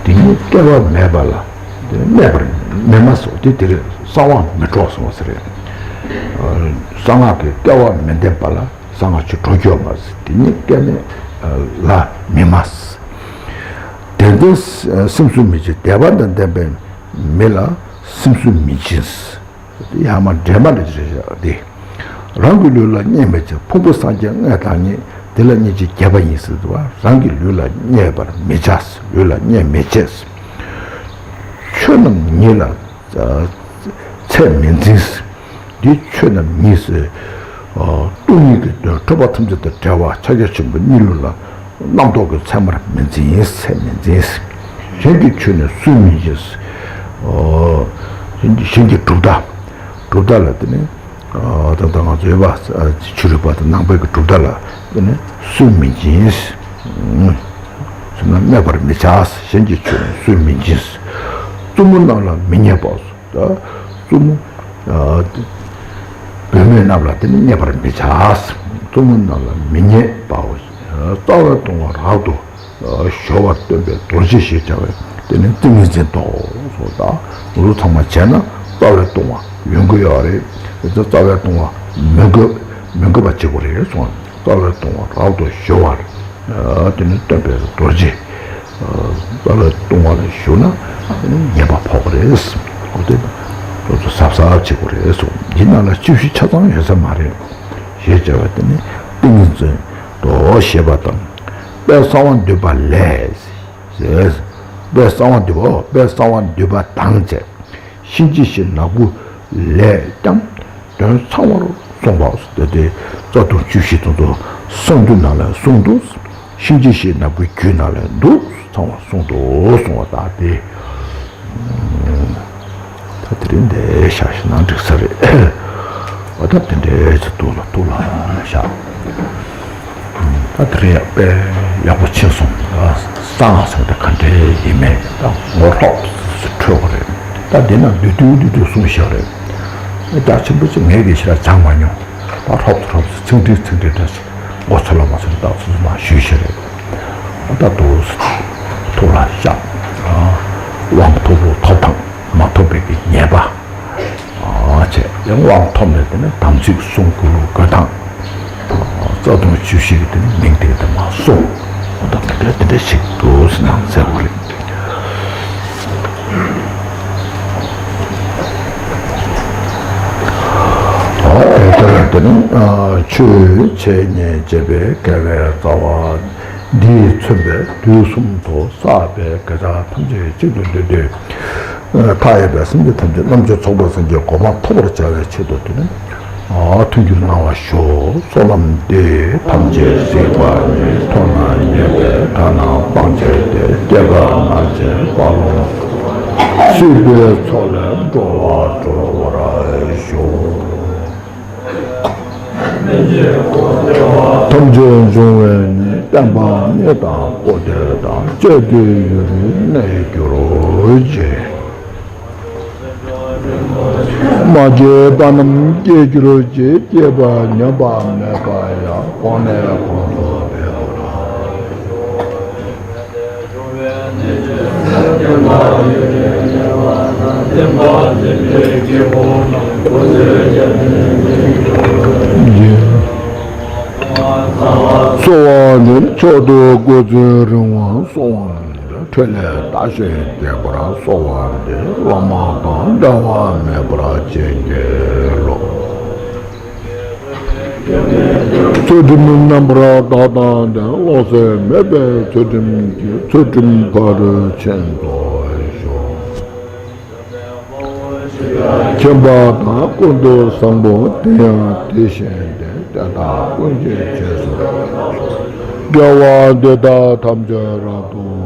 དེ་ཉིད་སྐལ་བ་མེད་པ་ལ་སྨད་པར་མི་སྨྲ་སོ། དེ་དེ་རེད། གསང་བ་མི་སྒྲོགས་གསུངས་པ་ཟེར་རེད། གསང་སྔགས་ཀྱི་སྐལ་བ་མི་ལྡན་པ་ལ་གསང་སྔགས་ཀྱི་སྒྲོགས་རྒྱུ་མ་ཟེར། དེ་ཉིད་སྐལ་མེད་ལ་མི་སྨྲ། དད་ལྡན་སེམས་སུ་མི་བྱེད། དད་པ་དང་ལྡན་པའི་མི་ལ་སེམས་སུ་མི་བྱེད། ཡ་མ་འདྲེས་མ་འདྲེས་བྱས་བཞག་སྟེ། རང་གི་ལུས་ལ་བརྙས་མི་བྱ། ཕུང་པོ་སངས་རྒྱས་མངའ་བདག་ཉིད། དེ་ལ་བརྙས་བྱེད་བརྒྱད་པ་ཡིན་ཟེར་བ། རང་གི་ལུས་ལ་བརྙས་པར་མི་བྱ། ལུས་ལ་བརྙས་མི་བྱེད། ཆོས་རྣམས་ཉིད་ལ་ཚད་མི་འཛིན། འདི་ཆོས་རྣམས་ཉིད་ཟེར། སྟོང་ཉིད་ཀྱི་དོན་འཕྲོད་པ་ཐམས་ཅད་དང་བྲལ་བ་ཕྱག་རྒྱ་ཆེན་པོའི་གནས་ལུགས་ལ། རྣམ་རྟོག་གི་མཚན་མར་མི་འཛིན། ཚད་མི་འཛིན། གཞན་གྱི་ཆོས་ནི་སུས་མི་བྱེད། གཞན་གྱི་གྲུབ་མཐའ། གྲུབ་མཐའ་ལ་དེ་ནི། ད་ལྟ་ང་ཚོའི་བ་ཆོས་རིག་པ་དང་ནང་པའི་གི་གྲུབ་མཐའ་ལ་དེ་ནི་སུས་མི་འཛིན། སུས་ན་སྨད་པར་མི་བྱ། གཞན་གྱི་ཆོས་ནི་སུས་མི་བྱེད། བཙུན་མོ་རྣམས་ལ་མི་བརྙས་པ། ད་བཙུན་མོ། བུད་མེད་རྣམས་ལ་དེ་ནི་བརྙས་པར་མི་བྱ། བཙུན་མོ་རྣམས་ལ་མི་བརྙས་པའོ། རྩ་བའི་ལྟུང་བ་རབ་ཏུ་གཞོལ་བར་སྟོན་པའི་རྡོ་རྗེ་ཞེས་བྱ་བའི་དེ་ནི་ཏིང་ངེ་འཛིན་ཏོ། སོ་ད་འུ་ཚོ་ཚང་མ་བྱས་ན་རྩ་བའི་ལྟུང་བ་ཡོང་གི་ཡོད་རེད། རྩ་བའི་ལྟུང་བ་མི་དགོས་མི་དགོས་པ་བྱེད་དགོས་རེད་གསུངས། རྩ་བའི་ལྟུང་བ་རབ་ཏུ་གཞོལ་བར། དེ་ནི་སྟོན་པའི་རྡོ་རྗེ། རྩ་བའི་ལྟུང་བ་ལ་ཞུགས་ན་དེ་ནི་ཉེས་པ་ཕོག་གི་རེད། འོ་དེ་ཁོ་ཚོ་གཟབ་གཟབ་བྱེད་དགོས་རེད་གསུངས། འདི་ནང་ལ་བཅུ་བཞི་ཆ་ཚང་ཡོད་ས་མ་རེད། ཞེས་བྱ་བ་དེ་ནི་ཏིང་ངེ་འཛིན་ཏོ་ཞེས་པ་དང་། དཔལ་གསང་བ་འདུས་པ་ལས། དཔལ་གསང་བ་འདུས་པ། དཔལ་གསང་བ་འདུས་པ་དང་བཅས། གཤིན་རྗེ་གཤེད་ནག་པོ་ལས་ཀྱང་དོན་ཚང་བར་གསུངས་པ། དེ་དེ་རྩ་ལྟུང་བཅུ་བཞི་དེ་ཚོ་གསང་འདུས་ནང་ལ་གསུངས་འདུག། གཤིན་རྗེ་གཤེད་ནག་པོའི་རྒྱུད་ནང་ལ་འདུག། ཚང་བར་གསུངས་འདུག་གསུངས་པ་དང་དེ། ད་དེ་རིང་འདི་བཞག་ཤིང་ན་འགྲིག་ས་རེད། འོ་ད་དེ་འདྲའི་ཚོ་འདུག་ལ་འདུག་ལ་བཞག། ད་དེ་རིང་ཡག་པས་ཡག་པོ་ཕྱིན་སོང་། གསང་སྔགས་ཟེར་དེ་ག་འདྲའི་ཡིན་མིན་ད་ངོ་ལོག་སུ་འཕྲོད་པ་རེད། ད་འདི་ན་བསྡུས་བསྡུས་བསྡུས་བསྡུས་གསུངས་ཤག་རེད། རྒྱ་ཆེན་པོ་ཅིག་ངས་དེ་ཞེ་དྲག་སྦྱངས་མ་མྱོང་། ད་ཧྲོབ་ཏུ་ཧྲོབ་ཏུ་ཚིག་འགྲེལ་ཚིག་འགྲེལ་འདྲ་ཞིག་མགོ་ཚོད་ལ་མ་ཚོད་ད་ཚོད་ཚོད་མ་ཞུས་ཤག་རེད། ད་དུ་ཐུགས་ལ་བཞག། དབང་ཐོབ་རུ་ཐོབ་དང་མ་ཐོབ་པའི་གི་ཉེས་པ། བྱས་ཡང་དབང་ཐོབ་ནས་དེ་ནས་དམ་ཚིག་སྲུང་དགོས་ལུགས་དགོས་དང་། རྩ་ལྟུང་བཅུ་བཞི་གི་དེ་ནས་མིང་དེ་དེ་མ་གསུངས། འོ་ད་དེ་འདྲ་དེ་འདྲ་ཞིག་འདུག་ཟེར་ནང་གསལ་བ་རེད། འོ་དེ་ལྟར་དེ་ནི་ཆོས་འཆད་ཉན་བྱེད་པའི་དགེ་བའི་རྩ་བ། འདིས་མཚོན་པའི་དུས་གསུམ་དུ་བསགས་པའི་དགེ་བ་ཐམས་ཅད་གཅིག་ཏུ་བསྡུས་ཏེ། མཐའ་ཡས་པའི་སེམས་ཅན་ཐམས་ཅད་རྣམ་མཁྱེན་ཚོགས་པ་སངས་རྒྱས་གོ་འཕང་ཐོབ་པར་བྱ་བའི་ཆེད་དུ་དེ་ནི་མཐུན་འགྱུར་གནང་བར་ཞུ། བསོད་ནམས་འདི་ཐམས་ཅད་གཟིགས་པ་ཉིད། ཐོབ་ནས་ཉེས་པའི་དགྲ་རྣམས་ཕམ་བྱས་ཏེ། སྐྱེ་རྒ་ན་འཆིའི་རྦ་ཀློང་། སྲིད་པའི་མཚོ་ལས་འགྲོ་བ་སྒྲོལ་བར་ཤོག། ཐམས་ཅད་འབྱུང་བའི་གནས། བསྟན་པ་གནས་དང་བཀུར་སྟི་དང་བཅས་ཏེ་ཡུན་རིང་གནས་གྱུར་ཅིག་མ་སྐྱེས་པ་རྣམས་སྐྱེ་གྱུར་ཅིག་སྐྱེས་པ་ཉམས་པ་མེད་པ་ཡང་གོང་ནས་གོང་དུ་འཕེལ་བར། གསོལ་བ་འདེབས། མཆོག་ཏུ་སྐུ་ཚེ་རིང་བར་གསོལ་བ་འདེབས། འཕྲིན་ལས་བདག་བཞིན་བརྟན་པར་གསོལ་བ་འདེབས། བླ་མ་དང་འབྲལ་བ་མེད་པར་བྱིན་གྱིས་རློབས། ཚུལ་ཁྲིམས་རྣམ་པར་དག་དང་ལྡན། ལོག་འཚོ་མེད་པའི་ཚུལ་ཁྲིམས་ཀྱིས། ཚུལ་ཁྲིམས་ཕ་རོལ་ཕྱིན་དུ་ཞུགས། མཁྱེན་པ་དང་ཀུན་ཏུ་བཟང་པོ། དེ་ཡང་དེ་བཞིན་ཏེ། དེ་དག་ཀུན་གྱི་རྗེས་སུ། དགེ་བ་འདི་དག་ཐམས་ཅད་རབ་ཏུ་